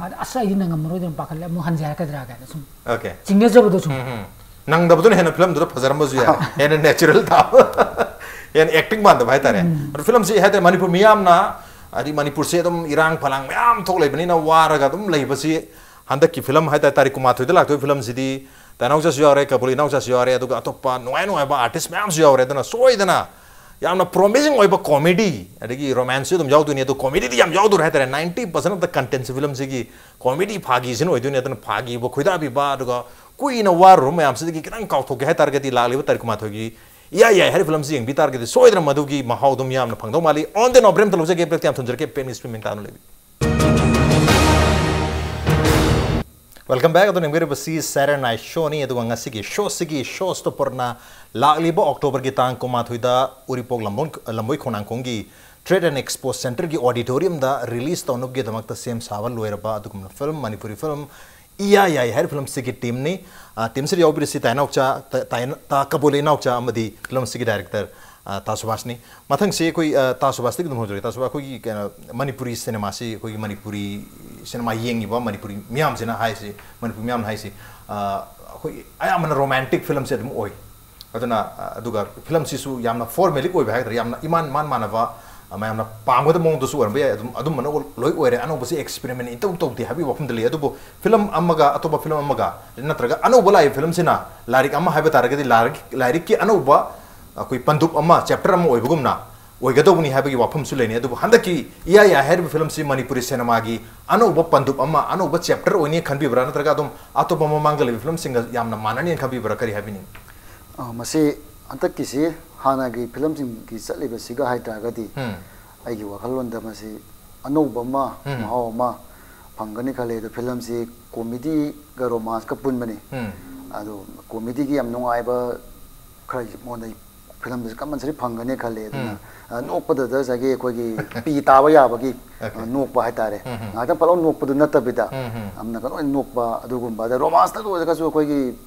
ꯑꯗ "ꯑꯁ, ꯑꯩꯗꯤ ꯅꯪꯉꯝꯃꯔꯣꯏꯗꯅ ꯄꯥꯈꯠꯂꯦ, ꯑꯃꯨꯛ ꯍꯟꯖꯦ ꯍꯥꯏꯔꯛꯀꯗ꯭ꯔꯥ" ꯀꯥꯏꯅ ꯁꯨꯝ ꯑꯣꯀꯦ꯫ ꯆꯤꯡꯅꯖꯕꯗꯣ ꯁꯨꯝ꯫ ꯎꯝ, ꯎꯝ꯫ ꯅꯪꯗꯕꯗꯨꯅ ꯍꯦꯟꯅ ꯐꯤꯂꯝꯗꯨꯗ ꯐꯖꯔꯝꯕꯁꯨ ꯌꯥꯏ, ꯍꯦꯟꯅ ꯅꯦꯆꯔꯦꯜ ꯇꯥꯕ, ꯍꯦꯟꯅ ꯑꯦꯛꯇꯤꯡ ꯃꯥꯟꯗꯕ ꯍꯥꯏꯇꯥꯔꯦ꯫ ꯑꯗꯣ ꯐꯤꯂꯝꯁꯤ ꯍꯥꯏꯇꯥꯔꯦ, ꯃꯅꯤꯄꯨꯔ ꯃꯤꯌꯥꯝꯅ, ꯍꯥꯏꯗꯤ ꯃꯅꯤꯄꯨꯔꯁꯦ ꯑꯗꯨꯝ ꯏꯔꯥꯡ ꯐꯂꯥꯡ ꯃꯌꯥꯝ ꯊꯣꯛꯂꯛꯏꯕꯅꯤꯅ ꯋꯥꯔꯒ ꯑꯗꯨꯝ ꯂꯩꯕꯁꯤ ꯍꯟꯗꯛꯀꯤ ꯐꯤꯂꯝ ꯍꯥꯏꯇꯥꯔꯦ, ꯇꯥꯔꯤꯛ ꯀꯨꯟꯃꯥꯊꯣꯏꯗ ꯂꯥꯛꯇꯣꯏꯕ ꯐꯤꯂꯝꯁꯤꯗꯤ ꯇꯥꯏꯅꯥꯎꯆꯥꯁꯨ ꯌꯥꯎꯔꯦ, ꯀꯕꯨꯂꯤ ꯏꯅꯥꯎꯆꯥꯁꯨ ꯌꯥꯎꯔꯦ, ꯑꯗꯨꯒ ꯑꯇꯣꯞꯄ ꯅꯨꯡꯉꯥꯏ ꯅꯨꯡꯉꯥꯏꯕ ꯑꯥꯔꯇꯤꯁ ꯃꯌꯥꯝꯁꯨ ꯌꯥꯎꯔꯦ꯫ ꯑꯗꯨꯅ ꯁꯣꯏꯗꯅ ꯌꯥꯝꯅ ꯄ꯭ꯔꯣꯃꯤꯁꯤꯡ ꯑꯣꯏꯕ ꯀꯣꯃꯦꯗꯤ, ꯑꯗꯒꯤ ꯔꯣꯃꯥꯟꯁꯁꯨ ꯑꯗꯨꯝ ꯌꯥꯎꯗꯣꯏꯅꯤ, ꯑꯗꯣ ꯀꯣꯃꯦꯗꯤꯗꯤ ꯌꯥꯝ ꯌꯥꯎꯗꯣꯔꯦ ꯍꯥꯏꯇꯥꯔꯦ꯫ Ninety percent of the content ꯁꯤ ꯐꯤꯂꯝꯁꯤꯒꯤ ꯀꯣꯃꯦꯗꯤ ꯐꯥꯒꯤꯁꯤꯅ ꯑꯣꯏꯗꯣꯏꯅꯤ꯫ ꯑꯗꯨꯅ ꯐꯥꯒꯤꯕ ꯈꯣꯏꯗꯥꯕꯤꯕ, ꯑꯗꯨꯒ ꯀꯨꯏꯅ ꯋꯥꯔꯨꯔꯕ ꯃꯌꯥꯝꯁꯤꯗꯒꯤ ꯈꯤꯇꯪ ꯀꯥꯎꯊꯣꯛꯀꯦ ꯍꯥꯏꯇꯥꯔꯒꯗꯤ ꯂꯥꯛꯂꯤꯕ ꯇꯥꯔꯤꯛ ꯀꯨꯟꯃꯥꯊꯣꯏꯒꯤ ꯏꯌꯥ ꯌꯥꯏ ꯍꯥꯏꯔꯤꯕ ꯐꯤꯂꯝꯁꯤ ꯌꯦꯡꯕꯤ ꯇꯥꯔꯒꯗꯤ ꯁꯣꯏꯗꯅ ꯃꯗꯨꯒꯤ ꯃꯍꯥꯎ ꯑꯗꯨꯝ ꯌꯥꯝꯅ ꯐꯪꯗꯧ ꯃꯥꯜꯂꯤ꯫ On the note, ꯕ꯭ꯔꯦꯛ ꯑꯝꯇ ꯂꯧꯖꯒꯦ, ꯕ꯭ꯔꯦꯛꯇ ꯌꯥꯝ ꯊꯨꯅ ꯖꯔꯛꯀꯦ, ꯄꯦꯟ ꯏꯁꯄꯤꯟ ꯃꯤꯡ ꯇꯥꯅ ꯂꯩꯕꯤ꯫ Welcome back. ꯑꯗꯨꯅ ꯌꯦꯡꯕꯤꯔꯤꯕꯁꯤ Saturday Night Show ꯅꯤ꯫ ꯑꯗꯨꯒ ꯉꯁꯤꯒꯤ ꯁꯣꯁꯤꯒꯤ ꯁꯣ ꯁ꯭ꯇꯣꯄꯔꯅ ꯂꯥꯛꯂꯤꯕ ꯑꯣꯛꯇꯣꯕꯔꯒꯤ ꯇꯥꯡ ꯀꯨꯟꯃꯥꯊꯣꯏꯗ ꯎꯔꯤꯄꯣꯛ ꯂꯝꯕꯣꯏ, ꯂꯝꯕꯣꯏ ꯈꯣꯡꯅꯥꯡꯈꯣꯡꯒꯤ Trade and Expo Centre ꯒꯤ auditorium ꯗ release ꯇꯧꯅꯕꯒꯤꯗꯃꯛꯇ ꯁꯦꯝ ꯁꯥꯕ ꯂꯣꯏꯔꯕ ꯑꯗꯨꯒꯨꯝꯕ ꯐꯤꯂꯝ, ꯃꯅꯤꯄꯨꯔꯤ ꯐꯤꯂꯝ ꯏꯌꯥ ꯌꯥꯏ ꯍꯥꯏꯔꯤꯕ ꯐꯤꯂꯝꯁꯤꯒꯤ ꯇꯤꯝꯅꯤ꯫ ꯑ, ꯇꯤꯝꯁꯤꯗ ꯌꯥꯎꯕꯤꯔꯤꯁꯤ ꯇꯥꯏꯅꯥꯎꯆꯥ, ꯇ-, ꯇꯥꯏꯅ-, ꯇꯥ ꯀꯕꯣꯂꯦ ꯏꯅꯥꯎꯆꯥ ꯑꯃꯗꯤ ꯐꯤꯂꯝꯁꯤꯒꯤ ꯗꯥꯏꯔꯦꯛꯇꯔ, ꯑ, ꯇꯥ ꯁꯨꯕꯥꯁꯅꯤ꯫ ꯃꯊꯪꯁꯤ ꯑꯩꯈꯣꯏ, ꯑ, ꯇꯥ ꯁꯨꯕꯥꯁꯇꯒꯤ ꯑꯗꯨꯝ ꯍꯧꯖꯔꯒꯦ꯫ ꯇꯥ ꯁꯨꯕꯥꯁ, ꯑꯩꯈꯣꯏꯒꯤ ꯀꯩꯅꯣ, ꯃꯅꯤꯄꯨꯔꯤ ꯁꯤꯅꯦꯃꯥꯁꯤ, ꯑꯩꯈꯣꯏꯒꯤ ꯃꯅꯤꯄꯨꯔꯤ ꯁꯤꯅꯦꯃꯥ ꯌꯦꯡꯉꯤꯕ ꯃꯅꯤꯄꯨꯔꯤ ꯃꯤꯌꯥꯝꯁꯤꯅ ꯍꯥꯏꯁꯤ, ꯃꯅꯤꯄꯨꯔꯤ ꯃꯤꯌꯥꯝꯅ ꯍꯥꯏꯁꯤ, ꯑ, ꯑꯩꯈꯣꯏꯒꯤ ꯑꯌꯥꯝꯕꯅ ꯔꯣꯃꯥꯟꯇꯤꯛ ꯐꯤꯂꯝꯁꯦ ꯑꯗꯨꯝ ꯑꯣꯏ꯫ ꯑꯗꯨꯅ, ꯑ, ꯑꯗꯨꯒ ꯐꯤꯂꯝꯁꯤꯁꯨ ꯌꯥꯝꯅ formulaic ꯑꯣꯏꯕ ꯍꯥꯏꯒꯗ꯭ꯔꯥ, ꯌꯥꯝꯅ ꯏꯃꯥꯟ ꯃꯥꯟ ꯃꯥꯟꯅꯕ, ꯑ, ꯃꯌꯥꯝꯅ ꯄꯥꯝꯒꯗꯕ ꯃꯑꯣꯡꯗꯁꯨ ꯑꯣꯏꯔꯝꯕ ꯌꯥꯏ꯫ ꯑꯗꯨꯝ, ꯑꯗꯨꯝꯕꯅ ꯂꯣꯏ ꯑꯣꯏꯔꯦ, ꯑꯅꯧꯕꯁꯤ experiment ꯏꯇꯧ ꯇꯧꯗꯦ ꯍꯥꯏꯕꯒꯤ ꯋꯥꯐꯝꯗ ꯂꯩ꯫ ꯑꯗꯨꯕꯨ ꯐꯤꯂꯝ ꯑꯃꯒ ꯑꯇꯣꯞꯄ ꯐꯤꯂꯝ ꯑꯃꯒ, ꯅꯠꯇ꯭ꯔꯒ ꯑꯅꯧꯕ ꯂꯥꯛꯏꯕ ꯐꯤꯂꯝꯁꯤꯅ ꯂꯥꯏꯔꯤꯛ ꯑꯃ ꯍꯥꯏꯕ ꯇꯥꯔꯒꯗꯤ ꯂꯥꯏꯔꯤꯛ, ꯂꯥꯏꯔꯤꯛꯀꯤ ꯑꯅꯧꯕ ꯑꯩꯈꯣꯏ ꯄꯟꯗꯨꯞ ꯑꯃ, chapter ꯑꯃ ꯑꯣꯏꯕꯒꯨꯝꯅ, ꯑꯣꯏꯒꯗꯧꯕꯅꯤ ꯍꯥꯏꯕꯒꯤ ꯋꯥꯐꯝꯁꯨ ꯂꯩꯅꯩ꯫ ꯑꯗꯨꯕꯨ ꯍꯟꯗꯛꯀꯤ ꯏꯌꯥ ꯌꯥꯏ ꯍꯥꯏꯔꯤꯕ ꯐꯤꯂꯝꯁꯤ ꯃꯅꯤꯄꯨꯔꯤ ꯁꯤꯅꯦꯃꯥꯒꯤ ꯑꯅꯧꯕ ꯄꯟꯗꯨꯞ ꯑꯃ, ꯑꯅꯧꯕ ꯆꯦꯞꯇꯔ ꯑꯣꯏꯅꯤ ꯈꯟꯕꯤꯕ꯭ꯔꯥ, ꯅꯠꯇ꯭ꯔꯒ ꯑꯗꯨꯝ ꯑꯇꯣꯞꯄ ꯃꯃꯥꯡꯗ ꯂꯩꯕ ꯐꯤꯂꯝꯁꯤꯡꯒ ꯌꯥꯝꯅ ꯃꯥꯟꯅꯅꯤ ꯈꯟꯕꯤꯕ꯭ꯔꯥ, ꯀꯔꯤ ꯍꯥꯏꯕꯤꯅꯤꯡꯉꯤ? ꯑ, ꯃꯁꯤ ꯍꯟꯗꯛꯀꯤꯁꯤ ꯍꯥꯟꯅꯒꯤ ꯐꯤꯂꯝꯁꯤꯡꯒꯤ ꯆꯠꯂꯤꯕꯁꯤꯒ ꯍꯥꯏ ꯇꯥꯔꯒꯗꯤ ꯎꯝ꯫ ꯑꯩꯒꯤ ꯋꯥꯈꯜꯂꯣꯟꯗ ꯃꯁꯤ ꯑꯅꯧꯕ ꯑꯃ, ꯎꯝ꯫ ꯃꯍꯥꯎ ꯑꯃ ꯐꯪꯒꯅꯤ ꯈꯜꯂꯦ꯫ ꯑꯗꯣ ꯐꯤꯂꯝꯁꯤ ꯀꯣꯃꯦꯗꯤꯒ ꯔꯣꯃꯥꯟꯁꯀ ꯄꯨꯟꯕꯅꯤ꯫ ꯎꯝ꯫ ꯑꯗꯣ ꯀꯣꯃꯦꯗꯤꯒꯤ ꯌꯥꯝ ꯅꯨꯡꯉꯥꯏꯕ ꯈꯔ ꯃꯉꯣꯟꯗ ꯐꯤꯂꯝꯗꯁꯨ ꯀꯝꯄꯜꯁꯔꯤ ꯐꯪꯒꯅꯤ ꯈꯜꯂꯦ꯫ ꯑꯗꯨꯅ, ꯎꯝ꯫ ꯑ, ꯅꯣꯛꯄꯗꯗ ꯉꯁꯥꯏꯒꯤ ꯑꯩꯈꯣꯏꯒꯤ ꯄꯤ ꯇꯥꯕ ꯌꯥꯕꯒꯤ, ꯑꯣꯀꯦ꯫ ꯑ, ꯅꯣꯛꯄ ꯍꯥꯏꯇꯥꯔꯦ꯫ ꯎꯝ, ꯎꯝ꯫ ꯉꯥꯏꯍꯥꯛꯇꯪ ꯄꯠꯂꯥꯎ ꯅꯣꯛꯄꯗꯨ ꯅꯠꯇꯕꯤꯗ, ꯎꯝ, ꯎꯝ꯫ ꯌꯥꯝꯅ ꯀꯩꯅꯣ ꯑꯣꯏꯅ ꯅꯣꯛꯄ ꯑꯗꯨꯒꯨꯝꯕ, ꯑꯗ ꯔꯣꯃꯥꯟꯁꯇ ꯑꯣꯏꯔꯒꯁꯨ ꯑꯩꯈꯣꯏꯒꯤ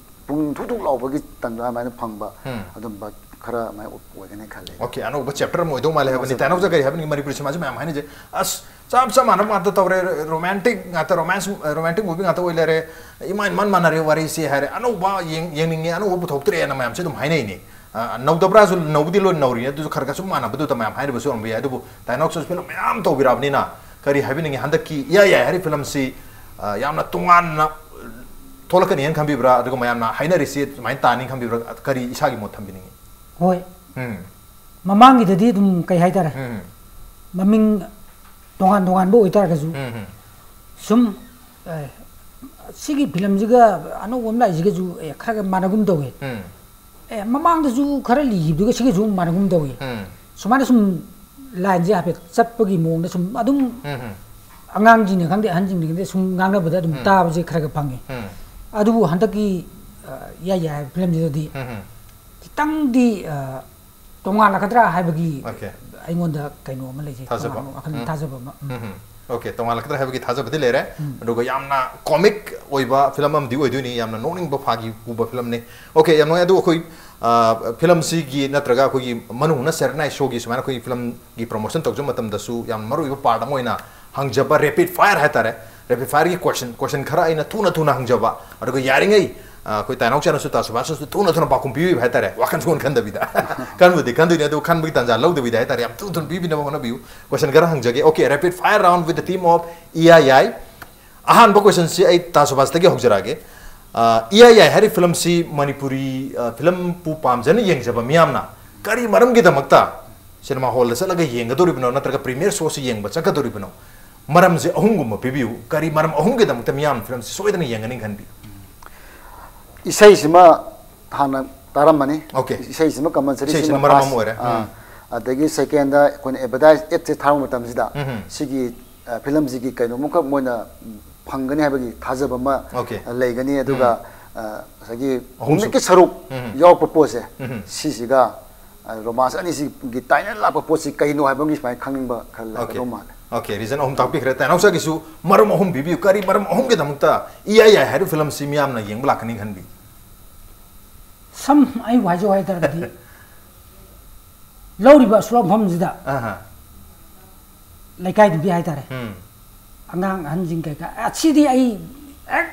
ꯄꯨꯛꯅꯤꯡ ꯊꯨꯛ ꯊꯨꯛ ꯂꯥꯎꯕꯒꯤ ꯇꯟꯖꯥ ꯑꯗꯨꯃꯥꯏꯅ ꯐꯪꯕ, ꯎꯝ꯫ ꯑꯗꯨꯝꯕ ꯈꯔ ꯑꯗꯨꯃꯥꯏꯅ ꯑꯣꯏꯒꯅꯤ ꯈꯜꯂꯦ꯫ ꯑꯣꯀꯦ, ꯑꯅꯧꯕ ꯆꯦꯞꯇꯔ ꯑꯃ ꯑꯣꯏꯗꯧ ꯃꯥꯜꯂꯦ ꯍꯥꯏꯕꯅꯤ꯫ ꯑꯅꯧꯕ ꯇꯥꯏꯅꯧꯁꯦ ꯆꯦꯞꯇꯔ꯫ ꯀꯔꯤ ꯍꯥꯏꯕꯅꯤ? ꯃꯅꯤꯄꯨꯔꯤ ꯁꯤꯅꯦꯃꯥꯁꯤ ꯃꯌꯥꯝ ꯍꯥꯏꯅꯁꯦ, "ꯑꯁ, ꯆꯞ ꯆꯞ ꯃꯥꯟꯅꯕ ꯉꯥꯛꯇ ꯇꯧꯔꯦ, ꯔꯣꯃꯥꯟꯇꯤꯛ ꯉꯥꯛꯇ, ꯔꯣꯃꯥꯟꯁ, ꯔꯣꯃꯥꯟꯇꯤꯛ ꯃꯨꯚꯤ ꯉꯥꯛꯇ ꯑꯣꯏ ꯂꯩꯔꯦ, ꯏꯃꯥꯟ ꯏꯃꯥꯟ ꯃꯥꯟꯅꯔꯦ ꯋꯥꯔꯤꯁꯦ" ꯍꯥꯏꯔꯦ꯫ ꯑꯅꯧꯕ ꯌꯦꯡ-, ꯌꯦꯡꯅꯤꯡꯉꯦ, ꯑꯅꯧꯕ ꯄꯨꯊꯣꯛꯇ꯭ꯔꯦꯅ ꯃꯌꯥꯝꯁꯦ ꯑꯗꯨꯝ ꯍꯥꯏꯅꯩꯅꯦ꯫ ꯑ, ꯅꯧꯗꯕ꯭ꯔꯥꯁꯨ, ꯅꯧꯕꯗꯤ ꯂꯣꯏ ꯅꯧꯔꯤꯅꯦ, ꯑꯗꯨꯁꯨ ꯈꯔ ꯈꯔ ꯁꯨꯝ ꯃꯥꯟꯅꯕꯗꯨꯗ ꯃꯌꯥꯝ ꯍꯥꯏꯔꯤꯕꯁꯨ ꯑꯣꯏꯔꯝꯕ ꯌꯥꯏ꯫ ꯑꯗꯨꯕꯨ ꯇꯥꯏꯅꯧꯁꯨ ꯐꯤꯂꯝ ꯃꯌꯥꯝ ꯇꯧꯕꯤꯔꯛꯑꯕꯅꯤꯅ, ꯀꯔꯤ ꯍꯥꯏꯕꯤꯅꯤꯡꯉꯤ? ꯍꯟꯗꯛꯀꯤ ꯏꯌꯥ ꯌꯥꯏ ꯍꯥꯏꯔꯤꯕ ꯐꯤꯂꯝꯁꯤ, ꯑ, ꯌꯥꯝꯅ ꯇꯣꯉꯥꯟꯅ ꯊꯣꯛꯂꯛꯀꯅꯤ ꯍꯥꯏꯅ ꯈꯟꯕꯤꯕ꯭ꯔꯥ? ꯑꯗꯨꯒ ꯃꯌꯥꯝꯅ ꯍꯥꯏꯅꯔꯤꯁꯤ ꯑꯗꯨꯃꯥꯏꯅ ꯇꯥꯅꯤ ꯈꯟꯕꯤꯕ꯭ꯔꯥ? ꯀꯔꯤ ꯏꯁꯥꯒꯤ ꯃꯣꯠ ꯊꯝꯕꯤꯅꯤꯡꯉꯤ? ꯍꯣꯏ꯫ ꯎꯝ꯫ ꯃꯃꯥꯡꯒꯤꯗꯗꯤ ꯑꯗꯨꯝ ꯀꯩ ꯍꯥꯏꯇꯥꯔꯦ, ꯎꯝ꯫ ꯃꯃꯤꯡ ꯇꯣꯉꯥꯟ ꯇꯣꯉꯥꯟꯕ ꯑꯣꯏꯇꯥꯔꯒꯁꯨ, ꯎꯝ, ꯎꯝ꯫ ꯁꯨꯝ, ꯑꯦ, ꯁꯤꯒꯤ ꯐꯤꯂꯝꯁꯤꯒ ꯑꯅꯧꯕ ꯑꯃ ꯂꯥꯛꯏꯁꯤꯒꯁꯨ, ꯑꯦ, ꯈꯔ ꯈꯔ ꯃꯥꯟꯅꯒꯨꯝ ꯇꯧꯋꯦ꯫ ꯎꯝ꯫ ꯑꯦ, ꯃꯃꯥꯡꯗꯁꯨ ꯈꯔ ꯂꯤꯈꯤꯕꯗꯨꯒ ꯁꯤꯒꯁꯨ ꯃꯥꯟꯅꯒꯨꯝ ꯇꯧꯋꯦ꯫ ꯎꯝ꯫ ꯁꯨꯃꯥꯏꯅ ꯁꯨꯝ ꯂꯥꯏꯟꯁꯦ ꯍꯥꯏꯐꯦꯠ ꯆꯠꯄꯒꯤ ꯃꯑꯣꯡꯗ ꯁꯨꯝ ꯑꯗꯨꯝ ꯎꯝ, ꯎꯝ꯫ ꯑꯉꯥꯡꯁꯤꯡꯅ ꯈꯪꯗꯦ, ꯑꯍꯟꯁꯤꯡꯅ ꯈꯪꯗꯦ, ꯁꯨꯝ ꯉꯥꯡꯅꯕꯗ ꯑꯗꯨꯝ ꯎꯝ꯫ ꯇꯥꯕꯁꯦ ꯈꯔ ꯈꯔ ꯐꯪꯉꯦ꯫ ꯎꯝ꯫ ꯑꯗꯨꯕꯨ ꯍꯟꯗꯛꯀꯤ, ꯑ, ꯏꯌꯥ ꯌꯥꯏ ꯍꯥꯏꯕ ꯐꯤꯂꯝꯁꯤꯗꯗꯤ ꯎꯝ, ꯎꯝ꯫ ꯈꯤꯇꯪꯗꯤ, ꯑ, ꯇꯣꯉꯥꯜꯂꯛꯀꯗ꯭ꯔꯥ ꯍꯥꯏꯕꯒꯤ ꯑꯣꯀꯦ꯫ ꯑꯩꯉꯣꯟꯗ ꯀꯩꯅꯣ ꯑꯃ ꯂꯩꯖꯩ, ꯊꯥꯖꯕ꯫ ꯇꯣꯉꯥꯟꯕ ꯋꯥꯈꯜ ꯎꯝ꯫ ꯊꯥꯖꯕ ꯑꯃ꯫ ꯎꯝ꯫ ꯎꯝ, ꯎꯝ꯫ ꯑꯣꯀꯦ, ꯇꯣꯉꯥꯜꯂꯛꯀꯗ꯭ꯔꯥ ꯍꯥꯏꯕꯒꯤ ꯊꯥꯖꯕꯗꯤ ꯂꯩꯔꯦ꯫ ꯎꯝ꯫ ꯑꯗꯨꯒ ꯌꯥꯝꯅ ꯀꯣꯃꯤꯛ ꯑꯣꯏꯕ ꯐꯤꯂꯝ ꯑꯃꯗꯤ ꯑꯣꯏꯗꯣꯏꯅꯤ, ꯌꯥꯝꯅ ꯅꯣꯛꯅꯤꯡꯕ ꯐꯥꯒꯤ ꯄꯨꯕ ꯐꯤꯂꯝꯅꯤ꯫ ꯑꯣꯀꯦ, ꯌꯥꯝ ꯅꯨꯡꯉꯥꯏ꯫ ꯑꯗꯨ ꯑꯩꯈꯣꯏ, ꯑ, ꯐꯤꯂꯝꯁꯤꯒꯤ ꯅꯠꯇ꯭ꯔꯒ ꯑꯩꯈꯣꯏꯒꯤ ꯃꯅꯨꯡ ꯍꯨꯠꯅ ꯁꯦꯔꯦꯅꯥꯏ ꯁꯣꯒꯤ ꯁꯨꯃꯥꯏꯅ ꯑꯩꯈꯣꯏꯒꯤ ꯐꯤꯂꯝꯒꯤ ꯄ꯭ꯔꯣꯃꯣꯁꯟ ꯇꯧꯖꯕ ꯃꯇꯝꯗꯁꯨ ꯌꯥꯝꯅ ꯃꯔꯨꯑꯣꯏꯕ ꯄꯥꯔꯠ ꯑꯃ ꯑꯣꯏꯅ ꯍꯪꯖꯕ ꯔꯦꯄꯤꯗ ꯐꯥꯌꯔ ꯍꯥꯏꯇꯥꯔꯦ꯫ ꯔꯦꯄꯤꯗ ꯐꯥꯌꯔꯒꯤ ꯀꯣꯏꯁꯟ, ꯀꯣꯏꯁꯟ ꯈꯔ ꯑꯩꯅ ꯊꯨꯅ ꯊꯨꯅ ꯍꯪꯖꯕ, ꯑꯗꯨꯒ ꯌꯥꯔꯤꯉꯩ, ꯑ, ꯑꯩꯈꯣꯏ ꯇꯥꯏꯅꯥꯎꯆꯥꯅꯁꯨ ꯇꯥ ꯁꯨꯕꯥꯁꯅꯁꯨ ꯊꯨꯅ ꯊꯨꯅ ꯄꯥꯎꯈꯨꯝ ꯄꯤꯕꯤꯕ ꯍꯥꯏꯇꯥꯔꯦ, ꯋꯥꯈꯜ ꯁꯨꯡꯈꯟ ꯈꯟꯗꯕꯤꯗ꯫ ꯈꯟꯕꯨꯗꯤ ꯈꯟꯗꯣꯏꯅꯤ, ꯑꯗꯨ ꯈꯟꯕꯒꯤ ꯇꯥꯟꯖꯥ ꯂꯧꯗꯕꯤꯗ ꯍꯥꯏꯇꯥꯔꯦ, ꯌꯥꯝ ꯊꯨ ꯊꯨꯅ ꯄꯤꯕꯤꯅꯕ ꯍꯣꯠꯅꯕꯤꯌꯨ꯫ ꯀꯣꯏꯁꯟ ꯈꯔ ꯍꯪꯖꯒꯦ꯫ Okay, rapid fire round with the team of ꯏꯌꯥ ꯌꯥꯏ꯫ ꯑꯍꯥꯟꯕ ꯀꯣꯏꯁꯟꯁꯤ ꯑꯩ ꯇꯥ ꯁꯨꯕꯥꯁꯇꯒꯤ ꯍꯧꯖꯔꯛꯑꯒꯦ꯫ ꯑ, ꯏꯌꯥ ꯌꯥꯏ ꯍꯥꯏꯔꯤꯕ ꯐꯤꯂꯝꯁꯤ ꯃꯅꯤꯄꯨꯔꯤ, ꯑ, ꯐꯤꯂꯝꯕꯨ ꯄꯥꯝꯖꯅ ꯌꯦꯡꯖꯕ ꯃꯤꯌꯥꯝꯅ ꯀꯔꯤ ꯃꯔꯝꯒꯤꯗꯃꯛꯇ ꯁꯤꯅꯦꯃꯥ ꯍꯣꯜꯗ ꯆꯠꯂꯒ ꯌꯦꯡꯒꯗꯧꯔꯤꯕꯅꯣ, ꯅꯠꯇ꯭ꯔꯒ ꯄ꯭ꯔꯤꯃꯤꯌꯔ ꯁꯣꯁꯤ ꯌꯦꯡꯕ ꯆꯠꯀꯗꯧꯔꯤꯕꯅꯣ? ꯃꯔꯝꯁꯦ ꯑꯍꯨꯝꯒꯨꯝꯕ ꯄꯤꯕꯤꯌꯨ, ꯀꯔꯤ ꯃꯔꯝ ꯑꯍꯨꯝꯒꯤꯗꯃꯛꯇ ꯃꯤꯌꯥꯝꯅ ꯐꯤꯂꯝꯁꯤ ꯁꯣꯏꯗꯅ ꯌꯦꯡꯒꯅꯤ ꯈꯟꯕꯤ? ꯏꯁꯩꯁꯤꯃ ꯍꯥꯟꯅ ꯇꯥꯔꯝꯃꯅꯤ꯫ Okay. ꯏꯁꯩꯁꯤꯃ ꯀꯝꯄꯜꯁꯔꯤ꯫ ꯏꯁꯩꯁꯤꯅ ꯁꯤꯅ ꯃꯔꯝ ꯐꯥꯔꯁ꯫ ꯑꯃ ꯑꯣꯏꯔꯦ꯫ ꯑꯥ꯫ ꯎꯝ꯫ ꯑꯗꯒꯤ ꯁꯦꯀꯦꯟꯗ ꯑꯩꯈꯣꯏꯅ ꯑꯦꯗꯚꯔꯇꯥꯏꯁ ꯑꯦꯗꯁꯦ ꯊꯥꯕ ꯃꯇꯝꯁꯤꯗ ꯎꯝ꯫ ꯁꯤꯒꯤ ꯑ, ꯐꯤꯂꯝꯁꯤꯒꯤ ꯀꯩꯅꯣꯝꯃꯈꯛ ꯃꯣꯏꯅ ꯐꯪꯒꯅꯤ ꯍꯥꯏꯕꯒꯤ ꯊꯥꯖꯕ ꯑꯃ Okay. ꯂꯩꯒꯅꯤ꯫ ꯑꯗꯨꯒ ꯑ, ꯉꯁꯥꯏꯒꯤ ꯑꯍꯨꯝꯁꯨ- ꯃꯤꯠꯀꯤ ꯁꯔꯨꯛ ꯎꯝ꯫ ꯌꯥꯎꯔꯛꯄ ꯄꯣꯠꯁꯦ ꯎꯝ꯫ ꯁꯤꯁꯤꯒ ꯑ, ꯔꯣꯃꯥꯟꯁ ꯑꯅꯤꯁꯤꯒꯤ ꯇꯥꯏꯅ ꯂꯥꯛꯄ ꯄꯣꯠꯁꯤ ꯀꯩꯅꯣ ꯍꯥꯏꯕꯒꯤ ꯁꯨꯃꯥꯏꯅ ꯈꯪꯅꯤꯡꯕ ꯈꯔ Okay. ꯂꯩꯒꯗꯧ ꯃꯥꯜꯂꯦ꯫ Okay, reason ꯑꯍꯨꯝ ꯇꯥꯛꯄꯤꯈ꯭ꯔꯦ꯫ ꯇꯥꯏꯅꯥꯎꯆꯥꯒꯤꯁꯨ ꯃꯔꯝ ꯑꯍꯨꯝ ꯄꯤꯕꯤꯌꯨ, ꯀꯔꯤ ꯃꯔꯝ ꯑꯍꯨꯝꯒꯤꯗꯃꯛꯇ ꯏꯌꯥ ꯌꯥꯏ ꯍꯥꯏꯔꯤꯕ ꯐꯤꯂꯝꯁꯤ ꯃꯤꯌꯥꯝꯅ ꯌꯦꯡꯕ ꯂꯥꯛꯀꯅꯤ ꯈꯟꯕꯤ? ꯁꯝ ꯑꯩꯕꯨ ꯍꯥꯏꯖꯧ ꯍꯥꯏꯇꯥꯔꯒꯗꯤ ꯂꯧꯔꯤꯕ ꯑꯁꯨꯔꯥ ꯃꯐꯝꯁꯤꯗ ꯑꯍꯥ꯫ ꯂꯩꯀꯥꯏꯗꯨꯒꯤ ꯍꯥꯏꯇꯥꯔꯦ, ꯎꯝ꯫ ꯑꯉꯥꯡ ꯑꯍꯟꯁꯤꯡ ꯀꯩꯀꯥ, ꯑꯁꯤꯗꯤ ꯑꯩ ꯍꯦꯛ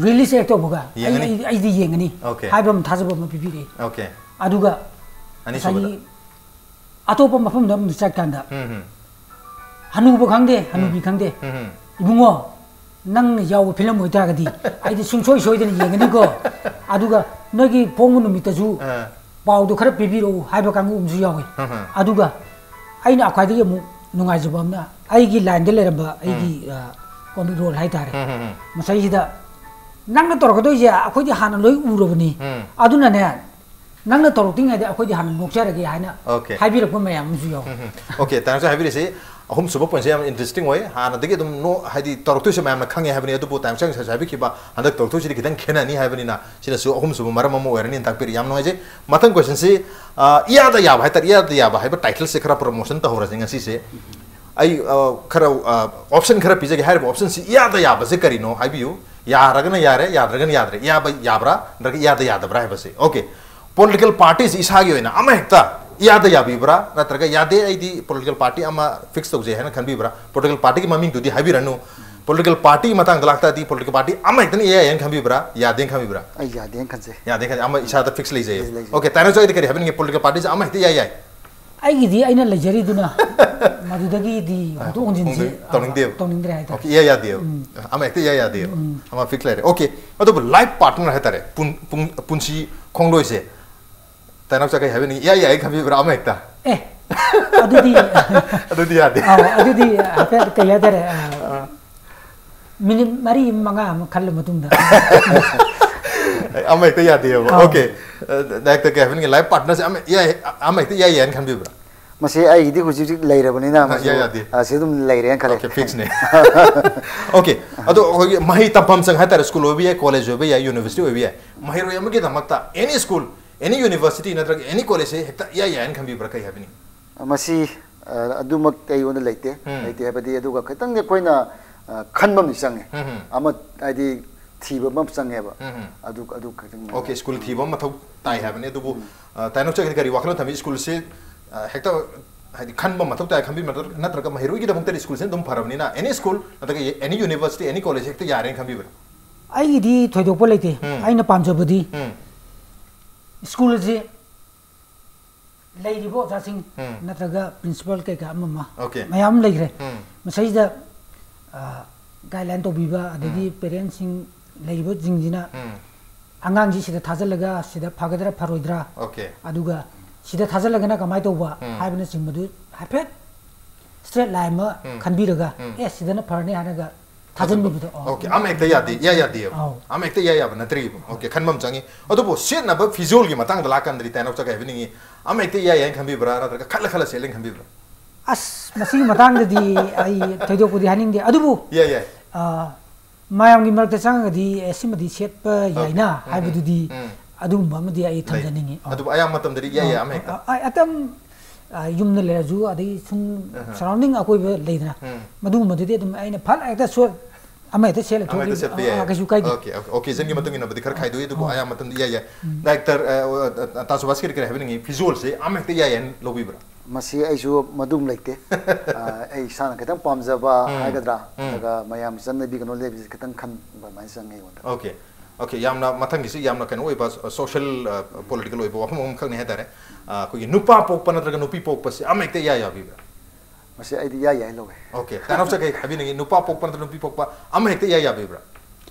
ꯔꯤꯂꯤꯁ ꯍꯦꯛ ꯇꯧꯕꯒ ꯑꯩ- ꯌꯦꯡꯒꯅꯤ꯫ ꯑꯩ- ꯑꯩꯗꯤ ꯌꯦꯡꯒꯅꯤ Okay. ꯍꯥꯏꯕ ꯑꯃ ꯊꯥꯖꯕ ꯑꯃ ꯄꯤꯕꯤꯔꯛꯏ꯫ Okay. ꯑꯗꯨꯒ ꯑꯅꯤꯁꯨꯕꯗ꯫ ꯉꯁꯥꯏꯒꯤ ꯑꯇꯣꯞꯄ ꯃꯐꯝꯗ ꯑꯃꯨꯛ ꯆꯠꯀꯥꯟꯗ ꯎꯝ, ꯎꯝ꯫ ꯍꯅꯨꯕ ꯈꯪꯗꯦ, ꯍꯅꯨꯕꯤ ꯈꯪꯗꯦ, ꯎꯝ, ꯎꯝ꯫ "ꯏꯕꯨꯡꯉꯣ, ꯅꯪꯅ ꯌꯥꯎꯕ ꯐꯤꯂꯝ ꯑꯣꯏꯇꯥꯔꯒꯗꯤ ꯑꯩꯗꯤ ꯁꯨꯡꯁꯣꯏ ꯁꯣꯏꯗꯅ ꯌꯦꯡꯒꯅꯤꯀꯣ꯫ ꯑꯗꯨꯒ ꯅꯣꯏꯒꯤ ꯐꯣꯡꯕ ꯅꯨꯃꯤꯠꯇꯁꯨ ꯑꯥ꯫ ꯄꯥꯎꯗꯣ ꯈꯔ ꯄꯤꯕꯤꯔꯛꯎ" ꯍꯥꯏꯕ ꯀꯥꯡꯕꯨ ꯑꯃꯁꯨ ꯌꯥꯎꯏ꯫ ꯎꯝ, ꯎꯝ꯫ ꯑꯗꯨꯒ ꯑꯩꯅ ꯈ꯭ꯋꯥꯏꯗꯒꯤ ꯑꯃꯨꯛ ꯅꯨꯡꯉꯥꯏꯖꯕ ꯑꯃꯅ, ꯑꯩꯒꯤ ꯂꯥꯏꯟꯗ ꯂꯩꯔꯝꯕ ꯑꯩꯒꯤ, ꯑ, ꯀꯣꯃꯤꯛ ꯔꯣꯜ ꯍꯥꯏꯇꯥꯔꯦ, ꯎꯝ, ꯎꯝ, ꯎꯝ꯫ ꯃꯁꯩꯁꯤꯗ, "ꯅꯪꯅ ꯇꯧꯔꯛꯀꯗꯣꯏꯁꯦ ꯑꯩꯈꯣꯏꯗꯤ ꯍꯥꯟꯅ ꯂꯣꯏ ꯎꯔꯕꯅꯤ, ꯎꯝ꯫ ꯑꯗꯨꯅꯅꯦ, ꯅꯪꯅ ꯇꯧꯔꯛꯇ꯭ꯔꯤꯉꯩꯗ ꯑꯩꯈꯣꯏꯗꯤ ꯍꯥꯟꯅ ꯅꯣꯛꯆꯔꯒꯦ" ꯍꯥꯏꯅ Okay. ꯍꯥꯏꯕꯤꯔꯛꯄ ꯃꯌꯥꯝ ꯑꯃꯁꯨ ꯌꯥꯎꯏ꯫ ꯎꯝ, ꯎꯝ꯫ Okay, ꯇꯥꯏꯅꯥꯎꯆꯥ ꯍꯥꯏꯕꯤꯔꯤꯁꯤ ꯑꯍꯨꯝꯁꯨꯕ ꯄꯣꯏꯟꯠꯁꯦ ꯌꯥꯝ ꯏꯟꯇꯔꯦꯁꯇꯤꯡ ꯑꯣꯏ꯫ ꯍꯥꯟꯅꯗꯒꯤ ꯑꯗꯨꯝ ꯅꯣ-, ꯍꯥꯏꯗꯤ ꯇꯧꯔꯛꯇꯣꯏꯁꯦ ꯃꯌꯥꯝꯅ ꯈꯪꯉꯦ ꯍꯥꯏꯕꯅꯤ, ꯑꯗꯨꯕꯨ ꯇꯥꯏꯅꯥꯎꯆꯥ ꯉꯁꯥꯏꯁꯨ ꯍꯥꯏꯕꯤꯈꯤꯕ, ꯍꯟꯗꯛ ꯇꯧꯔꯛꯇꯣꯏꯁꯤꯗꯤ ꯈꯤꯇꯪ ꯈꯦꯠꯅꯅꯤ ꯍꯥꯏꯕꯅꯤꯅ, ꯁꯤꯅꯁꯨ ꯑꯍꯨꯝꯁꯨꯕ ꯃꯔꯝ ꯑꯃ ꯑꯣꯏꯔꯅꯤꯅ ꯇꯥꯛꯄꯤꯔꯤ꯫ ꯌꯥꯝ ꯅꯨꯡꯉꯥꯏꯖꯩ꯫ ꯃꯊꯪ ꯀꯣꯏꯁꯟꯁꯤ, ꯑ, ꯏꯌꯥꯗ ꯌꯥꯕ ꯍꯥꯏꯇꯥꯔꯦ, ꯏꯌꯥꯗ ꯌꯥꯕ ꯍꯥꯏꯕ ꯇꯥꯏꯇꯜꯁꯦ ꯈꯔ ꯄ꯭ꯔꯣꯃꯣꯁꯟ ꯇꯧꯍꯧꯔꯁꯦ ꯉꯁꯤꯁꯦ꯫ ꯑꯩ, ꯑ, ꯈꯔ, ꯑ, ꯑꯣꯞꯁꯟ ꯈꯔ ꯄꯤꯖꯒꯦ꯫ ꯍꯥꯏꯔꯤꯕ ꯑꯣꯞꯁꯟꯁꯤ ꯏꯌꯥꯗ ꯌꯥꯕꯁꯦ ꯀꯔꯤꯅꯣ ꯍꯥꯏꯕꯤꯌꯨ꯫ ꯌꯥꯔꯒꯅ ꯌꯥꯔꯦ, ꯌꯥꯗ꯭ꯔꯒꯅ ꯌꯥꯗ꯭ꯔꯦ꯫ ꯏꯌꯥꯕ ꯌꯥꯕ꯭ꯔꯥ ꯅꯠꯇ꯭ꯔꯒ ꯏꯌꯥꯗ ꯌꯥꯗꯕ꯭ꯔꯥ ꯍꯥꯏꯕꯁꯦ꯫ Okay. ꯄꯣꯂꯤꯇꯤꯀꯦꯜ ꯄꯥꯔꯇꯤꯁꯤ ꯏꯁꯥꯒꯤ ꯑꯣꯏꯅ ꯑꯃ ꯍꯦꯛꯇ ꯏꯌꯥꯗ ꯌꯥꯕꯤꯕ꯭ꯔꯥ, ꯅꯠꯇ꯭ꯔꯒ ꯌꯥꯗꯦ, ꯑꯩꯗꯤ ꯄꯣꯂꯤꯇꯤꯀꯦꯜ ꯄꯥꯔꯇꯤ ꯑꯃ ꯐꯤꯛꯁ ꯇꯧꯖꯩ ꯍꯥꯏꯅ ꯈꯟꯕꯤꯕ꯭ꯔꯥ? ꯄꯣꯂꯤꯇꯤꯀꯦꯜ ꯄꯥꯔꯇꯤꯒꯤ ꯃꯃꯤꯡꯗꯨꯗꯤ ꯍꯥꯏꯕꯤꯔꯅꯨ꯫ ꯄꯣꯂꯤꯇꯤꯀꯦꯜ ꯄꯥꯔꯇꯤꯒꯤ ꯃꯇꯥꯡꯗ ꯂꯥꯛꯇꯥꯔꯗꯤ ꯄꯣꯂꯤꯇꯤꯀꯦꯜ ꯄꯥꯔꯇꯤ ꯑꯃ ꯍꯦꯛꯇꯅ ꯏꯌꯥ ꯌꯥꯏꯅ ꯈꯟꯕꯤꯕ꯭ꯔꯥ, ꯌꯥꯗꯦꯅ ꯈꯟꯕꯤꯕ꯭ꯔꯥ? ꯑꯩ ꯌꯥꯗꯦꯅ ꯈꯟꯖꯩ꯫ ꯌꯥꯗꯦ ꯈꯟꯖꯩ꯫ ꯑꯃ ꯏꯁꯥꯗ ꯐꯤꯛꯁ ꯂꯩꯖꯩ꯫ ꯂꯩꯖꯩ, ꯂꯩꯖꯩ꯫ Okay, ꯇꯥꯏꯅꯥꯎꯆꯥ ꯍꯣꯏꯗꯤ ꯀꯔꯤ ꯍꯥꯏꯕꯤꯅꯤꯡꯉꯤ? ꯄꯣꯂꯤꯇꯤꯀꯦꯜ ꯄꯥꯔꯇꯤꯁꯦ ꯑꯃ ꯍꯦꯛꯇ ꯏꯌꯥ ꯌꯥꯏ꯫ ꯑꯩꯒꯤꯗꯤ ꯑꯩꯅ ꯂꯩꯖꯔꯤꯗꯨꯅ ꯃꯗꯨꯗꯒꯤꯗꯤ ꯍꯣꯡꯗꯣꯛ ꯍꯣꯡꯖꯤꯟꯁꯤ ꯍꯣꯡꯗꯣꯛ-, ꯇꯧꯅꯤꯡꯗꯦꯕ꯫ ꯇꯧꯅꯤꯡꯗ꯭ꯔꯦ ꯍꯥꯏꯇꯥꯔꯦ꯫ Okay, ꯏꯌꯥ ꯌꯥꯗꯦꯕ꯫ ꯑꯃ ꯍꯦꯛꯇ ꯏꯌꯥ ꯌꯥꯗꯦꯕ꯫ ꯑꯃ ꯐꯤꯛꯁ ꯂꯩꯔꯦ꯫ Okay, ꯑꯗꯨꯕꯨ ꯂꯥꯏꯐ ꯄꯥꯔꯠꯅꯔ ꯍꯥꯏꯇꯥꯔꯦ, ꯄꯨꯟ-, ꯄꯨꯟ-, ꯄꯨꯟꯁꯤ ꯈꯣꯡꯂꯣꯏꯁꯦ ꯇꯥꯏꯅꯥꯎꯆꯥ ꯀꯩ ꯍꯥꯏꯕꯤꯅꯤꯡꯉꯤ? ꯏꯌꯥ ꯌꯥꯏ ꯈꯟꯕꯤꯕ꯭ꯔꯥ ꯑꯃ ꯍꯦꯛꯇ? ꯑꯦ, ꯑꯗꯨꯗꯤ ꯑꯗꯨꯗꯤ ꯌꯥꯗꯦ. ꯑꯧ, ꯑꯗꯨꯗꯤ ꯍꯥꯏꯐꯦꯠ ꯀꯩ ꯍꯥꯏꯇꯥꯔꯦ, ꯑ, ꯃꯤꯅꯤꯠ ꯃꯔꯤ ꯃꯉꯥ ꯑꯃ ꯈꯜꯂ ꯃꯇꯨꯡꯗ. ꯑꯃ ꯍꯦꯛꯇ ꯌꯥꯗꯦꯕ. ꯑꯧ. Okay. ꯗꯥꯏꯔꯦꯛꯇꯔ ꯀꯩ ꯍꯥꯏꯕꯤꯅꯤꯡꯉꯤ? ꯂꯥꯏꯐ ꯄꯥꯔꯠꯅꯔꯁꯦ ꯑꯃ ꯏꯌꯥ ꯑꯃ ꯍꯦꯛꯇ ꯏꯌꯥ ꯌꯥꯏꯅ ꯈꯟꯕꯤꯕ꯭ꯔꯥ? ꯃꯁꯤ ꯑꯩꯒꯤꯗꯤ ꯍꯧꯖꯤꯛ ꯍꯧꯖꯤꯛ ꯂꯩꯔꯕꯅꯤꯅ ꯑ, ꯃꯁꯤ ꯌꯥꯏ, ꯌꯥꯗꯦ. ꯑ, ꯁꯤ ꯑꯗꯨꯝ ꯂꯩꯔꯦꯅ ꯈꯜꯂꯦ. Okay, fixꯅꯦ. Okay. ꯑꯗꯣ ꯑꯩꯈꯣꯏꯒꯤ ꯃꯍꯩ ꯇꯝꯐꯝ ꯁꯪ ꯍꯥꯏꯇꯥꯔꯦ, ꯁ꯭ꯀꯨꯜ ꯑꯣꯏꯕ ꯌꯥꯏ, ꯀꯣꯂꯦꯖ ꯑꯣꯏꯕ ꯌꯥꯏ, ꯌꯨꯅꯤꯚꯔꯁꯤꯇꯤ ꯑꯣꯏꯕ ꯌꯥꯏ, ꯃꯍꯩꯔꯣꯏ ꯑꯃꯒꯤꯗꯃꯛꯇ any school, any university ꯅꯠꯇ꯭ꯔꯒ any collegeꯁꯦ ꯍꯦꯛꯇ ꯏꯌꯥ ꯌꯥꯏꯅ ꯈꯟꯕꯤꯕ꯭ꯔꯥ? ꯀꯩ ꯍꯥꯏꯕꯤꯅꯤꯡꯉꯤ? ꯃꯁꯤ ꯑ, ꯑꯗꯨꯃꯛꯇꯤ ꯑꯩꯉꯣꯟꯗ ꯂꯩꯇꯦ. ꯎꯝ. ꯂꯩꯇꯦ ꯍꯥꯏꯕꯗꯤ, ꯑꯗꯨꯒ ꯈꯤꯇꯪꯗꯤ ꯑꯩꯈꯣꯏꯅ ꯑ, ꯈꯟꯕ ꯑꯃꯗꯤ ꯆꯪꯉꯦ. ꯎꯝ. ꯑꯃ ꯍꯥꯏꯗꯤ ꯊꯤꯕ ꯑꯃ ꯆꯪꯉꯦꯕ. ꯎꯝ. ꯑꯗꯨ ꯑꯗꯨ ꯈꯤꯇꯪ Okay, ꯁ꯭ꯀꯨꯜ ꯊꯤꯕ ꯑꯃ ꯃꯊꯧ ꯇꯥꯏ ꯍꯥꯏꯕꯅꯤ. ꯑꯗꯨꯕꯨ, ꯑ, ꯇꯥꯏꯅꯧꯆꯥꯒꯤꯗꯤ ꯀꯔꯤ ꯋꯥꯈꯜꯂꯣꯟ ꯊꯝꯃꯤ? ꯁ꯭ꯀꯨꯜꯁꯤ, ꯑ, ꯍꯦꯛꯇ ꯍꯥꯏꯗꯤ ꯈꯟꯕ ꯃꯊꯧ ꯇꯥꯏ ꯈꯟꯕꯤꯕ꯭ꯔꯥ? ꯅꯠꯇ꯭ꯔꯒ ꯃꯍꯩꯔꯣꯏꯒꯤꯗꯃꯛꯇꯗꯤ ꯁ꯭ꯀꯨꯜꯁꯤ ꯑꯗꯨꯝ ꯐꯔꯕꯅꯤꯅ any school ꯅꯠꯇ꯭ꯔꯒ any university, any college ꯍꯦꯛꯇ ꯌꯥꯔꯦꯅ ꯈꯟꯕꯤꯕ꯭ꯔꯥ? ꯑꯩꯒꯤꯗꯤ ꯊꯣꯏꯗꯣꯛꯄ ꯂꯩꯇꯦ. ꯎꯝ. ꯑꯩꯅ ꯄꯥꯝꯖꯕꯗꯤ ꯎꯝ. ꯁ꯭ꯀꯨꯜꯁꯤ ꯂꯩꯔꯤꯕ ꯑꯣꯖꯥꯁꯤꯡ ꯎꯝ. ꯅꯠꯇ꯭ꯔꯒ ꯄ꯭ꯔꯤꯟꯁꯤꯄꯥꯜ ꯀꯩꯀꯥ ꯑꯃ ꯑꯃ Okay. ꯃꯌꯥꯝ ꯑꯃ ꯂꯩꯈ꯭ꯔꯦ. ꯎꯝ. ꯃꯁꯤꯗ, ꯑ, guideline ꯇꯧꯕꯤꯕ, ꯑꯗꯒꯤ ꯎꯝ. ꯄꯦꯔꯦꯟꯁꯁꯤꯡ ꯂꯩꯔꯤꯕꯁꯤꯡꯁꯤꯅ ꯎꯝ. ꯑꯉꯥꯡꯁꯤ ꯁꯤꯗ ꯊꯥꯖꯤꯜꯂꯒ ꯁꯤꯗ ꯐꯒꯗ꯭ꯔꯥ ꯐꯔꯣꯏꯗ꯭ꯔꯥ, Okay. ꯑꯗꯨꯒ ꯁꯤꯗ ꯊꯥꯖꯤꯜꯂꯒꯅ ꯀꯃꯥꯏꯅ ꯇꯧꯕ ꯎꯝ. ꯍꯥꯏꯕꯅꯆꯤꯡꯕꯗꯨ ꯍꯥꯏꯐꯦꯠ straight line ꯑꯃ ꯎꯝ. ꯈꯟꯕꯤꯔꯒ, ꯎꯝ. ꯑꯦ, ꯁꯤꯗꯅ ꯐꯔꯅꯤ ꯍꯥꯏꯔꯒ ꯊꯥꯖꯤꯟꯕꯤꯕꯗꯣ. ꯑꯣ. Okay, ꯑꯃ ꯍꯦꯛꯇ ꯌꯥꯗꯦ, ꯏꯌꯥ ꯌꯥꯗꯦꯕ. ꯑꯧ. ꯑꯃ ꯍꯦꯛꯇ ꯏꯌꯥ ꯌꯥꯕ ꯅꯠꯇ꯭ꯔꯤꯕ. Okay, ꯈꯟꯐꯝ ꯆꯪꯉꯤ. ꯑꯗꯨꯕꯨ ꯁꯦꯠꯅꯕ ꯐꯤꯖꯣꯜꯒꯤ ꯃꯇꯥꯡꯗ ꯂꯥꯛꯀꯥꯟꯗꯗꯤ ꯇꯥꯏꯅꯧꯆꯥ ꯀꯩ ꯍꯥꯏꯕꯤꯅꯤꯡꯉꯤ? ꯑꯃ ꯍꯦꯛꯇ ꯏꯌꯥ ꯌꯥꯏꯅ ꯈꯟꯕꯤꯕ꯭ꯔꯥ, ꯅꯠꯇ꯭ꯔꯒ ꯈꯜꯂ ꯈꯜꯂ ꯁꯦꯠꯂꯦꯅ ꯈꯟꯕꯤꯕ꯭ꯔꯥ? ꯑꯁ, ꯃꯁꯤꯒꯤ ꯃꯇꯥꯡꯗꯗꯤ ꯑꯩ ꯊꯣꯏꯗꯣꯛꯄꯗꯤ ꯍꯥꯏꯅꯤꯡꯗꯦ, ꯑꯗꯨꯕꯨ, ꯏꯌꯥ ꯌꯥꯏ. ꯑ, ꯃꯌꯥꯝꯒꯤ ꯃꯔꯛꯇ ꯆꯪꯉꯒꯗꯤ, ꯑꯦ, ꯁꯤꯃꯗꯤ ꯁꯦꯠꯄ ꯌꯥꯏꯅ ꯎꯝ, ꯎꯝ, ꯍꯥꯏꯕꯗꯨꯗꯤ ꯎꯝ. ꯑꯗꯨꯒꯨꯝꯕ ꯑꯃꯗꯤ ꯑꯩ ꯂꯩ. ꯊꯝꯖꯅꯤꯡꯉꯤ. ꯑ. ꯑꯗꯨꯕꯨ ꯑꯌꯥꯝꯕ ꯃꯇꯝꯗꯗꯤ ꯏꯌꯥ ꯌꯥꯏ ꯑꯃ ꯍꯦꯛꯇ. ꯑ, ꯑ, ꯑꯇꯝ, ꯑ, ꯌꯨꯝꯗ ꯂꯩꯔꯁꯨ, ꯑꯗꯩ ꯁꯨꯝ ꯑꯍ. Surrounding ꯑꯀꯣꯏꯕ ꯂꯩꯗꯅ, ꯎꯝ. ꯃꯗꯨꯒꯨꯝꯕꯗꯨꯗꯤ ꯑꯗꯨꯝ ꯑꯩꯅ ꯐꯠ ꯍꯦꯛꯇ ꯁꯨ-, ꯑꯃ ꯍꯦꯛꯇ ꯁꯦꯠꯂ ꯑꯃ ꯍꯦꯛꯇ ꯊꯣꯛꯂꯛꯑꯦ. ꯁꯦꯠꯄ ꯑ, ꯌꯥꯏ. ꯑ, ꯀꯩꯁꯨ ꯀꯥꯏꯗꯦ. Okay, okay. Occasionꯒꯤ ꯃꯇꯨꯡ ꯏꯟꯅꯕꯨꯗꯤ ꯈꯔ ꯈꯥꯏꯗꯣꯛꯏ, ꯑꯗꯨꯕꯨ ꯑꯣ. ꯑꯌꯥꯝꯕ ꯃꯇꯝꯗ ꯏꯌꯥ ꯌꯥꯏ. ꯗꯥꯏꯔꯦꯛꯇꯔ, ꯑ, ꯑ, ꯇꯥꯁꯨꯕꯥꯁꯀꯤꯗꯤ ꯀꯔꯤ ꯍꯥꯏꯕꯤꯅꯤꯡꯉꯤ? ꯐꯤꯖꯣꯜꯁꯦ ꯑꯃ ꯍꯦꯛꯇ ꯌꯥꯏ ꯍꯥꯏꯅ ꯂꯧꯕꯤꯕ꯭ꯔꯥ? ꯃꯁꯤ ꯑꯩꯁꯨ ꯃꯗꯨꯝ ꯂꯩꯇꯦ. ꯑ, ꯑꯩ ꯏꯁꯥꯅ ꯈꯤꯇꯪ ꯄꯥꯝꯖꯕ ꯎꯝ. ꯍꯥꯏꯒꯗ꯭ꯔꯥ, ꯎꯝ. ꯅꯠꯇ꯭ꯔꯒ ꯃꯌꯥꯝ ꯆꯠꯅꯕꯤ ꯀꯩꯅꯣ ꯂꯩꯕꯁꯦ ꯈꯤꯇꯪ ꯈꯟꯕ ꯑꯗꯨꯃꯥꯏꯅ ꯆꯪꯉꯦ ꯑꯩꯉꯣꯟꯗ. Okay, okay. ꯌꯥꯝꯅ, ꯃꯊꯪꯒꯤꯁꯤ ꯌꯥꯝꯅ ꯀꯩꯅꯣ ꯑꯣꯏꯕ, ꯁꯣ-, social, ꯑ, political ꯑꯣꯏꯕ ꯋꯥꯐꯝ ꯑꯃꯈꯛꯅꯤ ꯍꯥꯏꯇꯥꯔꯦ. ꯑ, ꯑꯩꯈꯣꯏꯒꯤ ꯅꯨꯄꯥ ꯄꯣꯛꯄ ꯅꯠꯇ꯭ꯔꯒ ꯅꯨꯄꯤ ꯄꯣꯛꯄꯁꯦ ꯑꯃ ꯍꯦꯛꯇ ꯏꯌꯥ ꯌꯥꯕꯤꯕ꯭ꯔꯥ? ꯃꯁꯤ ꯑꯩꯗꯤ ꯏꯌꯥ ꯌꯥꯏ ꯂꯧꯋꯦ. Okay. ꯇꯥꯏꯅꯧꯆꯥ ꯀꯩ ꯍꯥꯏꯕꯤꯅꯤꯡꯉꯤ? ꯅꯨꯄꯥ ꯄꯣꯛꯄ ꯅꯠꯇ꯭ꯔꯒ ꯅꯨꯄꯤ ꯄꯣꯛꯄ ꯑꯃ ꯍꯦꯛꯇ ꯏꯌꯥ ꯌꯥꯕꯤꯕ꯭ꯔꯥ?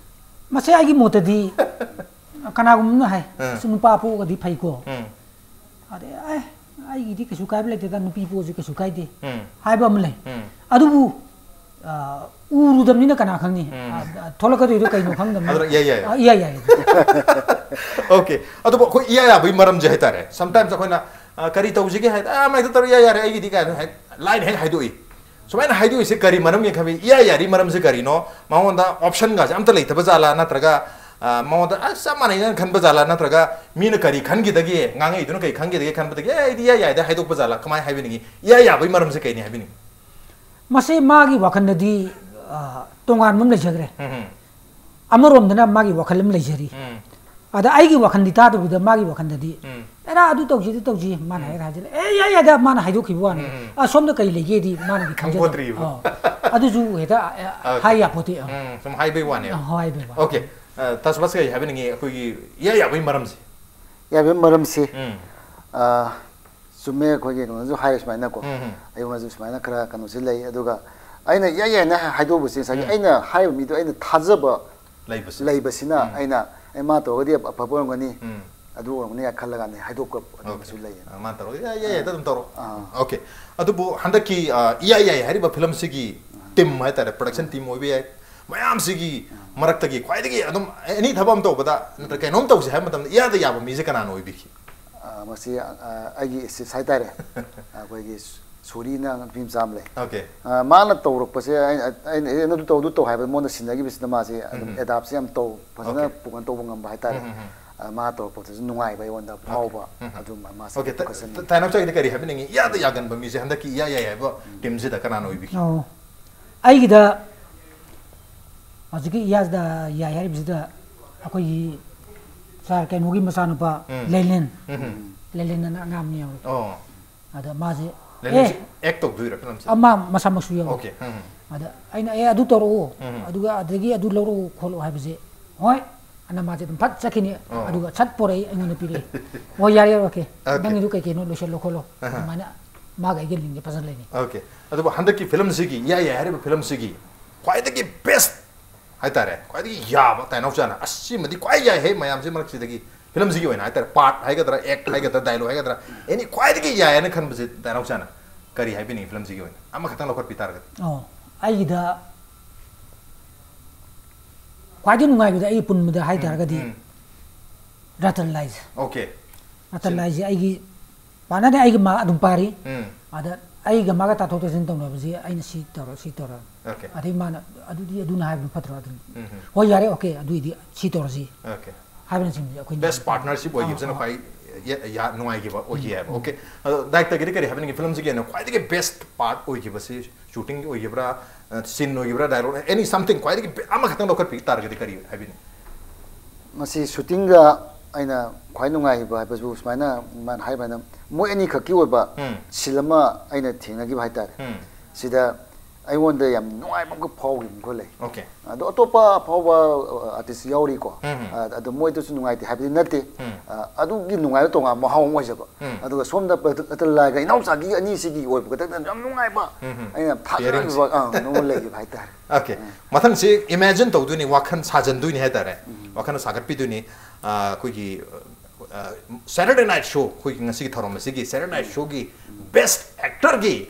ꯃꯁꯤ ꯑꯩꯒꯤ ꯃꯣꯠꯇꯗꯤ ꯀꯅꯥꯒꯨꯝꯕꯅ ꯍꯥꯏ, ꯎꯝ. "ꯑꯁ, ꯅꯨꯄꯥ ꯄꯣꯛꯑꯒꯗꯤ ꯐꯩꯀꯣ", ꯎꯝ. ꯑꯗꯩ ꯑꯦ ꯑꯩꯒꯤꯗꯤ ꯀꯩꯁꯨ ꯀꯥꯏꯕ ꯂꯩꯇꯦꯗ, ꯅꯨꯄꯤ ꯄꯣꯛꯑꯁꯨ ꯀꯩꯁꯨ ꯀꯥꯏꯗꯦ ꯎꯝ ꯍꯥꯏꯕ ꯑꯃ ꯂꯩ꯫ ꯎꯝ ꯑꯗꯨꯕꯨ ꯑ, ꯎꯔꯨꯗꯕꯅꯤꯅ ꯀꯅꯥ ꯈꯪꯅꯤ? ꯎꯝ ꯑ, ꯑ, ꯊꯣꯛꯂꯛꯀꯗꯣꯏꯗꯣ ꯀꯩꯅꯣ ꯈꯪꯗꯕꯅꯤꯅ꯫ ꯑꯗꯨꯅ ꯏꯌꯥ ꯌꯥꯏ꯫ ꯑ, ꯏꯌꯥ ꯌꯥꯏ꯫ ꯑꯣꯀꯦ꯫ ꯑꯗꯨꯕꯨ ꯑꯩꯈꯣꯏ ꯏꯌꯥ ꯌꯥꯕꯒꯤ ꯃꯔꯝꯁꯦ ꯍꯥꯏꯇꯥꯔꯦ, ꯁꯝꯇꯥꯏꯝꯁ ꯑꯩꯈꯣꯏꯅ ꯑ, ꯀꯔꯤ ꯇꯧꯁꯤꯒꯦ ꯍꯥꯏꯗ ꯑ, ꯃꯥꯏꯗ ꯇꯧꯔ ꯏꯌꯥ ꯌꯥꯔꯦ ꯑꯩꯒꯤꯗꯤ ꯀꯥꯏꯅ ꯍꯦꯛ ꯂꯥꯏꯅ ꯍꯦꯛ ꯍꯥꯏꯗꯣꯛꯏ꯫ ꯁꯨꯃꯥꯏꯅ ꯍꯥꯏꯗꯣꯛꯏꯁꯦ ꯀꯔꯤ ꯃꯔꯝꯒꯤ ꯈꯪꯕꯤ? ꯏꯌꯥ ꯌꯥꯔꯤ ꯃꯔꯝꯁꯦ ꯀꯔꯤꯅꯣ? ꯃꯉꯣꯟꯗ ꯑꯣꯞꯁꯟꯒꯥꯁꯦ ꯑꯝꯇ ꯂꯩꯇꯕ ꯖꯥꯠꯂꯥ? ꯅꯠꯇ꯭ꯔꯒ ꯑ, ꯃꯉꯣꯟꯗ ꯑꯁ ꯆꯞ ꯃꯥꯟꯅꯩꯅ ꯈꯟꯕ ꯖꯥꯠꯂꯥ? ꯅꯠꯇ꯭ꯔꯒ ꯃꯤꯅ ꯀꯔꯤ ꯈꯟꯈꯤꯗꯒꯦ, ꯉꯥꯡꯉꯛꯏꯗꯨꯅ ꯀꯔꯤ ꯈꯟꯈꯤꯗꯒꯦ ꯈꯟꯕꯗꯒꯤ ꯑꯦ ꯑꯩꯗꯤ ꯏꯌꯥ ꯌꯥꯏꯗ ꯍꯥꯏꯗꯣꯛꯄ ꯖꯥꯠꯂꯥ? ꯀꯃꯥꯏꯅ ꯍꯥꯏꯕꯤꯅꯤꯡꯉꯤ? ꯏꯌꯥ ꯌꯥꯕꯒꯤ ꯃꯔꯝꯁꯦ ꯀꯩꯅꯤ ꯍꯥꯏꯕꯤꯅꯤꯡꯉꯤ? ꯃꯁꯤ ꯃꯥꯒꯤ ꯋꯥꯈꯜꯗꯗꯤ ꯑ, ꯇꯣꯉꯥꯟꯕ ꯑꯃ ꯂꯩꯖꯈ꯭ꯔꯦ꯫ ꯎꯝ, ꯎꯝ꯫ ꯑꯃꯔꯣꯝꯗꯅ ꯃꯥꯒꯤ ꯋꯥꯈꯜ ꯑꯃ ꯂꯩꯖꯔꯤ꯫ ꯎꯝ꯫ ꯑꯗ ꯑꯩꯒꯤ ꯋꯥꯈꯜꯗꯤ ꯇꯥꯗꯕꯤꯗ ꯃꯥꯒꯤ ꯋꯥꯈꯜꯗꯗꯤ ꯎꯝ꯫ "ꯑꯦꯔꯥ ꯑꯗꯨ ꯇꯧꯁꯤ ꯑꯗꯨ ꯇꯧꯁꯤ" ꯃꯥꯅ ꯎꯝ꯫ ꯍꯥꯏꯔ ꯍꯥꯏꯖꯤꯜꯂꯦ꯫ "ꯑꯦ ꯌꯥꯏ ꯌꯥꯏꯗ" ꯃꯥꯅ ꯍꯥꯏꯗꯣꯛꯈꯤꯕ ꯋꯥꯅꯤ꯫ ꯎꯝ, ꯎꯝ꯫ ꯑꯁꯣꯝꯗ ꯀꯔꯤ ꯂꯩꯒꯦꯗꯤ ꯃꯥꯅꯗꯤ ꯈꯪꯖꯗꯕ꯫ ꯈꯪꯄꯣꯠꯇ꯭ꯔꯤꯕ꯫ ꯑꯣ꯫ ꯑꯗꯨꯁꯨ ꯍꯦꯛꯇ ꯑ, ꯑ, ꯑꯣꯀꯦ꯫ ꯍꯥꯏ ꯌꯥꯄꯣꯠꯇꯦ꯫ ꯑ꯫ ꯎꯝ, ꯁꯨꯝ ꯍꯥꯏꯕꯩ ꯋꯥꯅꯦꯕ꯫ ꯑ, ꯍꯥꯏꯕꯩ ꯋꯥꯅꯤ꯫ ꯑꯣꯀꯦ꯫ ꯑ, ꯇꯥꯖ ꯕꯥꯁ ꯀꯩ ꯍꯥꯏꯕꯤꯅꯤꯡꯉꯤ ꯑꯩꯈꯣꯏꯒꯤ ꯏꯌꯥ ꯌꯥꯕꯒꯤ ꯃꯔꯝꯁꯦ? ꯌꯥꯕꯒꯤ ꯃꯔꯝꯁꯤ, ꯎꯝ꯫ ꯑ, ꯆꯨꯝꯃꯦ, ꯑꯩꯈꯣꯏꯒꯤ ꯀꯩꯅꯣꯅꯁꯨ ꯍꯥꯏꯔꯦ ꯁꯨꯃꯥꯏꯅꯀꯣ꯫ ꯎꯝ, ꯎꯝ꯫ ꯑꯩꯉꯣꯟꯗꯁꯨ ꯁꯨꯃꯥꯏꯅ ꯈꯔ ꯀꯩꯅꯣꯁꯤ ꯂꯩ꯫ ꯑꯗꯨꯒ ꯑꯩꯅ ꯏꯌꯥ ꯌꯥꯏꯅ ꯍꯥꯏꯗꯣꯛꯎꯕꯁꯦ ꯉꯁꯥꯏꯒꯤ ꯎꯝ꯫ ꯑꯩꯅ ꯍꯥꯏꯔꯤꯕ ꯃꯤꯗꯣ ꯑꯩꯅ ꯊꯥꯖꯕ ꯂꯩꯕꯁꯤꯅ ꯎꯝ꯫ ꯑꯩꯅ, "ꯑꯦ, ꯃꯥ ꯇꯧꯔꯒꯗꯤ ꯑꯐꯕ ꯑꯣꯏꯔꯝꯒꯅꯤ, ꯎꯝ꯫ ꯑꯗꯨ ꯑꯣꯏꯔꯝꯒꯅꯤ" ꯈꯜꯂꯒ ꯑꯩ ꯍꯥꯏꯗꯣꯛꯄ ꯑꯗꯨꯝꯕꯁꯨ ꯑꯣꯀꯦ꯫ ꯂꯩꯌꯦ꯫ ꯑ, ꯃꯥ ꯇꯧꯔꯒꯗꯤ ꯏꯌꯥ ꯌꯥꯏꯗ ꯑꯗꯨꯝ ꯇꯧꯔꯣ꯫ ꯑꯥ꯫ ꯑꯣꯀꯦ꯫ ꯑꯗꯨꯕꯨ ꯍꯟꯗꯛꯀꯤ, ꯑ, ꯏꯌꯥ ꯌꯥꯏ ꯍꯥꯏꯔꯤꯕ ꯐꯤꯂꯝꯁꯤꯒꯤ ꯇꯤꯝ ꯍꯥꯏꯇꯥꯔꯦ, ꯄ꯭ꯔꯗꯛꯁꯟ ꯇꯤꯝ ꯑꯣꯏꯕ ꯌꯥꯏ, ꯃꯌꯥꯝꯁꯤꯒꯤ ꯃꯔꯛꯇꯒꯤ ꯈ꯭ꯋꯥꯏꯗꯒꯤ ꯑꯗꯨꯝ ꯑꯦꯅꯤ ꯊꯕꯛ ꯑꯃ ꯇꯧꯕꯗ ꯅꯠꯇ꯭ꯔꯒ ꯀꯩꯅꯣꯝ ꯇꯧꯁꯦ ꯍꯥꯏꯕ ꯃꯇꯝꯗ ꯏꯌꯥꯗ ꯌꯥꯕ ꯃꯤꯁꯦ ꯀꯅꯥꯅ ꯑꯣꯏꯕꯤꯒꯦ? ꯑ, ꯃꯁꯤ, ꯑ, ꯑꯩꯒꯤ ꯑꯦꯁꯤꯁ ꯍꯥꯏꯇꯥꯔꯦ꯫ ꯑꯩꯈꯣꯏꯒꯤ ꯁꯣꯔꯤꯅ ꯅꯨꯄꯤ ꯃꯆꯥ ꯑꯃ ꯂꯩ꯫ ꯑꯣꯀꯦ꯫ ꯑ, ꯃꯥꯅ ꯇꯧꯔꯛꯄꯁꯦ ꯑꯩꯅ, ꯑꯩꯅ "ꯑꯦ, ꯑꯗꯨ ꯇꯧ, ꯑꯗꯨ ꯇꯧ" ꯍꯥꯏꯕꯗ ꯃꯉꯣꯟꯗ ꯁꯤꯟꯅꯈꯤꯕꯁꯤꯅ ꯃꯥꯁꯦ ꯑꯗꯨꯝ ꯎꯝ꯫ ꯑꯦꯗꯥꯞꯁꯦ ꯌꯥꯝ ꯇꯧ, ꯐꯖꯅ ꯑꯣꯀꯦ꯫ ꯄꯨꯀꯩꯅꯣ ꯇꯧꯕ ꯉꯝꯕ ꯍꯥꯏꯇꯥꯔꯦ꯫ ꯎꯝ, ꯎꯝ, ꯎꯝ꯫ ꯑ, ꯃꯥ ꯇꯧꯔꯛꯄꯗꯁꯨ ꯅꯨꯡꯉꯥꯏꯕ ꯑꯩꯉꯣꯟꯗ ꯐꯥꯎꯕ ꯎꯝ, ꯎꯝ꯫ ꯑꯗꯨꯝ ꯃꯥꯁꯦ ꯑꯣꯀꯦ꯫ ꯇ-, ꯐꯣꯀꯁ ꯑꯃ ꯇ-, ꯇꯥꯏꯅꯥꯎꯆꯥꯒꯤꯗꯤ ꯀꯔꯤ ꯍꯥꯏꯕꯤꯅꯤꯡꯉꯤ? ꯏꯌꯥꯗ ꯌꯥꯒꯟꯕ ꯃꯤꯁꯦ ꯍꯟꯗꯛꯀꯤ ꯏꯌꯥ ꯌꯥꯏ ꯍꯥꯏꯕ ꯇꯤꯝꯁꯤꯗ ꯀꯅꯥꯅ ꯑꯣꯏꯕꯤꯒꯦ? ꯑꯣ꯫ ꯑꯩꯒꯤꯗ ꯍꯧꯖꯤꯛꯀꯤ ꯏꯌꯥꯗ ꯌꯥꯏ ꯍꯥꯏꯔꯤꯕꯁꯤꯗ ꯑꯩꯈꯣꯏꯒꯤ ꯁꯥꯔ ꯀꯩꯅꯣꯒꯤ ꯃꯆꯥꯅꯨꯄꯥ ꯎꯝ꯫ ꯂꯦꯂꯦꯟ, ꯎꯝ, ꯎꯝ꯫ ꯂꯦꯂꯦꯟ ꯑꯅ ꯑꯉꯥꯡ ꯑꯃ ꯌꯥꯎꯔꯤ꯫ ꯑꯣ꯫ ꯑꯗ ꯃꯥꯁꯦ, ꯂꯦꯂꯦꯟꯁꯦ ꯑꯦ, ꯑꯦꯛ ꯇꯧꯗꯣꯏꯔꯥ ꯐꯤꯂꯝꯁꯦ? ꯑꯃ ꯃꯁꯥꯃꯛꯁꯨ ꯌꯥꯎꯋꯤ꯫ ꯑꯣꯀꯦ꯫ ꯎꯝ, ꯎꯝ꯫ ꯑꯗ ꯑꯩꯅ, "ꯑꯦ, ꯑꯗꯨ ꯇꯧꯔꯛꯑꯣ, ꯎꯝ, ꯎꯝ꯫ ꯑꯗꯨꯒ ꯑꯗꯒꯤ ꯑꯗꯨ ꯂꯧꯔꯛꯑꯣ ꯈꯣꯠꯂꯣ" ꯍꯥꯏꯕꯁꯦ, "ꯍꯣꯏ" ꯑꯅ ꯃꯥꯁꯦ ꯑꯗꯨꯝ ꯐꯠ ꯆꯠꯈꯤꯅꯤ꯫ ꯑꯣ꯫ ꯑꯗꯨꯒ ꯁꯠ ꯄꯣꯔꯛꯏ ꯑꯩꯉꯣꯟꯗ ꯄꯤꯔꯛꯏ꯫ "ꯍꯣꯏ, ꯌꯥꯔꯦ, ꯌꯥꯔꯦ, ꯑꯣꯀꯦ꯫ ꯑꯣꯀꯦ꯫ ꯅꯪꯒꯤꯗꯨ ꯀꯩ ꯀꯩꯅꯣ ꯂꯣꯏꯁꯤꯜꯂꯣ ꯈꯣꯠꯂꯣ"꯫ ꯑꯍ꯫ ꯑꯗꯨꯃꯥꯏꯅ ꯃꯥꯒ ꯑꯩꯒ ꯂꯤꯡꯁꯦ ꯐꯖꯅ ꯂꯩꯅꯩ꯫ ꯑꯣꯀꯦ꯫ ꯑꯗꯨꯕꯨ ꯍꯟꯗꯛꯀꯤ ꯐꯤꯂꯝꯁꯤꯒꯤ, ꯏꯌꯥ ꯌꯥꯏ ꯍꯥꯏꯔꯤꯕ ꯐꯤꯂꯝꯁꯤꯒꯤ ꯈ꯭ꯋꯥꯏꯗꯒꯤ ꯕꯦꯁ ꯍꯥꯏꯇꯥꯔꯦ, ꯈ꯭ꯋꯥꯏꯗꯒꯤ ꯌꯥꯕ ꯇꯥꯏꯅꯥꯎꯆꯥꯅ, "ꯑꯁ, ꯁꯤꯃꯗꯤ ꯈ꯭ꯋꯥꯏ ꯌꯥꯏꯍꯦ ꯃꯌꯥꯝꯁꯤ ꯃꯔꯛꯁꯤꯗꯒꯤ" ꯐꯤꯂꯝꯁꯤꯒꯤ ꯑꯣꯏꯅ ꯍꯥꯏꯇꯥꯔꯦ, ꯄꯥꯔꯠ ꯍꯥꯏꯒꯗ꯭ꯔꯥ, ꯑꯦꯛ ꯍꯥꯏꯒꯗ꯭ꯔꯥ, ꯗꯥꯏꯂꯣꯛ ꯍꯥꯏꯒꯗ꯭ꯔꯥ, ꯑꯦꯅꯤ ꯈ꯭ꯋꯥꯏꯗꯒꯤ ꯌꯥꯏ ꯍꯥꯏꯅ ꯈꯟꯕꯁꯦ ꯗꯥꯏꯅꯥꯎꯆꯥꯅ ꯀꯔꯤ ꯍꯥꯏꯕꯤꯅꯤꯡꯉꯤ ꯐꯤꯂꯝꯁꯤꯒꯤ ꯑꯣꯏꯅ? ꯑꯃꯈꯛꯇꯪ ꯂꯧꯈꯠꯄꯤ ꯇꯥꯔꯒꯗꯤ꯫ ꯑꯣ, ꯑꯩꯒꯤꯗ ꯈ꯭ꯋꯥꯏꯗꯒꯤ ꯅꯨꯡꯉꯥꯏꯕꯗ ꯑꯩ ꯄꯨꯟꯕꯗ ꯍꯥꯏ ꯇꯥꯔꯒꯗꯤ ꯎꯝ꯫ ꯔꯇꯟ ꯂꯥꯏꯁꯦ꯫ ꯑꯣꯀꯦ꯫ ꯔꯇꯟ ꯁꯤ- ꯂꯥꯏꯁꯦ ꯑꯩꯒꯤ ꯄꯥꯅꯗꯦ, ꯑꯩꯒꯤ ꯃꯥ ꯑꯗꯨꯝ ꯄꯥꯔꯤ꯫ ꯎꯝ꯫ ꯑꯗ ꯑꯩꯒ ꯃꯥꯒ ꯇꯥꯊꯣꯛ ꯇꯥꯁꯤꯟ ꯇꯧꯅꯕꯁꯤ ꯑꯩꯅ ꯁꯤ ꯇꯧꯔꯣ, ꯁꯤ ꯇꯧꯔꯣ꯫ ꯑꯣꯀꯦ꯫ ꯑꯗꯩ ꯃꯥꯅ ꯑꯗꯨꯗꯤ ꯑꯗꯨꯅ ꯍꯥꯏꯕꯅ ꯐꯠꯇ꯭ꯔꯣ ꯑꯗꯨꯝ꯫ ꯎꯝ ꯍꯝ꯫ ꯍꯣꯏ, ꯌꯥꯔꯦ, ꯑꯣꯀꯦ, ꯑꯗꯨꯏꯗꯤ ꯁꯤ ꯇꯧꯔꯁꯤ꯫ ꯑꯣꯀꯦ꯫ ꯍꯥꯏꯕꯅꯆꯤꯡꯕꯁꯦ ꯑꯩꯈꯣꯏꯅ ꯕꯦꯁ ꯄꯥꯔꯠꯅꯔꯁꯤꯞ ꯑꯣꯏꯈꯤꯕꯁꯤꯅ ꯑꯥ, ꯑꯥ꯫ ꯈ꯭ꯋꯥꯏ ꯌꯥ-, ꯌꯥ-, ꯅꯨꯡꯉꯥꯏꯈꯤꯕ ꯑꯣꯏꯈꯤ ꯎꯝ, ꯍꯥꯏꯕ꯫ ꯎꯝ꯫ ꯑꯣꯀꯦ꯫ ꯑꯗꯣ ꯗꯥꯏꯔꯦꯛꯇꯔꯒꯤꯗꯤ ꯀꯔꯤ ꯍꯥꯏꯕꯤꯅꯤꯡꯉꯤ? ꯐꯤꯂꯝꯁꯤꯒꯤ ꯑꯣꯏꯅ ꯈ꯭ꯋꯥꯏꯗꯒꯤ ꯕꯦꯁ ꯄꯥꯔꯠ ꯑꯣꯏꯈꯤꯕꯁꯤ ꯁꯨꯇꯤꯡꯒꯤ ꯑꯣꯏꯈꯤꯕ꯭ꯔꯥ, ꯁꯤꯟ ꯑꯣꯏꯈꯤꯕ꯭ꯔꯥ, ꯗꯥꯏꯂꯣꯛ, ꯑꯦꯅꯤ ꯁꯝꯊꯤꯡ ꯈ꯭ꯋꯥꯏꯗꯒꯤ ꯕꯦ-, ꯑꯃꯈꯛꯇꯪ ꯂꯧꯈꯠꯄꯤ ꯇꯥꯔꯒꯗꯤ ꯀꯔꯤ ꯍꯥꯏꯕꯤꯅꯤ? ꯃꯁꯤ ꯁꯨꯇꯤꯡꯒ ꯑꯩꯅ ꯈ꯭ꯋꯥꯏ ꯅꯨꯡꯉꯥꯏꯈꯤꯕ ꯍꯥꯏꯕꯁꯨ ꯁꯨꯃꯥꯏꯅ ꯃꯥꯅ ꯍꯥꯏꯕꯅ ꯃꯣꯏ ꯑꯅꯤꯈꯛꯀꯤ ꯑꯣꯏꯕ ꯎꯝ꯫ ꯁꯤꯟ ꯑꯃ ꯑꯩꯅ ꯊꯦꯡꯅꯈꯤꯕ ꯍꯥꯏꯇꯥꯔꯦ꯫ ꯎꯝ꯫ ꯁꯤꯗ ꯑꯩꯉꯣꯟꯗ ꯌꯥꯝ ꯅꯨꯡꯉꯥꯏꯕ ꯑꯃꯈꯛ ꯐꯥꯎꯈꯤꯕ ꯑꯃꯈꯛ ꯂꯩ꯫ ꯑꯣꯀꯦ꯫ ꯑꯗꯣ ꯑꯇꯣꯞꯄ ꯑꯐꯥꯎꯕ, ꯑ, ꯑꯥꯔꯇꯤꯁ ꯌꯥꯎꯔꯤꯀꯣ꯫ ꯎꯝ꯫ ꯑ, ꯑꯗꯣ ꯃꯣꯏꯗꯁꯨ ꯅꯨꯡꯉꯥꯏꯇꯦ ꯍꯥꯏꯕꯗꯤ ꯅꯠꯇꯦ꯫ ꯎꯝ꯫ ꯑ, ꯑꯗꯨꯒꯤ ꯅꯨꯡꯉꯥꯏꯕ ꯇꯣꯉꯥꯟꯕ ꯃꯍꯥꯎ ꯑꯃ ꯑꯣꯏꯖꯕ꯫ ꯎꯝ꯫ ꯑꯗꯨꯒ ꯁꯣꯝꯗ ꯄ-, ꯄꯇꯂꯥꯒ ꯏꯅꯥꯎꯆꯥꯒꯤ ꯑꯅꯤꯁꯤꯒꯤ ꯑꯣꯏꯕ ꯈꯛꯇꯪꯗ ꯌꯥꯝ ꯅꯨꯡꯉꯥꯏꯕ, ꯎꯝ ꯍꯝ꯫ ꯑꯩꯅ ꯌꯥꯝ ꯊꯥꯒꯠꯅꯤꯡꯕ, ꯑ, ꯅꯣꯡꯃ ꯂꯩꯈꯤꯕ ꯍꯥꯏꯇꯥꯔꯦ꯫ ꯑꯣꯀꯦ꯫ ꯎꯝ꯫ ꯃꯊꯪꯁꯤ ꯏꯃꯦꯖꯤꯟ ꯇꯧꯗꯣꯏꯅꯤ, ꯋꯥꯈꯜ ꯁꯥꯖꯟꯗꯣꯏꯅꯤ ꯍꯥꯏꯇꯥꯔꯦ꯫ ꯎꯝ꯫ ꯋꯥꯈꯜ ꯁꯥꯒꯠꯄꯤꯗꯣꯏꯅꯤ꯫ ꯑ, ꯑꯩꯈꯣꯏꯒꯤ, ꯑ, ꯁꯦꯇꯔꯗꯦ ꯅꯥꯏꯠ ꯁꯣ, ꯑꯩꯈꯣꯏꯒꯤ ꯉꯁꯤꯒꯤ ꯊꯧꯔꯝ ꯑꯁꯤꯒꯤ ꯁꯦꯇꯔꯗꯦ ꯅꯥꯏꯠ ꯎꯝ꯫ ꯁꯣꯒꯤ ꯎꯝ꯫ ꯕꯦꯁ ꯑꯦꯛꯇꯔꯒꯤ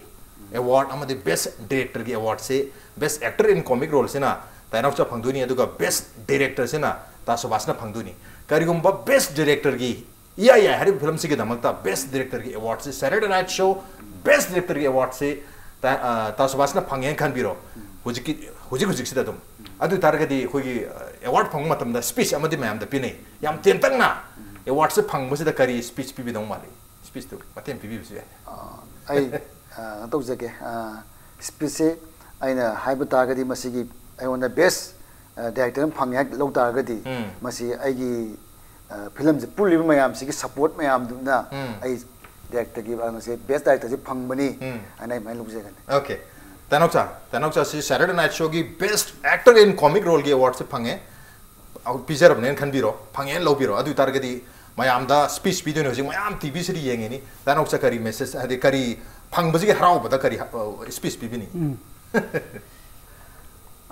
ꯑꯦꯋꯥꯔꯗ ꯑꯃꯗꯤ ꯕꯦꯁ ꯗꯤꯔꯦꯛꯇꯔꯒꯤ ꯑꯦꯋꯥꯔꯗꯁꯤ ꯕꯦꯁ ꯑꯦꯛꯇꯔ ꯏꯟ ꯀꯣꯃꯤꯛ ꯔꯣꯜꯁꯤꯅ ꯗꯥꯏꯅꯥꯎꯆꯥ ꯐꯪꯗꯣꯏꯅꯤ, ꯑꯗꯨꯒ ꯕꯦꯁ ꯗꯤꯔꯦꯛꯇꯔꯁꯤꯅ ꯇꯥ ꯁꯨꯕꯥꯁꯅ ꯐꯪꯗꯣꯏꯅꯤ꯫ ꯀꯔꯤꯒꯨꯝꯕ ꯕꯦꯁ ꯗꯤꯔꯦꯛꯇꯔꯒꯤ ꯏꯌꯥ ꯌꯥꯏ ꯍꯥꯏꯔꯤꯕ ꯐꯤꯂꯝꯁꯤꯒꯤꯗꯃꯛꯇ ꯕꯦꯁ ꯗꯤꯔꯦꯛꯇꯔꯒꯤ ꯑꯦꯋꯥꯔꯗꯁꯤ, ꯁꯦꯇꯔꯗꯦ ꯅꯥꯏꯠ ꯁꯣ ꯕꯦꯁ ꯗꯤꯔꯦꯛꯇꯔꯒꯤ ꯑꯦꯋꯥꯔꯗꯁꯤ ꯇꯥ-, ꯑ, ꯇꯥ ꯁꯨꯕꯥꯁꯅ ꯐꯪꯉꯦꯅ ꯈꯟꯕꯤꯔꯣ꯫ ꯍꯧꯖꯤꯛꯀꯤ, ꯍꯧꯖꯤꯛ ꯍꯧꯖꯤꯛꯁꯤꯗ ꯑꯗꯨꯝ꯫ ꯑꯗꯨ ꯑꯣꯏ ꯇꯥꯔꯒꯗꯤ ꯑꯩꯈꯣꯏꯒꯤ, ꯑ, ꯑꯦꯋꯥꯔꯗ ꯐꯪꯕ ꯃꯇꯝꯗ ꯁ꯭ꯄꯤꯆ ꯑꯃꯗꯤ ꯃꯌꯥꯝꯗ ꯄꯤꯅꯩ꯫ ꯌꯥꯝ ꯇꯦꯟꯇꯛꯅ ꯑꯦꯋꯥꯔꯗꯁꯦ ꯐꯪꯕꯁꯤꯗ ꯀꯔꯤ ꯁ꯭ꯄꯤꯆ ꯄꯤꯕꯤꯗꯧ ꯃꯥꯜꯂꯤ? ꯁ꯭ꯄꯤꯆꯇꯨ ꯃꯇꯦꯡ ꯄꯤꯕꯤꯕꯁꯨ ꯌꯥꯏ꯫ ꯑ, ꯑꯩ, ꯑ, ꯀꯩꯅꯣ ꯇꯧꯖꯒꯦ꯫ ꯑ, ꯁ꯭ꯄꯤꯆꯁꯦ ꯑꯩꯅ ꯍꯥꯏꯕ ꯇꯥꯔꯒꯗꯤ ꯃꯁꯤꯒꯤ ꯑꯩꯉꯣꯟꯗ ꯕꯦꯁ, ꯑ, ꯗꯥꯏꯔꯦꯛꯇꯔ ꯑꯃ ꯐꯪꯉꯦ ꯍꯥꯏ ꯂꯧ ꯇꯥꯔꯒꯗꯤ ꯎꯝ꯫ ꯃꯁꯤ ꯑꯩꯒꯤ, ꯑ, ꯐꯤꯂꯝꯁꯦ ꯄꯨꯜꯂꯤꯕ ꯃꯌꯥꯝꯁꯤꯒꯤ ꯁꯄꯣꯔꯠ ꯃꯌꯥꯝꯗꯨꯅ ꯎꯝ꯫ ꯑꯩ ꯗꯥꯏꯔꯦꯛꯇꯔꯒꯤ, ꯑ, ꯉꯁꯤ ꯕꯦꯁ ꯗꯥꯏꯔꯦꯛꯇꯔꯁꯦ ꯐꯪꯕꯅꯤ ꯎꯝ꯫ ꯍꯥꯏꯅ ꯑꯩ ꯑꯗꯨꯃꯥꯏꯅ ꯂꯧꯖꯒꯅꯤ꯫ ꯑꯣꯀꯦ꯫ ꯇꯥꯅꯧꯆꯥ, ꯇꯥꯅꯧꯆꯥꯁꯤ ꯁꯦꯇꯔꯗꯦ ꯅꯥꯏꯠ ꯁꯣꯒꯤ ꯕꯦꯁ ꯑꯦꯛꯇꯔ ꯏꯟ ꯀꯣꯃꯤꯛ ꯔꯣꯜꯒꯤ ꯑꯦꯋꯥꯔꯗꯁꯦ ꯐꯪꯉꯦ꯫ ꯑ, ꯄꯤꯖꯔꯕꯅꯦꯅ ꯈꯟꯕꯤꯔꯣ, ꯐꯪꯉꯦꯅ ꯂꯧꯕꯤꯔꯣ꯫ ꯑꯗꯨ ꯑꯣꯏ ꯇꯥꯔꯒꯗꯤ ꯃꯌꯥꯝꯗ ꯁ꯭ꯄꯤꯆ ꯄꯤꯗꯣꯏꯅꯦ꯫ ꯍꯧꯖꯤꯛ ꯃꯌꯥꯝ ꯇꯤ ꯚꯤꯁꯤꯗ ꯌꯦꯡꯉꯤꯅꯤ꯫ ꯇꯥꯅꯧꯆꯥ ꯀꯔꯤ ꯃꯦꯁꯦꯖ, ꯍꯥꯏꯗꯤ ꯀꯔꯤ ꯐꯪꯕꯁꯤꯒꯤ ꯍꯔꯥꯎꯕꯗ ꯀꯔꯤ, ꯑ, ꯁ꯭ꯄꯤꯆ ꯄꯤꯕꯤꯅꯤ? ꯎꯝ꯫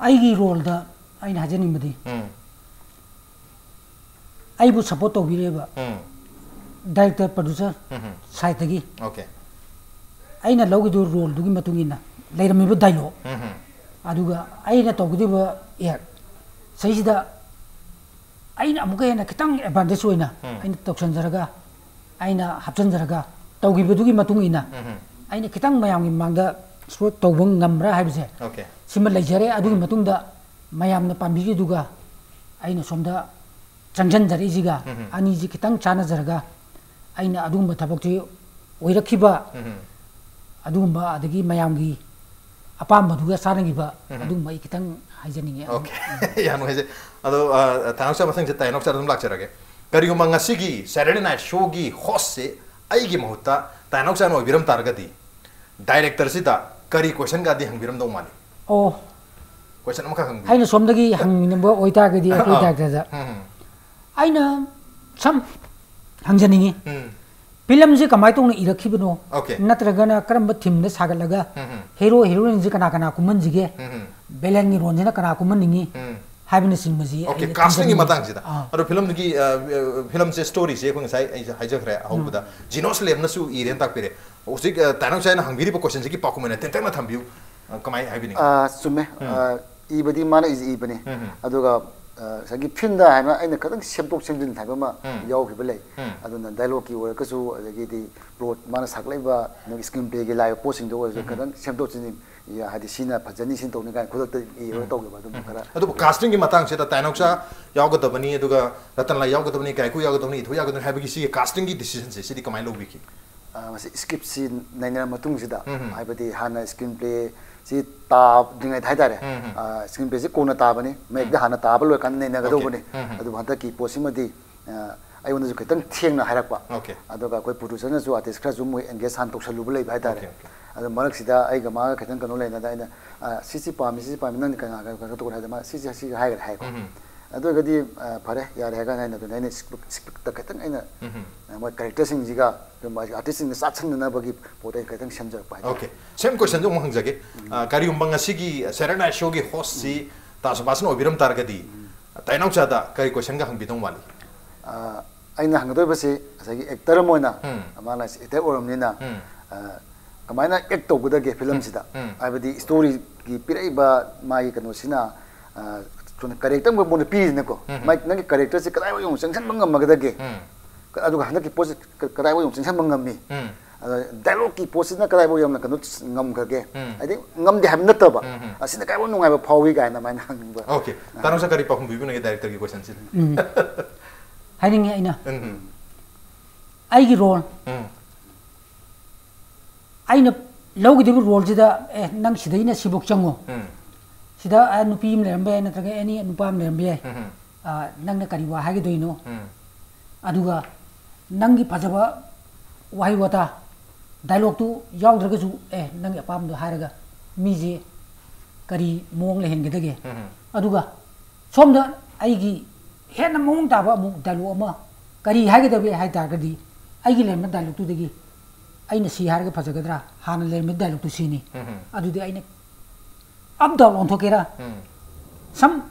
ꯑꯩꯒꯤ ꯔꯣꯜꯗ ꯑꯩꯅ ꯍꯥꯏꯖꯅꯤꯡꯕꯗꯤ ꯎꯝ꯫ ꯑꯩꯕꯨ ꯁꯞꯄꯣꯔꯠ ꯇꯧꯕꯤꯔꯦꯕ, ꯎꯝ ꯗꯥꯏꯔꯦꯛꯇꯔ ꯄ꯭ꯔꯗ꯭ꯌꯨꯁꯔ ꯎꯝ ꯁꯥꯏꯠꯇꯒꯤ꯫ ꯑꯣꯀꯦ ꯑꯩꯅ ꯂꯧꯈꯤꯗꯕ ꯔꯣꯜꯗꯨꯒꯤ ꯃꯇꯨꯡ ꯏꯟꯅ ꯂꯩꯔꯝꯃꯤꯕ ꯗꯥꯏꯂꯣꯛ, ꯎꯝ ꯑꯗꯨꯒ ꯑꯩꯅ ꯇꯧꯒꯗꯕ ꯑꯦꯛ ꯁꯤꯁꯤꯗ ꯑꯩꯅ ꯑꯃꯨꯛꯀ ꯍꯦꯟꯅ ꯈꯤꯇꯪ ꯑꯦꯗꯚꯥꯟꯇꯦꯖ ꯑꯣꯏꯅ ꯎꯝ꯫ ꯑꯩꯅ ꯇꯧꯁꯟꯖꯔꯒ, ꯑꯩꯅ ꯍꯥꯞꯆꯤꯟꯖꯔꯒ ꯇꯧꯈꯤꯕꯗꯨꯒꯤ ꯃꯇꯨꯡ ꯏꯟꯅ ꯎꯝ ꯑꯩꯅ ꯈꯤꯇꯪ ꯃꯌꯥꯝꯒꯤ ꯃꯃꯥꯡꯗ ꯁꯣ ꯇꯧꯕ ꯉꯝꯕ꯭ꯔꯥ ꯍꯥꯏꯕꯁꯦ ꯑꯣꯀꯦ ꯁꯤꯃ ꯂꯩꯖꯔꯦ꯫ ꯑꯗꯨꯒꯤ ꯃꯇꯨꯡꯗ ꯃꯌꯥꯝꯅ ꯄꯥꯝꯕꯤꯔꯤꯗꯨꯒ ꯑꯩꯅ ꯁꯣꯝꯗ ꯆꯪꯁꯤꯟꯖꯔꯛꯏꯁꯤꯒ ꯎꯝ꯫ ꯑꯅꯤꯁꯤ ꯈꯤꯇꯪ ꯆꯥꯟꯅꯖꯔꯒ ꯑꯩꯅ ꯑꯗꯨꯒꯨꯝꯕ ꯊꯕꯛꯁꯤ ꯑꯣꯏꯔꯛꯈꯤꯕ, ꯎꯝ ꯑꯗꯨꯒꯨꯝꯕ ꯑꯗꯒꯤ ꯃꯌꯥꯝꯒꯤ ꯑꯄꯥꯝꯕꯗꯨꯒ ꯆꯥꯟꯅꯈꯤꯕ ꯎꯝ꯫ ꯑꯗꯨꯒꯨꯝꯕ ꯑꯩ ꯈꯤꯇꯪ ꯍꯥꯏꯖꯅꯤꯡꯉꯦ꯫ ꯑꯣꯀꯦ ꯌꯥꯝ ꯅꯨꯡꯉꯥꯏꯖꯩ꯫ ꯑꯗꯣ ꯑ, ꯇꯥꯏꯅꯥꯎꯆꯥ, ꯃꯊꯪꯁꯦ ꯇꯥꯏꯅꯥꯎꯆꯥꯗ ꯑꯗꯨꯝ ꯂꯥꯛꯆꯔꯒꯦ꯫ ꯀꯔꯤꯒꯨꯝꯕ ꯉꯁꯤꯒꯤ Saturday Night Showꯒꯤ ꯍꯣꯁꯁꯦ ꯑꯩꯒꯤ ꯃꯍꯨꯠꯇ ꯇꯥꯏꯅꯥꯎꯆꯥꯅ ꯑꯣꯏꯕꯤꯔꯝ ꯇꯥꯔꯒꯗꯤ ꯗꯥꯏꯔꯦꯛꯇꯔꯁꯤꯗ ꯀꯔꯤ ꯀꯣꯏꯁꯟꯒꯗꯤ ꯍꯪꯕꯤꯔꯝꯗꯧ ꯃꯥꯜꯂꯤ? ꯑꯣ, ꯀꯣꯏꯁꯟ ꯑꯃꯈꯛ ꯍꯪꯕꯤꯌꯨ꯫ ꯑꯩꯅ ꯁꯣꯝꯗꯒꯤ ꯍꯪꯅꯤꯡꯕ ꯑꯣꯏꯇꯥꯔꯒꯗꯤ ꯑꯩꯈꯣꯏ ꯑꯥ꯫ ꯗꯥꯏꯔꯦꯛꯇꯔꯗ ꯎꯝ ꯑꯩꯅ ꯁꯝ ꯍꯪꯖꯅꯤꯡꯉꯤ꯫ ꯎꯝ ꯐꯤꯂꯝꯁꯦ ꯀꯃꯥꯏꯅ ꯇꯧꯅ ꯏꯔꯛꯈꯤꯕꯅꯣ? ꯑꯣꯀꯦ꯫ ꯅꯠꯇ꯭ꯔꯒꯅ ꯀꯔꯝꯕ ꯊꯤꯝꯗ ꯁꯥꯒꯠꯂꯒ ꯎꯝ ꯍꯦꯔꯣ ꯍꯦꯔꯣꯏꯟꯁꯦ ꯀꯅꯥ ꯀꯅꯥ ꯀꯨꯝꯍꯟꯁꯤꯒꯦ? ꯎꯝ ꯚꯤꯂꯦꯟꯒꯤ ꯔꯣꯜꯁꯤꯅ ꯀꯅꯥ ꯀꯨꯝꯍꯟꯅꯤꯡꯉꯤ? ꯎꯝ ꯍꯥꯏꯕꯅꯆꯤꯡꯕꯁꯤ ꯑꯣꯀꯦ꯫ ꯑꯩꯅ ꯀꯥꯁꯇꯤꯡꯒꯤ ꯊꯝꯖꯅꯤꯡꯉꯤ꯫ ꯃꯇꯥꯡꯁꯤꯗ ꯑꯥ꯫ ꯑꯗꯣ ꯐꯤꯂꯝꯗꯨꯒꯤ ꯑ, ꯑ, ꯐꯤꯂꯝꯁꯦ ꯁ꯭ꯇꯣꯔꯤꯁꯦ ꯑꯩꯈꯣꯏ ꯉꯁꯥꯏ ꯑꯩꯁꯦ ꯍꯥꯏꯖꯈ꯭ꯔꯦ ꯑꯍꯧꯕꯗ ꯖꯤꯅꯣꯁ ꯂꯦꯝꯅꯁꯨ ꯏꯔꯦꯅ ꯇꯥꯛꯄꯤꯔꯦ꯫ ꯍꯧꯖꯤꯛ ꯑ, ꯇꯥꯏꯅꯥꯎꯆꯥꯅ ꯍꯪꯕꯤꯔꯤꯕ ꯀꯣꯏꯁꯟꯁꯤꯒꯤ ꯄꯥꯎꯈꯨꯝ ꯑꯣꯏꯅ ꯇꯦꯟꯇꯛꯅ ꯊꯝꯕꯤꯌꯨ꯫ ꯑ, ꯀꯃꯥꯏꯅ ꯍꯥꯏꯕꯤꯅꯤꯡꯉꯤ? ꯑꯥ, ꯆꯨꯝꯃꯦ꯫ ꯑꯥ, ꯏꯕꯗꯤ ꯃꯥꯅ ꯏꯖ ꯏꯕꯅꯤ꯫ ꯎꯝ꯫ ꯑꯗꯨꯒ ꯑꯥ, ꯉꯁꯥꯏꯒꯤ ꯐꯤꯜꯝꯗ ꯍꯥꯏꯅ ꯑꯩꯅ ꯈꯤꯇꯪ ꯁꯦꯝꯗꯣꯛ ꯁꯦꯝꯖꯤꯟ ꯍꯥꯏꯕ ꯑꯃ ꯎꯝ꯫ ꯌꯥꯎꯈꯤꯕ ꯂꯩ꯫ ꯎꯝ꯫ ꯑꯗꯨꯅ ꯗꯥꯏꯂꯣꯛꯀꯤ ꯑꯣꯏꯔꯒꯁꯨ, ꯑꯗꯒꯤꯗꯤ ꯄ꯭ꯂꯣꯠ ꯃꯥꯅ ꯁꯥꯒꯠꯂꯛꯏꯕ ꯅꯣꯏꯒꯤ ꯁ꯭ꯀ꯭ꯔꯤꯟ ꯄ꯭ꯂꯦꯒꯤ ꯂꯥꯛꯏꯕ ꯄꯣꯠꯁꯤꯡꯗꯣ ꯑꯣꯏꯔꯁꯨ ꯈꯤꯇꯪ ꯁꯦꯝꯗꯣꯛ ꯁꯦꯝꯖꯤꯟ, ꯌꯥ-, ꯍꯥꯏꯗꯤ ꯁꯤꯅ ꯐꯖꯅꯤ, ꯁꯤꯅ ꯇꯧꯅꯤ ꯀꯥꯏꯅ ꯈꯨꯗꯛꯇ ꯏꯔꯒ ꯇꯧꯈꯤꯕ ꯑꯗꯨꯝꯕ ꯈꯔ꯫ ꯑꯗꯨꯕꯨ ꯀꯥꯁꯇꯤꯡꯒꯤ ꯃꯇꯥꯡꯁꯤꯗ ꯇꯥꯏꯅꯥꯎꯆꯥ ꯌꯥꯎꯒꯗꯕꯅꯤ, ꯑꯗꯨꯒ ꯔꯇꯟꯂꯥꯜ ꯌꯥꯎꯒꯗꯕꯅꯤ, ꯀꯥꯏꯀꯨ ꯌꯥꯎꯒꯗꯕꯅꯤ, ꯏꯊꯣꯏ ꯌꯥꯎꯒꯗꯕꯅꯤ ꯍꯥꯏꯕꯒꯤ ꯁꯤꯒꯤ ꯀꯥꯁꯇꯤꯡꯒꯤ ꯗꯤꯁꯤꯖꯟꯁꯦ ꯁꯤꯗꯤ ꯀꯃꯥꯏꯅ ꯂꯧꯕꯤꯈꯤ? ꯑ, ꯃꯁꯤ ꯁ꯭ꯀ꯭ꯔꯤꯞꯁꯤ ꯅꯩꯅꯔ ꯃꯇꯨꯡꯁꯤꯗ, ꯎꯝ꯫ ꯍꯥꯏꯕꯗꯤ ꯍꯥꯟꯅ ꯁ꯭ꯀ꯭ꯔꯤꯟ ꯄ꯭ꯂꯦꯁꯤ ꯇꯥꯗ꯭ꯔꯤꯉꯩꯗ ꯍꯥꯏꯇꯥꯔꯦ, ꯎꯝ꯫ ꯑ, ꯁ꯭ꯀ꯭ꯔꯤꯟ ꯄ꯭ꯂꯦꯁꯤ ꯀꯣꯟꯅ ꯇꯥꯕꯅꯤ, ꯃꯌꯦꯛꯇ ꯍꯥꯟꯅ ꯇꯥꯕ ꯂꯣꯏꯔꯀꯥꯟꯗ ꯅꯩꯅꯒꯗꯧꯕꯅꯤ꯫ ꯎꯝ꯫ ꯑꯗꯨꯕꯨ ꯍꯟꯗꯛꯀꯤ ꯄꯣꯠꯁꯤꯃꯗꯤ, ꯑ, ꯑꯩꯉꯣꯟꯗꯁꯨ ꯈꯤꯇꯪ ꯊꯦꯡꯅ ꯍꯥꯏꯔꯛꯄ꯫ ꯑꯣꯀꯦ꯫ ꯑꯗꯨꯒ ꯑꯩꯈꯣꯏ ꯄ꯭ꯔꯣꯗ꯭ꯌꯨꯁꯔꯅꯁꯨ ꯑꯥꯔꯇꯤꯁ ꯈꯔꯁꯨ ꯃꯣꯏ ꯑꯦꯡꯒꯦꯖ ꯍꯥꯟꯅ ꯇꯧꯁꯜꯂꯨꯕ ꯂꯩꯕ ꯍꯥꯏꯇꯥꯔꯦ꯫ Okay, okay. ꯑꯗꯨ ꯃꯔꯛꯁꯤꯗ ꯑꯩꯒ ꯃꯥꯒ ꯈꯤꯇꯪ ꯀꯩꯅꯣ ꯂꯩꯅꯗ ꯑꯩꯅ, "ꯑ, ꯁꯤꯁꯤ ꯄꯥꯝꯃꯤ, ꯁꯤꯁꯤ ꯄꯥꯝꯃꯤ, ꯅꯪꯗꯤ ꯀꯅꯥ, ꯀꯅꯥ, ꯀꯩꯅꯣ ꯇꯧꯒꯅꯤ?" ꯍꯥꯏꯗ ꯃꯥ, "ꯁꯤꯁꯦ, ꯁꯤꯁꯦ ꯍꯥꯏꯈ꯭ꯔꯦ" ꯍꯥꯏꯀꯣ꯫ ꯎꯝ꯫ ꯑꯗꯨ ꯑꯣꯏꯔꯒꯗꯤ, ꯑ, ꯐꯔꯦ, ꯌꯥꯔꯦ ꯍꯥꯏꯔ ꯀꯥꯟꯗ ꯑꯩꯅ ꯑꯗꯨꯅ ꯑꯩꯅ ꯁ꯭ꯀ꯭ꯔꯤꯞ-, ꯁ꯭ꯀ꯭ꯔꯤꯞꯇ ꯈꯤꯇꯪ ꯑꯩꯅ, ꯎꯝ꯫ ꯑ, ꯃꯣꯏ ꯀꯦꯔꯦꯛꯇꯔꯁꯤꯡꯁꯤꯒ ꯑꯗꯨꯝ ꯑꯥꯔꯇꯤꯁꯁꯤꯡꯒ ꯆꯥꯁꯟꯅꯅꯕꯒꯤ ꯄꯣꯠ ꯑꯩ ꯈꯤꯇꯪ ꯁꯦꯝꯖꯔꯛꯄ ꯍꯥꯏꯇꯥꯔꯦ꯫ ꯑꯣꯀꯦ꯫ ꯁꯦꯝ ꯀꯣꯏꯁꯟꯗꯣ ꯑꯃꯨꯛ ꯍꯪꯖꯒꯦ꯫ ꯑ, ꯀꯔꯤꯒꯨꯝꯕ ꯉꯁꯤꯒꯤ Saturday Night Showꯒꯤ ꯍꯣꯁꯁꯤ ꯇꯥ ꯁꯨꯕꯥꯁꯅ ꯑꯣꯏꯕꯤꯔꯝ ꯇꯥꯔꯒꯗꯤ, ꯇꯥꯏꯅꯥꯎꯆꯥꯗ ꯀꯔꯤ ꯀꯣꯏꯁꯟꯒ ꯍꯪꯕꯤꯗꯧ ꯃꯥꯜꯂꯤ? ꯑ, ꯑꯩꯅ ꯍꯪꯒꯗꯣꯏꯕꯁꯤ ꯉꯁꯥꯏꯒꯤ ꯑꯦꯛꯇꯔ ꯑꯃ ꯑꯣꯏꯅ, ꯎꯝ. ꯃꯥꯅ ꯑꯦꯛꯇꯔ ꯑꯣꯏꯔꯕꯅꯤꯅ, ꯎꯝ. ꯑ, ꯀꯃꯥꯏꯅ ꯑꯦꯛ ꯇꯧꯒꯗꯒꯦ ꯐꯤꯂꯝꯁꯤꯗ? ꯎꯝ. ꯍꯥꯏꯕꯗꯤ ꯏꯁꯇꯣꯔꯤꯒꯤ ꯄꯤꯔꯛꯏꯕ ꯃꯥꯒꯤ ꯀꯩꯅꯣꯁꯤꯅ, ꯑ, ꯁꯣꯝꯗ ꯀꯔꯦꯛꯇꯔ ꯑꯃ ꯃꯉꯣꯟꯗ ꯄꯤꯔꯤꯁꯤꯅꯀꯣ, ꯎꯝ. ꯃꯥꯒꯤ, ꯅꯪꯒꯤ ꯀꯔꯦꯛꯇꯔꯁꯤ ꯀꯗꯥꯏꯐꯥꯎ ꯌꯧꯅ ꯆꯪꯁꯤꯟꯕ ꯉꯝꯃꯒꯗꯒꯦ? ꯎꯝ. ꯀ-, ꯑꯗꯨꯒ ꯍꯟꯗꯛꯀꯤ ꯄꯣꯠꯁꯤ ꯀ-, ꯀꯗꯥꯏꯐꯥꯎ ꯌꯧꯅ ꯆꯪꯁꯤꯟꯕ ꯉꯝꯃꯤ? ꯎꯝ. ꯑꯗ ꯗꯥꯏꯂꯣꯛꯀꯤ ꯄꯣꯠꯁꯤꯅ ꯀꯗꯥꯏꯐꯥꯎ ꯌꯧꯅ ꯀꯩꯅꯣ ꯉꯝꯈ꯭ꯔꯒꯦ? ꯎꯝ. ꯍꯥꯏꯗꯤ ꯉꯝꯗꯦ ꯍꯥꯏꯕ ꯅꯠꯇꯕ, ꯎꯝ, ꯎꯝ. ꯑꯁꯤꯅ ꯀꯗꯥꯏꯐꯥꯎ ꯅꯨꯡꯉꯥꯏꯕ ꯐꯥꯎꯏ ꯀꯥꯏꯅ ꯑꯗꯨꯃꯥꯏꯅ ꯍꯪꯅꯤꯡꯕ꯫ Okay. ꯇꯥꯅꯧꯁꯥ, ꯀꯔꯤ ꯄꯥꯎꯈꯨꯝ ꯄꯤꯕꯤꯅꯤꯡꯒꯦ ꯗꯥꯏꯔꯦꯛꯇꯔꯒꯤ ꯀꯣꯏꯁꯟꯁꯤꯗ? ꯎꯝ. ꯍꯥꯏꯅꯤꯡꯉꯤ ꯑꯩꯅ꯫ ꯎꯝ, ꯎꯝ. ꯑꯩꯒꯤ ꯔꯣꯜ, ꯎꯝ. ꯑꯩꯅ ꯂꯧꯒꯗꯧꯔꯤꯕ ꯔꯣꯜꯁꯤꯗ, ꯑꯦ, ꯅꯪ ꯁꯤꯗꯩꯅ ꯁꯤꯐꯧ ꯆꯪꯉꯣ, ꯎꯝ. ꯁꯤꯗ, ꯑ, ꯅꯨꯄꯤ ꯑꯃ ꯂꯩꯔꯝꯕ ꯌꯥꯏ, ꯅꯠꯇ꯭ꯔꯒ ꯑꯦꯅꯤ ꯅꯨꯄꯥ ꯑꯃ ꯂꯩꯔꯝꯕ ꯌꯥꯏ, ꯎꯝ, ꯎꯝ. ꯑ, ꯅꯪꯅ ꯀꯔꯤ ꯋꯥ ꯍꯥꯏꯒꯗꯣꯏꯅꯣ? ꯎꯝ. ꯑꯗꯨꯒ ꯅꯪꯒꯤ ꯐꯖꯕ ꯋꯥꯍꯩ ꯋꯥꯇꯥ, ꯗꯥꯏꯂꯣꯛꯇꯨ ꯌꯥꯎꯗ꯭ꯔꯒꯁꯨ, ꯑꯦ, ꯅꯪꯒꯤ ꯑꯄꯥꯝꯕꯗꯣ ꯍꯥꯏꯔꯒ ꯃꯤꯁꯦ ꯀꯔꯤ ꯃꯑꯣꯡ ꯂꯩꯍꯟꯒꯗꯒꯦ? ꯎꯝ, ꯎꯝ. ꯑꯗꯨꯒ ꯁꯣꯝꯗ ꯑꯩꯒꯤ ꯍꯦꯟꯅ ꯃꯑꯣꯡ ꯇꯥꯕ ꯑꯃꯨꯛ ꯗꯥꯏꯂꯣꯛ ꯑꯃ ꯀꯔꯤ ꯍꯥꯏꯒꯗꯒꯦ ꯍꯥꯏ ꯇꯥꯔꯒꯗꯤ, ꯑꯩꯒꯤ ꯂꯩꯔꯝꯕ ꯗꯥꯏꯂꯣꯛꯇꯨꯗꯒꯤ ꯑꯩꯅ ꯁꯤ ꯍꯥꯏꯔꯒ ꯐꯖꯒꯗ꯭ꯔꯥ, ꯍꯥꯟꯅ ꯂꯩꯔꯝꯕ ꯗꯥꯏꯂꯣꯛꯇꯨ ꯁꯤꯅꯤ, ꯎꯝ, ꯎꯝ. ꯑꯗꯨꯗꯤ ꯑꯩꯅ ꯑꯞ ꯗꯥꯎꯟ ꯑꯣꯟꯊꯣꯛꯀꯦꯔꯥ, ꯎꯝ. ꯁꯝ,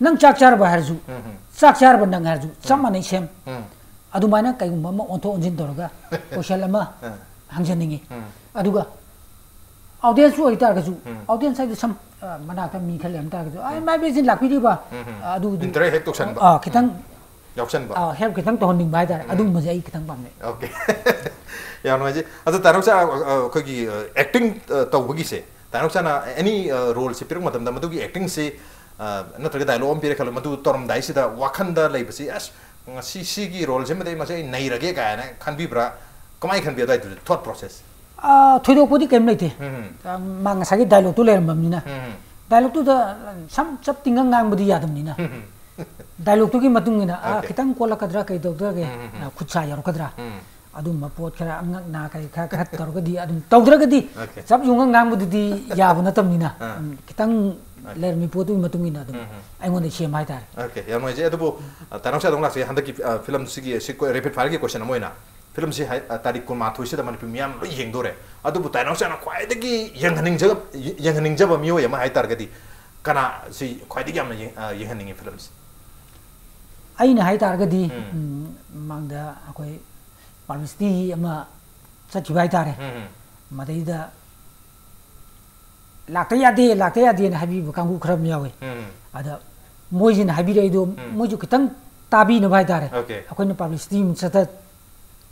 ꯅꯪ ꯆꯥꯛ ꯆꯥꯔꯕ ꯍꯥꯏꯔꯁꯨ, ꯎꯝ, ꯎꯝ. ꯆꯥꯛ ꯆꯥꯔꯕ ꯅꯪ ꯍꯥꯏꯔꯁꯨ ꯆꯞ ꯃꯥꯟꯅꯩ, ꯁꯦꯝ꯫ ꯎꯝ. ꯑꯗꯨꯃꯥꯏꯅ ꯀꯩꯒꯨꯝꯕ ꯑꯃ ꯑꯣꯟꯊꯣꯛ ꯑꯣꯟꯁꯤꯟ ꯇꯧꯔꯒ ꯀꯣꯏꯁꯟ ꯑꯃ ꯑꯥ. ꯍꯪꯖꯅꯤꯡꯉꯤ꯫ ꯎꯝ. ꯑꯗꯨꯒ ꯑꯣꯗꯤꯌꯦꯟꯁꯁꯨ ꯑꯣꯏꯇꯥꯔꯒꯁꯨ, ꯎꯝ. ꯑꯣꯗꯤꯌꯦꯟꯁ ꯍꯥꯏꯗꯤ ꯁꯝ, ꯑ, ꯃꯅꯥꯛꯇ ꯃꯤ ꯈꯔ ꯂꯩꯔꯝ ꯇꯥꯔꯒꯁꯨ, "ꯑ, ꯏꯃꯥ ꯏꯕꯦꯟꯁꯤ ꯂꯥꯛꯄꯤꯔꯤꯕ?" ꯎꯝ, ꯎꯝ. ꯑ, ꯑꯗꯨꯗꯨ, Interact ꯍꯦꯛ ꯇꯧꯁꯟꯕ. ꯑ, ꯈꯤꯇꯪ, ꯌꯥꯎꯁꯟꯕ. ꯑ, ꯍꯦꯜꯞ ꯈꯤꯇꯪ ꯇꯧꯍꯟꯅꯤꯡꯕ ꯍꯥꯏꯇꯥꯔꯦ꯫ ꯎꯝ. ꯑꯗꯨꯒꯨꯝꯕꯁꯦ ꯑꯩ ꯈꯤꯇꯪ ꯄꯥꯝꯖꯩ꯫ Okay. ꯌꯥꯝ ꯅꯨꯡꯉꯥꯏꯖꯩ꯫ ꯑꯗꯣ ꯇꯥꯅꯧꯁꯥ, ꯑ, ꯑ, ꯑꯩꯈꯣꯏꯒꯤ, ꯑ, ꯑꯦꯛꯇꯤꯡ, ꯑ, ꯇꯧꯕꯒꯤꯁꯦ, ꯇꯥꯅꯧꯁꯥꯅ ꯑꯦꯅꯤ, ꯑ, ꯔꯣꯜꯁꯦ ꯄꯤꯔꯛꯄ ꯃꯇꯝꯗ ꯃꯗꯨꯒꯤ ꯑꯦꯛꯇꯤꯡꯁꯦ, ꯑ, ꯅꯠꯇ꯭ꯔꯒ ꯗꯥꯏꯂꯣꯛ ꯑꯃ ꯄꯤꯔꯦ ꯈꯜꯂꯣ, ꯃꯗꯨ ꯇꯧꯔꯝꯗꯥꯏꯁꯤꯗ ꯋꯥꯈꯟꯗ ꯂꯩꯕꯁꯤ, "ꯑꯁ, ꯉꯁꯤ ꯁꯤꯒꯤ ꯔꯣꯜꯁꯤꯃꯗꯤ ꯃꯁꯤ ꯑꯩ ꯅꯩꯔꯒꯦ" ꯀꯥꯏꯅ ꯈꯟꯕꯤꯕ꯭ꯔꯥ? ꯀꯃꯥꯏꯅ ꯈꯟꯕꯤ ꯑꯗꯨꯋꯥꯏꯗꯨꯗꯤ, thought process? ꯑ, ꯊꯣꯏꯗꯣꯛꯄꯗꯤ ꯀꯩꯝ ꯂꯩꯇꯦ꯫ ꯎꯝ. ꯑ, ꯃꯥ ꯉꯁꯥꯏꯒꯤ ꯗꯥꯏꯂꯣꯛꯇꯨ ꯂꯩꯔꯝꯕꯅꯤꯅ꯫ ꯎꯝ. ꯗꯥꯏꯂꯣꯛꯇꯨꯗ ꯁꯝ ꯆꯞ ꯇꯤꯡꯉ ꯉꯥꯡꯕꯗꯤ ꯌꯥꯗꯕꯅꯤꯅ꯫ ꯎꯝ. ꯗꯥꯏꯂꯣꯛꯇꯨꯒꯤ ꯃꯇꯨꯡ ꯏꯟꯅ, ꯑ, Okay. ꯈꯤꯇꯪ ꯀꯣꯠꯂꯛꯀꯗ꯭ꯔꯥ, ꯀꯩ ꯇꯧꯗ꯭ꯔꯒꯦ, ꯎꯝ, ꯎꯝ, ꯎꯝ. ꯑ, ꯈꯨꯠ ꯁꯥ ꯌꯧꯔꯛꯀꯗ꯭ꯔꯥ, ꯎꯝ. ꯑꯗꯨꯝꯕ ꯄꯣꯠ ꯈꯔ, ꯑꯉꯛ ꯅꯥ ꯀꯔꯤ ꯈꯔ, ꯈꯔ ꯇꯧꯔꯒꯗꯤ ꯑꯗꯨꯝ ꯇꯧꯗ꯭ꯔꯒꯗꯤ Okay. ꯆꯞ ꯌꯨꯡꯉ ꯉꯥꯡꯕꯗꯨꯗꯤ ꯌꯥꯕ ꯅꯠꯇꯕꯅꯤꯅ, ꯑꯥ. ꯎꯝ, ꯈꯤꯇꯪ Okay. ꯂꯩꯔꯝꯃꯤ ꯄꯣꯠꯇꯨꯒꯤ ꯃꯇꯨꯡ ꯏꯟꯅ ꯑꯗꯨꯝ ꯎꯝ, ꯎꯝ. ꯑꯩꯉꯣꯟꯗ ꯁꯦꯝꯕ ꯍꯥꯏꯇꯥꯔꯦ꯫ Okay, ꯌꯥꯝ ꯅꯨꯡꯉꯥꯏꯖꯩ꯫ ꯑꯗꯨꯕꯨ, ꯑ, ꯇꯥꯅꯧꯁꯥ ꯑꯗꯣꯝ ꯂꯥꯛꯆꯒꯦ꯫ ꯍꯟꯗꯛꯀꯤ, ꯑ, ꯐꯤꯂꯝꯁꯤꯒꯤ ꯁꯤ ꯀꯣ-, rapid fireꯒꯤ question ꯑꯃ ꯑꯣꯏꯅ, ꯐꯤꯂꯝꯁꯤ ꯍꯥꯏ-, ꯑ, ꯇꯥꯔꯤꯛ ꯀꯨꯟꯃꯥꯊꯣꯏꯁꯤꯗ ꯃꯅꯤꯄꯨꯔ ꯃꯤꯌꯥꯝ ꯂꯣꯏ ꯌꯦꯡꯗꯣꯔꯦ꯫ ꯑꯗꯨꯕꯨ ꯇꯥꯅꯧꯁꯥꯅ ꯈ꯭ꯋꯥꯏꯗꯒꯤ ꯌꯦꯡꯍꯟꯅꯤꯡꯖ-, ꯌꯦꯡꯍꯟꯅꯤꯡꯖꯕ ꯃꯤꯑꯣꯏ ꯑꯃ ꯍꯥꯏ ꯇꯥꯔꯒꯗꯤ ꯀꯅꯥ ꯁꯤ ꯈ꯭ꯋꯥꯏꯗꯒꯤ ꯌꯥꯝꯅ ꯌꯦꯡ-, ꯑ, ꯌꯦꯡꯍꯟꯅꯤꯡꯉꯤ ꯐꯤꯂꯝꯁꯤ? ꯑꯩꯅ ꯍꯥꯏ ꯇꯥꯔꯒꯗꯤ, ꯎꯝ, ꯃꯃꯥꯡꯗ ꯑꯩꯈꯣꯏ ꯄꯕ꯭ꯂꯤꯁꯤꯇꯤ ꯑꯃ ꯆꯠꯈꯤꯕ ꯍꯥꯏ ꯇꯥꯔꯦ꯫ ꯎꯝ, ꯎꯝ꯫ ꯃꯗꯩꯗ ꯂꯥꯛꯇ ꯌꯥꯗꯦ, ꯂꯥꯛꯇ ꯌꯥꯗꯦꯅ ꯍꯥꯏꯕꯤꯕ ꯀꯥꯡꯕꯨ ꯈꯔ ꯑꯃ ꯌꯥꯎꯋꯦ꯫ ꯎꯝ꯫ ꯑꯗ ꯃꯣꯏꯁꯤꯅ ꯍꯥꯏꯕꯤꯔꯛꯏꯗꯣ, ꯎꯝ, ꯃꯣꯏꯁꯨ ꯈꯤꯇꯪ ꯇꯥꯕꯤꯅꯕ ꯍꯥꯏ ꯇꯥꯔꯦ꯫ Okay꯫ ꯑꯩꯈꯣꯏꯅ ꯄꯕ꯭ꯂꯤꯁꯤꯇꯤ ꯑꯃ ꯆꯠꯇ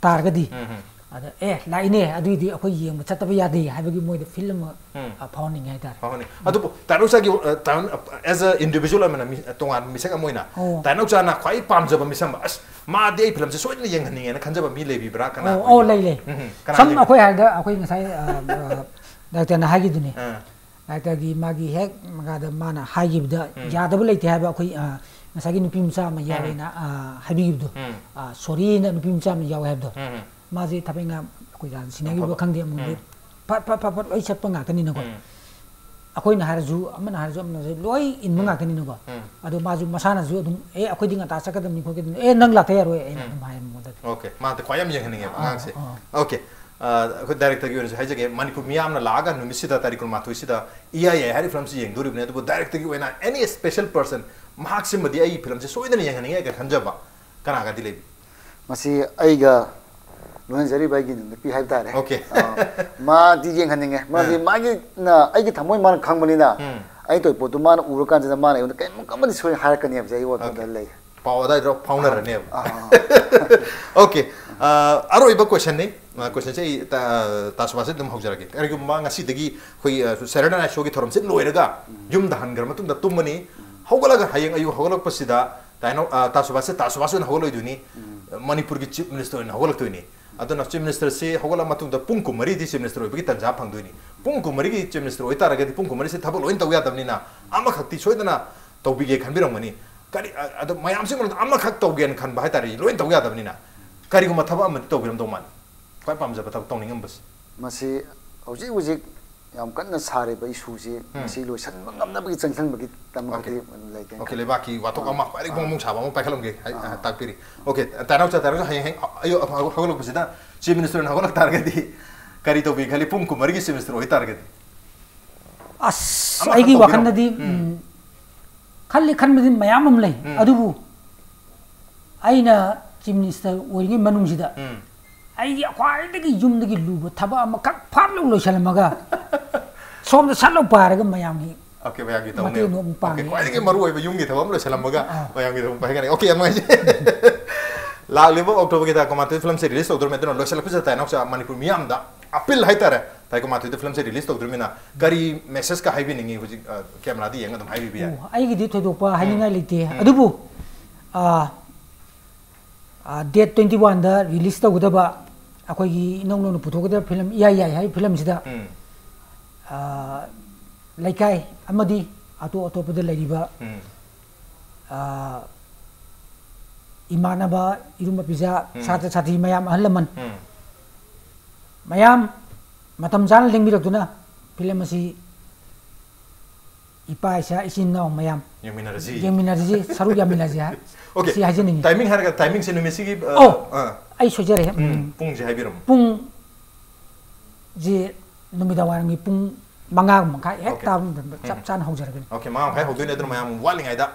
ꯇꯥꯔꯒꯗꯤ, ꯎꯝ, ꯎꯝ꯫ ꯑꯗ, "ꯑꯦ, ꯂꯥꯛꯏꯅꯦ, ꯑꯗꯨꯏꯗꯤ ꯑꯩꯈꯣꯏ ꯌꯦꯡꯕ ꯆꯠꯇꯕ ꯌꯥꯗꯦ" ꯍꯥꯏꯕꯒꯤ ꯃꯣꯏꯗ ꯐꯤꯜ ꯑꯃ, ꯎꯝ, ꯑ, ꯐꯥꯎꯍꯟꯅꯤꯡꯉꯦ ꯍꯥꯏ ꯇꯥꯔꯦ꯫ ꯐꯥꯎꯍꯟꯅꯤꯡꯉꯦ꯫ ꯑꯗꯨꯕꯨ ꯇꯥꯏꯅꯧꯆꯥꯒꯤ, ꯑ, ꯇꯥꯏꯅꯧ-, as a individual ꯑꯃꯅ, ꯃꯤ, ꯇꯣꯉꯥꯟꯕ ꯃꯤꯁꯛ ꯑꯃ ꯑꯣꯏꯅ, ꯑꯣ꯫ ꯇꯥꯏꯅꯧꯆꯥꯅ ꯈ꯭ꯋꯥꯏ ꯄꯥꯝꯖꯕ ꯃꯤꯁꯛ ꯑꯃ, "ꯑꯁ, ꯃꯥꯗꯤ ꯑꯩ ꯐꯤꯂꯝꯁꯦ ꯁꯣꯏꯗꯅ ꯌꯦꯡꯍꯟꯅꯤꯡꯉꯦꯅ" ꯈꯟꯖꯕ ꯃꯤ ꯂꯩꯕꯤꯕ꯭ꯔꯥ? ꯀꯅꯥ ꯑꯣ, ꯑꯣ, ꯑꯣꯏꯕꯤꯕ꯭ꯔꯥ? ꯂꯩ, ꯂꯩ꯫ ꯎꯝ, ꯎꯝ꯫ ꯀꯅꯥ ꯁꯝꯅ ꯑꯣꯏꯕꯤꯕ꯭ꯔꯥ? ꯑꯩꯈꯣꯏ ꯍꯥꯏꯔꯗ, ꯑꯩꯈꯣꯏ ꯉꯁꯥꯏ, ꯑ, ꯑ, ꯗꯥꯏꯔꯦꯛꯇꯔꯅ ꯍꯥꯏꯈꯤꯗꯨꯅꯤ꯫ ꯑꯥ꯫ ꯗꯥꯏꯔꯦꯛꯇꯔꯒꯤ ꯃꯥꯒꯤ ꯍꯦꯛ ꯃꯈꯥꯗ ꯃꯥꯅ ꯍꯥꯏꯈꯤꯕꯗ, ꯎꯝ, ꯌꯥꯗꯕ ꯂꯩꯇꯦ ꯍꯥꯏꯕ, ꯑꯩꯈꯣꯏ, ꯑ, ꯉꯁꯥꯏꯒꯤ ꯅꯨꯄꯤ ꯃꯆꯥ ꯑꯃ, ꯎꯝ, ꯌꯥꯎꯋꯦꯅ, ꯑ, ꯍꯥꯏꯕꯤꯈꯤꯕꯗꯣ, ꯎꯝ, ꯑ, ꯁꯣꯔꯤꯅ ꯅꯨꯄꯤ ꯃꯆꯥ ꯑꯃ ꯌꯥꯎꯋꯦ ꯍꯥꯏꯕꯗꯣ, ꯎꯝ, ꯎꯝ꯫ ꯃꯥꯁꯦ ꯊꯕꯛ ꯏꯪꯈꯥꯡ ꯑꯩꯈꯣꯏ ꯁꯤꯅꯤꯌꯔꯒꯤ ꯑꯣꯏꯕ ꯈꯪꯗꯦ, ꯑꯃꯨꯛ ꯎꯝ꯫ ꯐꯠ ꯐꯠ ꯐꯠ ꯐꯠ ꯂꯣꯏ ꯆꯠꯄ ꯉꯥꯛꯇꯅꯤꯅꯀꯣ꯫ ꯎꯝ꯫ ꯑꯩꯈꯣꯏꯅ ꯍꯥꯏꯔꯁꯨ, ꯑꯃꯅ ꯍꯥꯏꯔꯁꯨ, ꯑꯃꯅ ꯍꯥꯏꯔꯁꯨ ꯂꯣꯏ ꯏꯟꯕ ꯎꯝ꯫ ꯉꯥꯛꯇꯅꯤꯅꯀꯣ꯫ ꯎꯝ꯫ ꯑꯗꯣ ꯃꯥꯁꯨ ꯃꯁꯥꯅꯁꯨ ꯑꯗꯨꯝ, "ꯑꯦ, ꯑꯩꯈꯣꯏꯗꯤ ꯉꯟꯇꯥ ꯆꯠꯀꯗꯕꯅꯤ, ꯈꯣꯠꯀꯗꯕꯅꯤ, ꯑꯦ, ꯅꯪ ꯂꯥꯛꯇ ꯌꯥꯔꯣꯏ", ꯑꯩꯅ ꯎꯝ꯫ ꯑꯗꯨꯝ ꯍꯥꯏ ꯃꯉꯣꯟꯗꯗꯤ꯫ Okay, ꯃꯥꯗꯤ ꯈ꯭ꯋꯥꯏ ꯌꯥꯝ ꯌꯦꯡꯍꯟꯅꯤꯡꯉꯦꯕ ꯑꯥ, ꯑꯉꯥꯡꯁꯦ꯫ ꯑꯥ꯫ Okay, ꯑ, ꯑꯩꯈꯣꯏ ꯗꯥꯏꯔꯦꯛꯇꯔꯒꯤ ꯑꯣꯏꯅꯁꯨ ꯍꯥꯏꯖꯒꯦ, ꯃꯅꯤꯄꯨꯔ ꯃꯤꯌꯥꯝꯅ ꯂꯥꯛꯑꯒ ꯅꯨꯃꯤꯠꯁꯤꯗ, ꯇꯥꯔꯤꯛ ꯀꯨꯟꯃꯥꯊꯣꯏꯁꯤꯗ ꯏꯌꯥ ꯌꯥꯏ ꯍꯥꯏꯔꯤꯕ ꯐꯤꯂꯝꯁꯤ ꯌꯦꯡꯗꯣꯔꯤꯕꯅꯤ, ꯑꯗꯨꯕꯨ ꯗꯥꯏꯔꯦꯛꯇꯔꯒꯤ ꯑꯣꯏꯅ any special person, ꯃꯍꯥꯛꯁꯤꯃꯗꯤ ꯑꯩꯒꯤ ꯐꯤꯂꯝꯁꯤ ꯁꯣꯏꯗꯅ ꯌꯦꯡꯍꯟꯅꯤꯡꯉꯦ ꯍꯥꯏꯅ ꯈꯟꯖꯕ ꯀꯅꯥꯒꯗꯤ ꯂꯩꯕꯤ? ꯃꯁꯤ ꯑꯩꯒ ꯂꯣꯏꯅꯖꯔꯤꯕ ꯑꯩꯒꯤ ꯅꯨꯄꯤ ꯍꯥꯏꯕ ꯇꯥꯔꯦ꯫ Okay꯫ ꯑ, ꯃꯥꯗꯤ ꯌꯦꯡꯍꯟꯅꯤꯡꯉꯦ꯫ ꯃꯥꯗꯤ ꯑꯥ꯫ ꯃꯥꯒꯤꯅ ꯑꯩꯒꯤ ꯊꯃꯣꯏ ꯃꯥꯅ ꯈꯪꯕꯅꯤꯅ, ꯎꯝ꯫ ꯑꯩꯅ ꯇꯧꯔꯤꯕ ꯄꯣꯠꯇꯨ ꯃꯥꯅ ꯎꯔꯀꯥꯟꯁꯤꯗ ꯃꯥꯅ ꯑꯩꯉꯣꯟꯗ ꯀꯩꯝ ꯑꯃꯗꯤ ꯁꯣꯏꯅ ꯍꯥꯏꯔꯛꯀꯅꯤ ꯍꯥꯏꯕꯁꯦ ꯑꯩ ꯋꯥꯈꯜꯗ Okay꯫ ꯂꯩ꯫ ꯄꯥꯎ ꯑꯗꯥꯏꯗ ꯐꯥꯎꯅꯔꯅꯦꯕ꯫ ꯑꯥ, ꯑꯥ, ꯑꯥ꯫ Okay꯫ ꯑ, ꯑꯔꯣꯏꯕ questionꯅꯤ꯫ ꯑ, questionꯁꯦ ꯑꯩ ꯇꯥ-, ꯇꯥꯁꯨꯕꯥꯁꯦ ꯑꯗꯨꯝ ꯍꯧꯖꯔꯒꯦ꯫ ꯀꯔꯤꯒꯨꯝꯕ ꯉꯁꯤꯗꯒꯤ ꯑꯩꯈꯣꯏ, ꯑ, Saturday Night Showꯒꯤ ꯊꯧꯔꯝꯁꯦ ꯂꯣꯏꯔꯒ ꯎꯝ꯫ ꯌꯨꯝꯗ ꯍꯟꯈ꯭ꯔ ꯃꯇꯨꯡꯗ ꯇꯨꯝꯃꯅꯤ꯫ ꯎꯝ꯫ ꯍꯧꯒꯠꯂꯒ ꯍꯌꯦꯡ ꯑꯌꯨꯛ ꯍꯧꯒꯠꯂꯛꯄꯁꯤꯗ ꯇꯥꯏꯅꯧ-, ꯑ, ꯇꯥꯁꯨꯕꯥꯁꯦ, ꯇꯥꯁꯨꯕꯥꯁ ꯑꯣꯏꯅ ꯍꯧꯒꯠꯂꯣꯏꯗꯣꯏꯅꯤ꯫ ꯎꯝ꯫ ꯃꯅꯤꯄꯨꯔꯒꯤ Chief Minister ꯑꯣꯏꯅ ꯍꯧꯒꯠꯂꯛꯇꯣꯏꯅꯤ꯫ ꯑꯗꯨꯅ Chief Ministerꯁꯦ ꯍꯧꯒꯠꯂ ꯃꯇꯨꯡꯗ ꯄꯨꯡ ꯀꯨꯟꯃꯔꯤꯗꯤ Chief Minister ꯑꯣꯏꯕꯒꯤ ꯇꯟꯖꯥ ꯐꯪꯗꯣꯏꯅꯤ꯫ ꯄꯨꯡ ꯀꯨꯟꯃꯔꯤꯒꯤ Chief Minister ꯑꯣꯏꯇꯥꯔꯒꯗꯤ ꯄꯨꯡ ꯀꯨꯟꯃꯔꯤꯁꯦ ꯊꯕꯛ ꯂꯣꯏꯅ ꯇꯧ ꯌꯥꯗꯕꯅꯤꯅ ꯑꯃꯈꯛꯇꯤ ꯁꯣꯏꯗꯅ ꯇꯧꯕꯤꯒꯦ ꯈꯟꯕꯤꯔꯝꯒꯅꯤ꯫ ꯀꯔꯤ, ꯑ-, ꯑꯗꯣ ꯃꯌꯥꯝꯁꯤ ꯃꯅꯨꯡꯗ ꯑꯃꯈꯛ ꯇꯧꯒꯦꯅ ꯈꯟꯕ ꯍꯥꯏꯇꯥꯔꯦ, ꯂꯣꯏꯅ ꯇꯧ ꯌꯥꯗꯕꯅꯤꯅ ꯀꯔꯤꯒꯨꯝꯕ ꯊꯕꯛ ꯑꯃꯗꯤ ꯇꯧꯕꯤꯔꯝꯗꯧ ꯃꯥꯜꯂꯤ꯫ ꯈ꯭ꯋꯥꯏ ꯄꯥꯝꯖꯕ ꯊꯕꯛ ꯇꯧꯅꯤꯡꯉꯝꯕꯁꯦ꯫ ꯃꯁꯤ ꯍꯧꯖꯤꯛ ꯍꯧꯖꯤꯛ ꯌꯥꯝ ꯀꯟꯅ ꯁꯥꯔꯤꯕ issueꯁꯤ ꯎꯝ꯫ ꯃꯁꯤ ꯂꯣꯏꯁꯤꯟꯕ ꯉꯝꯅꯕꯒꯤ ꯆꯪꯁꯤꯟꯕꯒꯤ ꯇꯝꯕ Okay꯫ ꯈꯛꯇꯤ ꯂꯩꯇꯦ꯫ Okay, ꯂꯩꯕꯥꯛꯀꯤ ꯋꯥꯊꯣꯛ ꯑꯥ꯫ ꯑꯃ ꯈ꯭ꯋꯥꯏꯗꯒꯤ ꯑꯥ꯫ ꯐꯣꯡ ꯐꯣꯡ ꯁꯥꯕ ꯑꯃ ꯄꯥꯏꯈꯠꯂꯝꯒꯦ, ꯍꯥꯏ-, ꯑꯥ꯫ ꯇꯥꯛꯄꯤꯔꯤ꯫ Okay, ꯇꯥꯏꯅꯧ ꯆꯥ ꯇꯥꯏꯅꯧ ꯆꯥ ꯍꯌꯦꯡ ꯍꯌꯦꯡ ꯑꯌꯨꯛ ꯍꯧꯒꯠꯂꯛꯄꯁꯤꯗ Chief Minister ꯑꯣꯏꯅ ꯍꯧꯒꯠꯂꯛ ꯇꯥꯔꯒꯗꯤ ꯀꯔꯤ ꯇꯧꯕꯤꯒꯦ ꯈꯜꯂꯤ? ꯄꯨꯡ ꯀꯨꯟꯃꯔꯤꯒꯤ Chief Minister ꯑꯣꯏ ꯇꯥꯔꯒꯗꯤ? ꯑꯁ, ꯑꯃꯈꯛ ꯑꯩꯒꯤ ꯇꯧꯕꯤꯔꯝꯃꯣ꯫ ꯋꯥꯈꯜꯗꯗꯤ, ꯎꯝ꯫ ꯎꯝ, ꯈꯜꯂꯤ ꯈꯟꯕꯗꯤ ꯃꯌꯥꯝ ꯑꯃ ꯂꯩ꯫ ꯎꯝ꯫ ꯑꯗꯨꯕꯨ ꯑꯩꯅ ꯆꯤꯐ ꯃꯤꯅꯤꯁꯇꯔ ꯑꯣꯏꯔꯤꯉꯩ ꯃꯅꯨꯡꯁꯤꯗ ꯑꯩꯒꯤ ꯈ꯭ꯋꯥꯏꯗꯒꯤ ꯌꯨꯝꯗꯒꯤ ꯂꯨꯕ ꯊꯕꯛ ꯑꯃꯈꯛ ꯐꯥꯞ ꯂꯧ ꯂꯣꯏꯁꯤꯜꯂꯝꯃꯒ ꯁꯣꯝꯗ ꯁꯠ ꯂꯧ ꯄꯥꯔꯒ ꯃꯌꯥꯝꯒꯤ ꯑꯣꯀꯦ, ꯃꯌꯥꯝꯒꯤ ꯇꯧꯅꯤ꯫ ꯃꯇꯦꯡꯗꯣ ꯑꯃꯨꯛ ꯑꯣꯀꯦ, ꯄꯥꯡꯉꯦ꯫ ꯈ꯭ꯋꯥꯏꯗꯒꯤ ꯃꯔꯨ ꯑꯣꯏꯕ ꯌꯨꯝꯒꯤ ꯊꯕꯛ ꯑꯃ ꯂꯣꯏꯁꯤꯜꯂꯝꯃꯒ ꯑꯥ꯫ ꯃꯌꯥꯝꯒꯤ ꯊꯕꯛ ꯄꯥꯏꯒꯅꯤ꯫ ꯑꯣꯀꯦ, ꯌꯥꯝ ꯅꯨꯡꯉꯥꯏꯖꯩ꯫ ꯂꯥꯛꯂꯤꯕ ꯑꯣꯛꯇꯣꯕꯔꯒꯤ ꯇꯥꯡ ꯀꯨꯟꯃꯥꯊꯣꯏ ꯐꯤꯂꯝꯁꯦ ꯔꯤꯂꯤꯁ ꯇꯧꯗꯣꯔꯃꯦ, ꯑꯗꯨꯅ ꯂꯣꯏꯁꯤꯜꯂꯛꯄꯁꯤꯗ ꯇꯥꯏꯅꯥꯎꯆꯥ ꯃꯅꯤꯄꯨꯔ ꯃꯤꯌꯥꯝꯗ ꯑꯄꯤꯜ ꯍꯥꯏꯇꯥꯔꯦ, ꯇꯥꯡ ꯀꯨꯟꯃꯥꯊꯣꯏꯗ ꯐꯤꯂꯝꯁꯦ ꯔꯤꯂꯤꯁ ꯇꯧꯗꯣꯔꯃꯤꯅ ꯀꯔꯤ ꯃꯦꯁꯦꯖꯀ ꯍꯥꯏꯕꯤꯅꯤꯡꯉꯤ? ꯍꯧꯖꯤꯛ, ꯑ, ꯀꯦꯃꯦꯔꯥꯗ ꯌꯦꯡꯉ ꯑꯗꯨꯝ ꯍꯥꯏꯕꯤꯕ ꯌꯥꯏ꯫ ꯑꯣ, ꯑꯩꯒꯤꯗꯤ ꯊꯣꯏꯗꯣꯛꯄ ꯍꯥꯏꯅꯤꯡꯉꯥꯏ ꯂꯩꯇꯦ꯫ ꯑꯗꯨꯕꯨ, ꯑ, ꯑ, ꯗꯦꯠ ꯇ꯭ꯋꯦꯟꯇꯤ ꯋꯥꯟꯗ ꯔꯤꯂꯤꯁ ꯇꯧꯒꯗꯕ ꯑꯩꯈꯣꯏꯒꯤ ꯏꯅꯧ ꯅꯧꯅ ꯄꯨꯊꯣꯛꯀꯗꯕ ꯐꯤꯂꯝ ꯏꯌꯥꯏ ꯌꯥꯏ ꯍꯥꯏꯕ ꯐꯤꯂꯝꯁꯤꯗ, ꯎꯝ꯫ ꯑ, ꯂꯩꯀꯥꯏ ꯑꯃꯗꯤ ꯑꯇꯣꯞ ꯑꯇꯣꯞꯄꯗ ꯂꯩꯔꯤꯕ, ꯎꯝ꯫ ꯑ, ꯏꯃꯥꯟꯅꯕ, ꯏꯔꯨꯝ ꯃꯄꯤꯖꯥ, ꯎꯝ꯫ ꯁꯥꯇ꯭ꯔ ꯁꯥꯇ꯭ꯔꯤ ꯃꯌꯥꯝ, ꯑꯍꯜ ꯂꯃꯟ ꯎꯝ꯫ ꯃꯌꯥꯝ ꯃꯇꯝ ꯆꯥꯅ ꯂꯦꯡꯕꯤꯔꯛꯇꯨꯅ ꯐꯤꯂꯝ ꯑꯁꯤ ꯏꯄꯥ ꯏꯆꯥ ꯏꯆꯤꯟ ꯏꯅꯥꯎ ꯃꯌꯥꯝ ꯌꯦꯡꯃꯤꯟꯅꯔꯁꯤ꯫ ꯌꯦꯡꯃꯤꯟꯅꯔꯁꯤ, ꯁꯔꯨꯛ ꯌꯥꯃꯤꯟꯅꯁꯤ ꯍꯥꯏ-, ꯑꯣꯀꯦ꯫ ꯁꯤ ꯍꯥꯏꯖꯅꯤꯡꯉꯤ꯫ ꯇꯥꯏꯃꯤꯡ ꯍꯥꯏꯔꯒ ꯇꯥꯏꯃꯤꯡꯁꯦ ꯅꯨꯃꯤꯠꯁꯤꯒꯤ, ꯑ, ꯑꯣ, ꯑ, ꯑꯩ ꯁꯣꯏꯖꯔꯦ꯫ ꯎꯝ, ꯄꯨꯡꯁꯦ ꯍꯥꯏꯕꯤꯔꯝꯃꯣ꯫ ꯄꯨꯡꯁꯦ ꯅꯨꯃꯤꯗꯥꯡ ꯋꯥꯏꯔꯝꯒꯤ ꯄꯨꯡ ꯃꯉꯥ ꯃꯈꯥꯏ ꯍꯦꯛ ꯑꯣꯀꯦ꯫ ꯇꯥꯕ ꯃꯇꯝꯗ ꯆꯞ ꯎꯝ꯫ ꯆꯥꯅ ꯍꯧꯖꯔꯛꯀꯅꯤ꯫ ꯑꯣꯀꯦ, ꯃꯉꯥ ꯃꯈꯥꯏ ꯍꯧꯗꯣꯏꯅꯦ, ꯑꯗꯨꯅ ꯃꯌꯥꯝ ꯋꯥꯠꯂꯤꯉꯩꯗ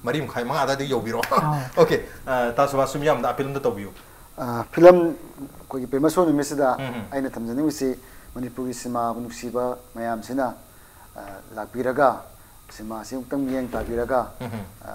ꯃꯔꯤ ꯃꯈꯥꯏ, ꯃꯉꯥ ꯑꯗꯨꯋꯥꯏꯗ ꯌꯧꯕꯤꯔꯣ꯫ ꯑꯥ꯫ ꯑꯣꯀꯦ, ꯑ, ꯇꯥ ꯁꯨꯕꯥꯁ, ꯁꯨꯝ ꯌꯥꯝꯗ ꯑꯄꯤꯜ ꯑꯝꯇ ꯇꯧꯕꯤꯌꯨ꯫ ꯑ, ꯐꯤꯂꯝ ꯑꯩꯈꯣꯏꯒꯤ ꯄꯦꯃꯁꯣ ꯅꯨꯃꯤꯠꯁꯤꯗ ꯎꯝ, ꯎꯝ꯫ ꯑꯩꯅ ꯊꯝꯖꯅꯤꯡꯕꯁꯤ ꯃꯅꯤꯄꯨꯔꯒꯤ ꯁꯤꯅꯦꯃꯥꯕꯨ ꯅꯨꯡꯁꯤꯕ ꯃꯌꯥꯝꯁꯤꯅ, ꯑ, ꯂꯥꯛꯄꯤꯔꯒ ꯁꯤꯅꯦꯃꯥꯁꯤ ꯑꯃꯨꯛꯇꯪ ꯃꯤꯠꯌꯦꯡ ꯇꯥꯕꯤꯔꯒ, ꯎꯝ, ꯎꯝ꯫ ꯑ,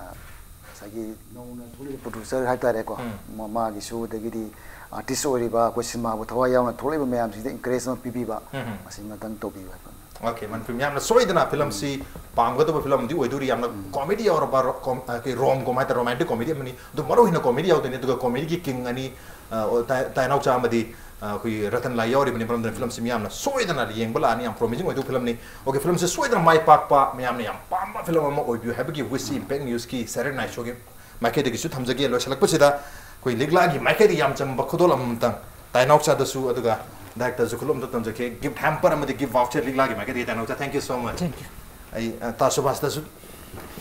ꯉꯁꯥꯏꯒꯤ ꯅꯧꯅ ꯊꯣꯛꯂꯤꯕ ꯄ꯭ꯔꯣꯗ꯭ꯌꯨꯁꯔ ꯍꯥꯏꯇꯥꯔꯦꯀꯣ, ꯎꯝ꯫ ꯃ-, ꯃꯥꯒꯤꯁꯨ, ꯑꯗꯒꯤꯗꯤ ꯑꯥꯔꯇꯤꯁ ꯑꯣꯏꯔꯤꯕ ꯑꯩꯈꯣꯏ ꯁꯤꯅꯦꯃꯥꯕꯨ ꯊꯋꯥꯏ ꯌꯥꯎꯅ ꯊꯣꯛꯂꯛꯏꯕ ꯃꯌꯥꯝꯁꯤꯡꯁꯤꯗ ꯏꯟꯀꯔꯦꯖ ꯑꯃ ꯄꯤꯕꯤꯕ, ꯎꯝ, ꯎꯝ꯫ ꯃꯁꯤ ꯑꯃꯇꯪ ꯇꯧꯕꯤꯌꯨ ꯍꯥꯏꯕ꯫ ꯑꯣꯀꯦ, ꯃꯅꯤꯄꯨꯔ ꯃꯤꯌꯥꯝꯅ ꯁꯣꯏꯗꯅ ꯐꯤꯂꯝꯁꯤ ꯄꯥꯝꯒꯗꯕ ꯐꯤꯂꯝ ꯑꯃꯗꯤ ꯑꯣꯏꯗꯣꯔꯤ꯫ ꯌꯥꯝꯅ ꯀꯣꯃꯦꯗꯤ ꯌꯥꯎꯔꯕ ꯔꯣ-, ꯀꯣꯝ-, ꯑ, ꯀꯩ, ꯔꯣꯝ ꯀꯣꯝ ꯍꯥꯏꯇꯥꯔꯦ, ꯔꯣꯃꯥꯟꯇꯤꯛ ꯀꯣꯃꯦꯗꯤ ꯑꯃꯅꯤ꯫ ꯑꯗꯨ ꯃꯔꯨ ꯑꯣꯏꯅ ꯀꯣꯃꯦꯗꯤ ꯌꯥꯎꯗꯣꯏꯅꯤ꯫ ꯑꯗꯨꯒ ꯀꯣꯃꯦꯗꯤꯒꯤ ꯀꯤꯡ ꯑꯅꯤ, ꯑ, ꯑꯣ, ꯇꯥꯏ-, ꯇꯥꯏꯅꯥꯎꯆꯥ ꯑꯃꯗꯤ, ꯑ, ꯑꯩꯈꯣꯏꯒꯤ ꯔꯇꯟ ꯂꯥꯏ ꯌꯥꯎꯔꯤꯕꯅꯤ꯫ ꯃꯔꯝ ꯑꯗꯨꯅ ꯐꯤꯂꯝꯁꯤ ꯃꯤꯌꯥꯝꯅ ꯁꯣꯏꯗꯅ ꯌꯦꯡꯕ ꯂꯥꯛꯑꯅꯤ꯫ ꯌꯥꯝ ꯄ꯭ꯔꯣꯃꯤꯁꯤꯡ ꯑꯣꯏꯗꯧꯕ ꯐꯤꯂꯝꯅꯤ꯫ ꯑꯣꯀꯦ, ꯐꯤꯂꯝꯁꯤ ꯁꯣꯏꯗꯅ ꯃꯥꯏ ꯄꯥꯛꯄ, ꯃꯌꯥꯝꯅ ꯌꯥꯝ ꯄꯥꯝꯕ ꯐꯤꯂꯝ ꯑꯃ ꯑꯣꯏꯕꯤꯌꯨ ꯍꯥꯏꯕꯒꯤ ꯋꯤꯁꯁꯤ ꯏꯝꯄꯦꯛ ꯅ꯭ꯌꯨꯁꯀꯤ ꯁꯦꯇꯔꯗꯦ ꯅꯥꯏꯠ ꯁꯣꯒꯤ ꯃꯥꯏꯀꯩꯗꯒꯤꯁꯨ ꯊꯝꯖꯒꯦ꯫ ꯂꯣꯏꯁꯤꯜꯂꯛꯄꯁꯤꯗ ꯑꯩꯈꯣꯏ ꯂꯤꯛꯂꯥꯒꯤ ꯃꯥꯏꯀꯩꯗꯒꯤ ꯌꯥꯝ ꯆꯝꯕ ꯈꯨꯗꯣꯜ ꯑꯃꯃꯝꯇꯪ ꯇꯥꯏꯅꯥꯎꯆꯥꯗꯁꯨ ꯑꯗꯨꯒ ꯗꯥꯏꯔꯦꯛꯇꯔꯁꯨ ꯈꯨꯗꯣꯜ ꯑꯝꯇ ꯇꯝꯖꯒꯦ꯫ ꯒꯤꯐ ꯍꯦꯝꯄꯔ ꯑꯃꯗꯤ ꯒꯤꯐ ꯚꯥꯎꯆꯔ ꯂꯤꯛꯂꯥꯒꯤ ꯃꯥꯏꯀꯩꯗꯒꯤ ꯇꯥꯏꯅꯥꯎꯆꯥ, thank you so much꯫ Thank you꯫ ꯑꯩ, ꯑ, ꯇꯥ ꯁꯨꯕꯥꯁꯇꯁꯨ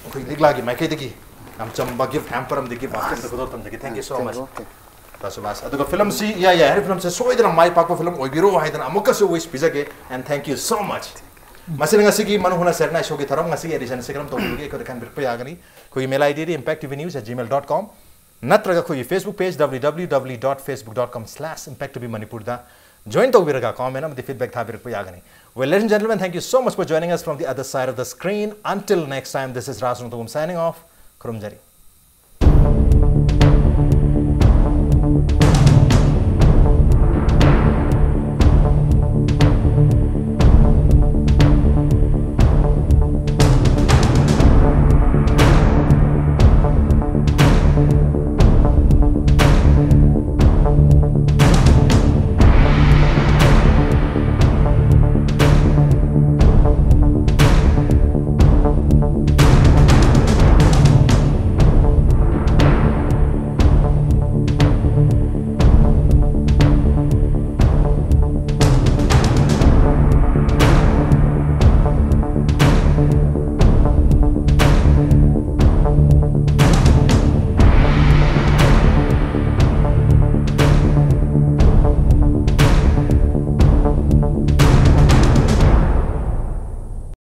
ꯑꯩꯈꯣꯏ ꯂꯤꯛꯂꯥꯒꯤ ꯃꯥꯏꯀꯩꯗꯒꯤ ꯌꯥꯝ ꯆꯝꯕ ꯒꯤꯐ ꯍꯦꯝꯄꯔ ꯑꯃꯗꯤ ꯒꯤꯐ ꯚꯥꯎꯆꯔ ꯑꯝꯇ ꯈꯨꯗꯣꯜ ꯇꯝꯖꯒꯦ꯫ Thank you so much꯫ Thank you, thank you꯫ ꯇꯥ ꯁꯨꯕꯥꯁ꯫ ꯑꯗꯨꯒ ꯐꯤꯂꯝꯁꯤ ꯏꯌꯥ ꯌꯥꯏ ꯍꯥꯏꯔꯤꯕ ꯐꯤꯂꯝꯁꯦ ꯁꯣꯏꯗꯅ ꯃꯥꯏ ꯄꯥꯛꯄ ꯐꯤꯂꯝ ꯑꯣꯏꯕꯤꯔꯣ ꯍꯥꯏꯗꯅ ꯑꯃꯨꯛꯀꯁꯨ ꯋꯤꯁ ꯄꯤꯖꯒꯦ꯫ And thank you so much꯫ ꯃꯁꯤꯅ ꯉꯁꯤꯒꯤ ꯃꯅꯨꯡ ꯍꯨꯠꯅ ꯁꯦꯔꯅꯥꯏ ꯁꯣꯒꯤ ꯊꯧꯔꯝ ꯉꯁꯤꯒꯤ ꯑꯦꯗꯤꯁꯟꯁꯤ ꯀꯔꯝ ꯇꯧꯕꯤꯕꯒꯦ ꯑꯩꯈꯣꯏꯗ ꯈꯟꯕꯤꯔꯛꯄ ꯌꯥꯒꯅꯤ꯫ ꯑꯩꯈꯣꯏꯒꯤ mail ID D impact T V news at gmail dot com꯫ ꯅꯠꯇ꯭ꯔꯒ ꯑꯩꯈꯣꯏꯒꯤ Facebook page W W W dot facebook dot com slash impact to be Manipur the join ꯇꯧꯕꯤꯔꯒ comment ꯑꯃꯗꯤ feedback ꯊꯥꯕꯤꯔꯛꯄ ꯌꯥꯒꯅꯤ. Well, ladies and gentlemen, thank you so much for joining us from the other side of the screen. Until next time, this is Raj Rongtogum signing off. ꯈꯨꯔꯨꯝꯖꯔꯤ.